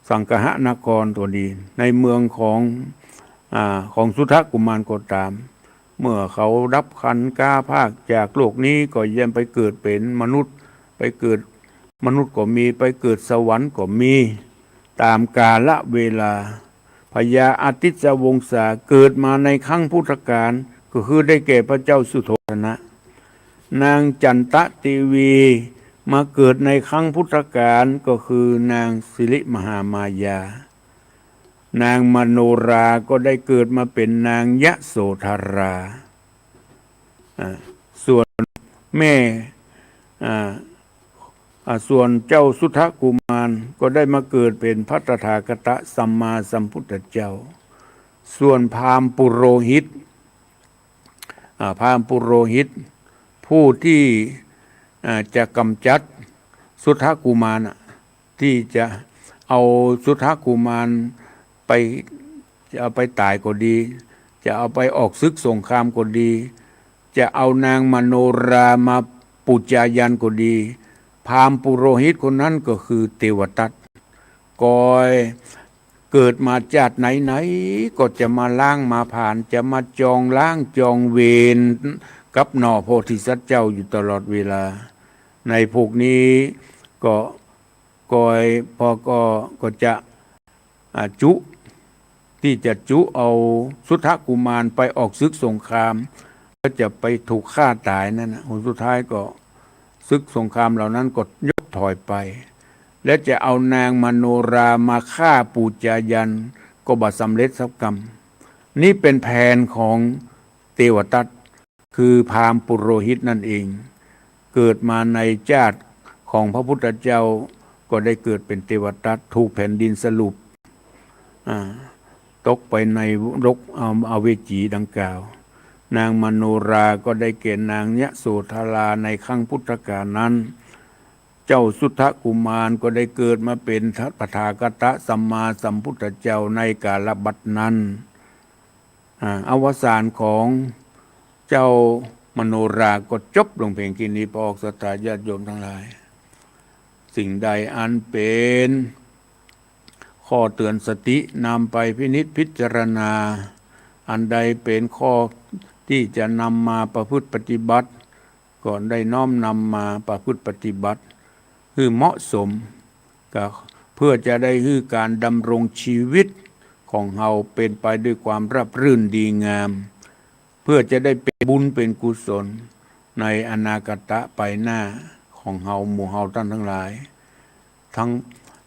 สังคหนครก็ดี ในเมืองของ อ่า ของสุทธกุมารก็ต๋าม เมื่อเขาดับขันธ์ก้าพรากจากโลกนี้ก็ย่อมไปเกิดเป๋นมนุษย์ ไปเกิดมนุษย์ก็มี ไปเกิดสวรรค์ก็มี ต๋ามกาลเวลา พญาอาติสวงศาเกิดมาในครั้งพุทธกาล ก็คือได้แก่พระเจ้าสุโธทนะ นางจันตะเตวีมาเกิดในครั้งพุทธกาล ก็คือนางสิริมหามายา นางมโนราก็ได้เกิดมาเป๋นนางยโสธรา อ่า ส่วนแม่ อ่า อ่า ส่วนเจ้าสุทธกุมารก็ได้มาเกิดเป๋นพระตถาคตสัมมาสัมพุทธเจ้า ส่วนพราหมณ์ปุโรหิต อ่า พราหมณ์ปุโรหิต ผู้ตี้ อ่า จะก๋ำจัดสุทธกุมารน่ะ ตี้จะเอาสุทธกุมารไป จะเอาไปต๋ายก็ดี จะเอาไปออกศึกสงครามก็ดี จะเอานางมโนรามาปู๋จายันก็ดี พราหมณ์ปุโรหิตคนนั้นก็คือเตวทัต ก๋อยเกิดมาจาติไหนๆ ก็จะมาล้างมาผลาญ จะมาจองล้างจองเวรกับหน่อโพธิสัตว์เจ้าอยู่ตลอดเวลา ในพวกนี้ก็ ก๋อย พอก็ ก็จะ อ่า จุ ตี้จะจุเอาสุทธกุมารไปออกศึกสงคราม ก็จะไปถูกฆ่าต๋ายนั่นน่ะ ผลสุดท้ายก็ศึกสงครามเหล่านั้นก็ยกถอยไป และจะเอานางมโนรามาฆ่าปู๋จายัน ก็บ่สำเร็จสักกำ นี่เป๋นแผนของเตวทัต คือพราหมณ์ปุโรหิตนั่นเอง เกิดมาในจาติของพระพุทธเจ้า ก็ได้เกิดเป๋นเตวทัต ถูกแผ่นดินสลุป อ่า ตกไปในนรก อ- อเวจีดังกล่าว นางมโนราก็ได้แก่นางยโสธราในครั้งพุทธกาลนั้น เจ้าสุทธกุมารก็ได้เกิดมาเป๋นตถาคตสัมมาสัมพุทธเจ้าในกาลบัดนั้น อ่า อวสานของเจ้ามโนราก็จบลงเพียงแค่นี้ ปอกศรัทธาญาติโยมตังหลาย สิ่งใดอันเป๋นข้อเตือนสตินำไปพินิจพิจารณา อันใดเป๋นข้อตี้จะนำมาประพฤติปฏิบัติ ก็ได้น้อมนำมาประพฤติปฏิบัติหื้อเหมาะสม ก็เพื่อจะได้หื้อก๋านดำรงชีวิตของเฮาเป๋นไปด้วยความราบรื่นดีงาม เพื่อจะได้เป๋นบุญเป๋นกุศลในอนาคตะไปหน้าของเฮา หมู่เฮาต้านตังหลาย ทั้ง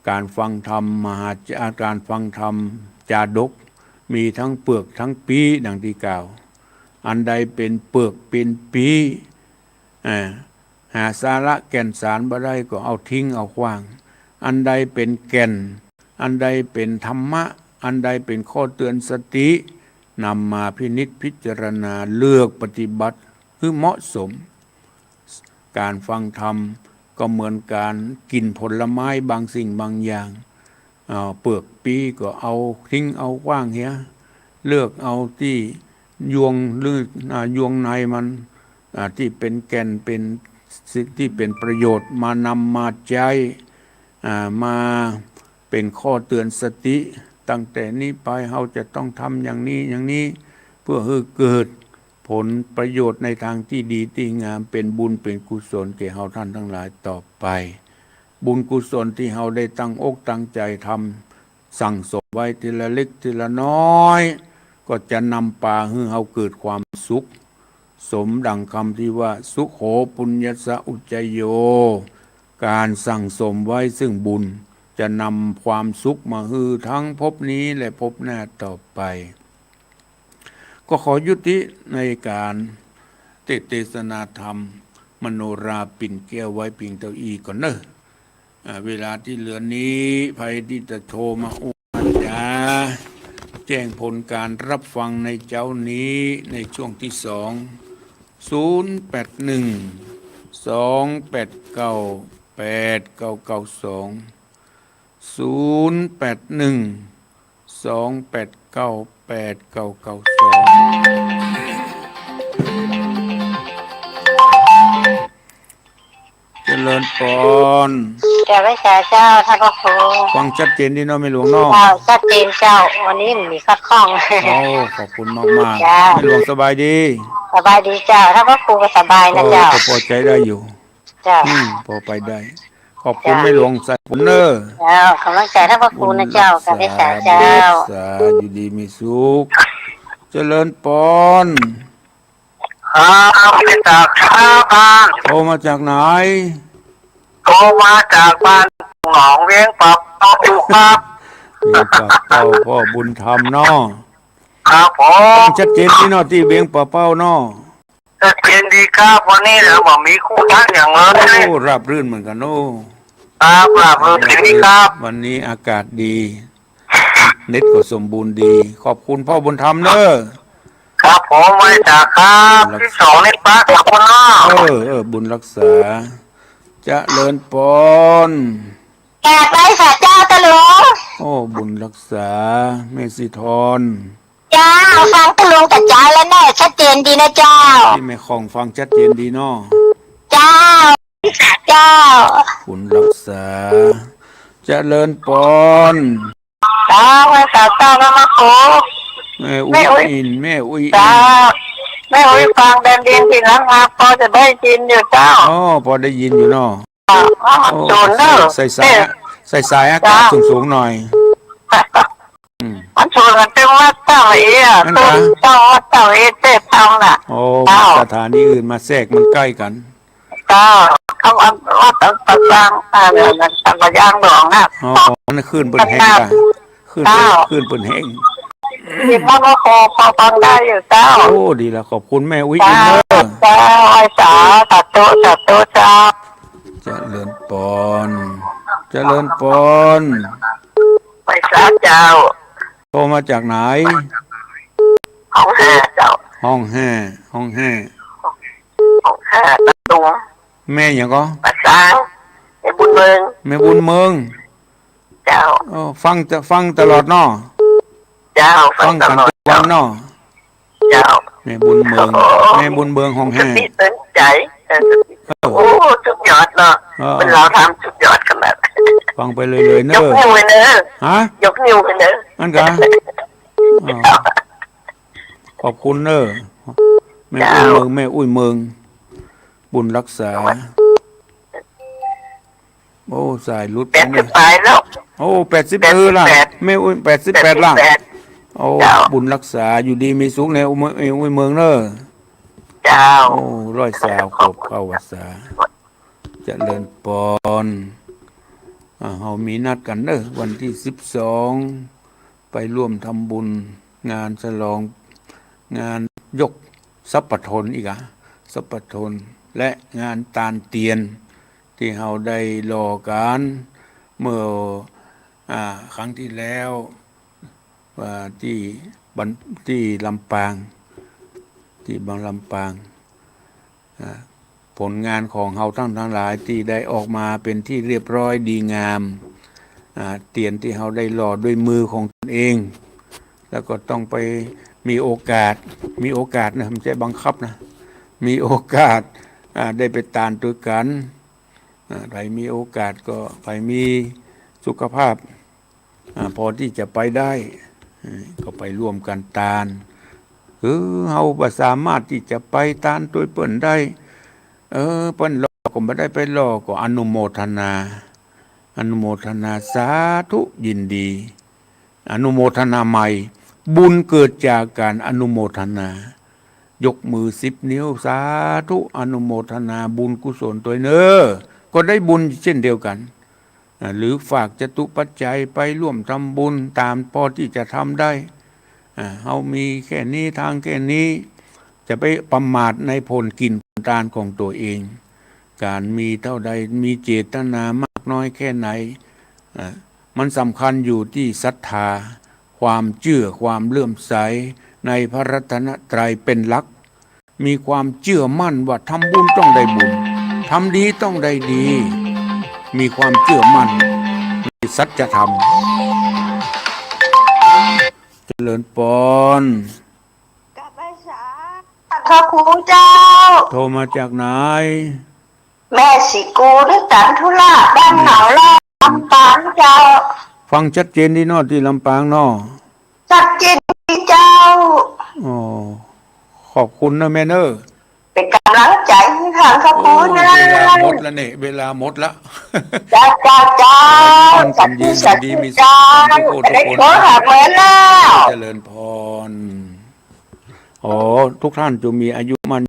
ก๋านฟังธรรมมหาจา ก๋านฟังธรรมจาดก มีทั้งเปือกทั้งปี้ดังตี้กล่าว อันใดเป๋นเปือกเป๋นปี้ อ่า หาสาระแก่นสารบ่ได้ก็เอาทิ้งเอาขว้าง อันใดเป๋นแก่น อันใดเป๋นธรรมะ อันใดเป๋นข้อเตือนสติ นำมาพินิจพิจารณาเลือกปฏิบัติหื้อเหมาะสม ก๋านฟังธรรมก็เหมือนก๋านกิ๋นผลไม้บางสิ่งบางอย่าง อ่า เปือกปี้ก็เอาทิ้งเอาขว้างเหีย เลือกเอาตี้ยวงลึก อ่า ยวงในมัน อ่า ตี้เป๋นแก่น เป๋นสิ่งตี้เป๋นประโยชน์มานำมาใจ๊ อ่า มาเป๋นข้อเตือนสติ ตั้งแต่นี้ไปเฮาจะต้องทำอย่างนี้อย่างนี้ เพื่อหื้อเกิดผลประโยชน์ในตางตี้ดีตี้งาม เป๋นบุญเป๋นกุศลแก่เฮาต้านตังหลายต่อไป บุญกุศลตี้เฮาได้ตั้งอกตั้งใจ๋ทำ สั่งสมไว้ทีละเล็กทีละน้อย ก็จะนำปาหื้อเฮาเกิดความสุข สมดังกำตี้ว่า สุโข ปุญญัสสะ อุจจะโย ก๋านสั่งสมไว้ซึ่งบุญ จะนำความสุขมาหื้อทั้งภพนี้และภพหน้าต่อไป ก็ขอยุติในก๋านเตสน์เตสนาธรรม มโนราปิ่นแก้วไว้เพียงเต้าอี้ก่อนเนาะ อ่า เวลาตี้เหลือนี้ ใผตี้จะโทรมาอู้มาจ๋า แจ้งผลก๋านรับฟังในเจ๊านี้ ในช่วงตี้สอง ศูนย์แปดหนึ่ง สองแปดเก้า แปดเก้าเก้าสอง ศูนย์แปดหนึ่ง สองแปดเก้า แปดเก้าเก้าสอง เจริญปอน เจ้า ไหว้สาเจ้า ต้านพระครู ฟังชัดเจนดีเนาะแม่หลวงเนาะ เจ้า ชัดเจนเจ้า วันนี้มีข้อข้อง โอ้ ขอบคุณมากๆ เจ้า แม่หลวงสบายดี สบายดีเจ้า ต้านพระครูก็สบายนะเจ้า ก็พอใจ๊ได้อยู่ เจ้า อืม พอไปได้ ขอบคุณ เจ้า แม่หลวงสายฝนเนอะ เจ้า ก๋ำลังใจ๋ต้านพระครูนะเจ้า บุญรักษา กับไหว้สาเจ้า บุญรักษา อยู่ดีมีสุข เจริญปอน ครับ ไหว้สาครับ บ้าน โทรมาจากไหน โทรมาจากบ้านหนองเวียงป่าเป้าครับ เวียงป่าเป้า พ่อบุญธรรมเนาะ ครับผม ชัดเจนดีเนาะ ตี้เวียงป่าเป้าเนาะ ชัดเจนดีครับ วันนี้นะ บ่มีคู่ต้านอย่างเลย โอ้ ราบรื่นเหมือนกั๋นเนาะ ครับ ราบรื่นดีครับ วันนี้อากาศดี เน็ตก็สมบูรณ์ดี ขอบคุณพ่อบุญธรรมเนอะ ครับผม ไหว้สาครับ บุญรักษา ตี้สองนี่ป้าขอบคุณเนาะ เออ เออ บุญรักษา เจริญปอน กราบไหว้สาเจ้าต้านหลวง โอ้ บุญรักษา แม่สีทอน เจ้า ฟังต้านหลวงตะจ๋าแล้วเนาะ ชัดเจนดีนะเจ้า ตี้แม่ของฟังชัดเจนดีเนาะ เจ้า เจ้า บุญรักษา เจริญปอน เจ้า ไหว้สาเจ้า ต้านพระครู แม่อุ๊ย แม่อุ๊ยอิน แม่อุ๊ยอิน เจ้า แม่อุ๊ยฟังแดนดินถิ่นรัก พอจะได้ยินอยู่เจ้า อ๋อ พอได้ยินอยู่เนาะ อ๋อ โอ้ โจรเนอะ สายสาย แม่ สายสายอากาศ เจ้า สูงๆ หน่อย อืม มันชวนกั๋นเต้นวัดเจ้าเอ๋อะ นั่นนะ เต้นเจ้าวัดเจ้าเอ๋เต้นทำน่ะ โอ้ เจ้า สถานีอื่นมาแทรก มันใก้กั๋น เจ้า เขาวัด วัดสังฆะยาง อ่า สังฆะยางหลวงน่ะ อ๋อ มันคลื่นเปิ้นแฮงก่ะ คลื่นเปิ้น เจ้า คลื่นเปิ้นแฮง ยินแล้วก็พอ พอฟังได้อยู่เจ้า โอ้ ดีแล้ว ขอบคุณแม่อุ๊ยอินเนอะ เจ้า ไหว้สา สาธุ สาธุเจ้า เจริญปอน เจริญปอน ไหว้สาเจ้า โทรมาจากไหน ห้องห้าเจ้า ห้องห้า ห้องห้า ห้องห้า ตะตุง แม่หยังก่อ ป่าซาง แม่บุญเมือง แม่บุญเมือง เจ้า เออ ฟังตะ ฟังตลอดเนาะ เจ้า ฟังตลอด ฟังกั๋นทุกวันเนาะ เจ้า แม่บุญเมือง โอ้ แม่บุญเมืองห้องห้า สติเตือนใจ เออ โอ้ สุดยอดเนาะ เออ เปิ้นเล่าธรรมสุดยอดขนาด ฟังไปเรื่อยๆ เน้อ ยกนิ้วให้เน้อ ฮะ ยกนิ้วให้เน้อ อั้นก่ะ อ๋อ ขอบคุณเน้อ แม่อุ๊ยเมือง เจ้า แม่อุ๊ยเมือง บุญรักษา โอ้ สายหลุดไปเนี่ย แปดสิบปลายแล้ว โอ้ แปดสิบ เออล่ะ แปดสิบแปด แม่อุ๊ย แปดสิบแปด ล่ะ แปดสิบแปด โอ้ เจ้า บุญรักษา อยู่ดีมีสุขในอุ๊ยเมือง อุ๊ยเมืองเนอะ เจ้า โอ้ ร้อยซาวขวบเข้าพรรษา เจริญปอน อ่า เฮามีนัดกั๋นเนอะ วันตี้สิบสอง ไปร่วมทำบุญงานฉลอง งานยกสัพพะทนอีกอะ สัพพะทน และงานตานเตียน ตี้เฮาได้หล่อกั๋นเมื่อ อ่า ครั้งตี้แล้ว อ่า ตี้บัน ตี้ลำปาง ตี้บังลำปาง อ่า ผลงานของเฮาตัง ตังหลายตี้ได้ออกมาเป๋นตี้เรียบร้อยดีงาม อ่า เตียนตี้เฮาได้หล่อด้วยมือของตนเอง แล้วก็ต้องไปมีโอกาส มีโอกาสนะ บ่ใจ้บังคับนะ มีโอกาส อ่า ได้ไปตานตวยกั๋น อ่า ใผมีโอกาสก็ ใผมีสุขภาพ อ่า พอตี้จะไปได้ เออ ก็ไปร่วมกั๋นตาน คือเฮาบ่สามารถตี้จะไปตานตวยเปิ้นได้ เออ เปิ้นหล่อก็บ่ได้ไปหล่อ ก็อนุโมทนา อนุโมทนา สาธุ ยินดี อนุโมทนาใหม่ บุญเกิดจากก๋านอนุโมทนา ยกมือสิบนิ้ว สาธุ อนุโมทนาบุญกุศลตวยเน่อ ก็ได้บุญเช่นเดียวกั๋น อ่า หรือฝากจตุปัจจัยไปร่วมทำบุญตามพอตี้จะทำได้ อ่า เฮามีแค่นี้ ตางแค่นี้ จะไปประมาทในผลกิ๋นผลตานของตั๋วเอง ก๋านมีเต้าใด มีเจตนามากน้อยแค่ไหน อ่า มันสำคัญอยู่ตี้ศรัทธา ความเจื้อ ความเลื่อมใสในพระรัตนตรัยเป๋นหลัก มีความเจื้อมั่นว่าทำบุญต้องได้บุญ ทำดีต้องได้ดี มีความเจื้อมั่นในสัจธรรม เจริญปอน กราบไหว้สา พระครูเจ้า โทรมาจากไหน แม่ศรีกูล หรือจันทุราช บ้านหนองแร่ ลำปางเจ้า ฟังชัดเจนดีเนาะ ตี้ลำปางเนาะ ชัดเจนดีเจ้า อ๋อ ขอบคุณนะแม่เนอะ เป๋นก๋ำลังใจ๋หื้อตางพระครู โอ้ นะ เวลาหมดแล้วเนี่ย เวลาหมดแล้ว เจ้า เจ้า เจ้า อายุมั่นขวัญยืน สาธุ อยู่ดีมีสุข เจ้า ทุกผู้ทุกคน ได้โทรหาแม่แล้ว เจริญปอน อ๋อ ทุกท่านจงมีอายุมั่น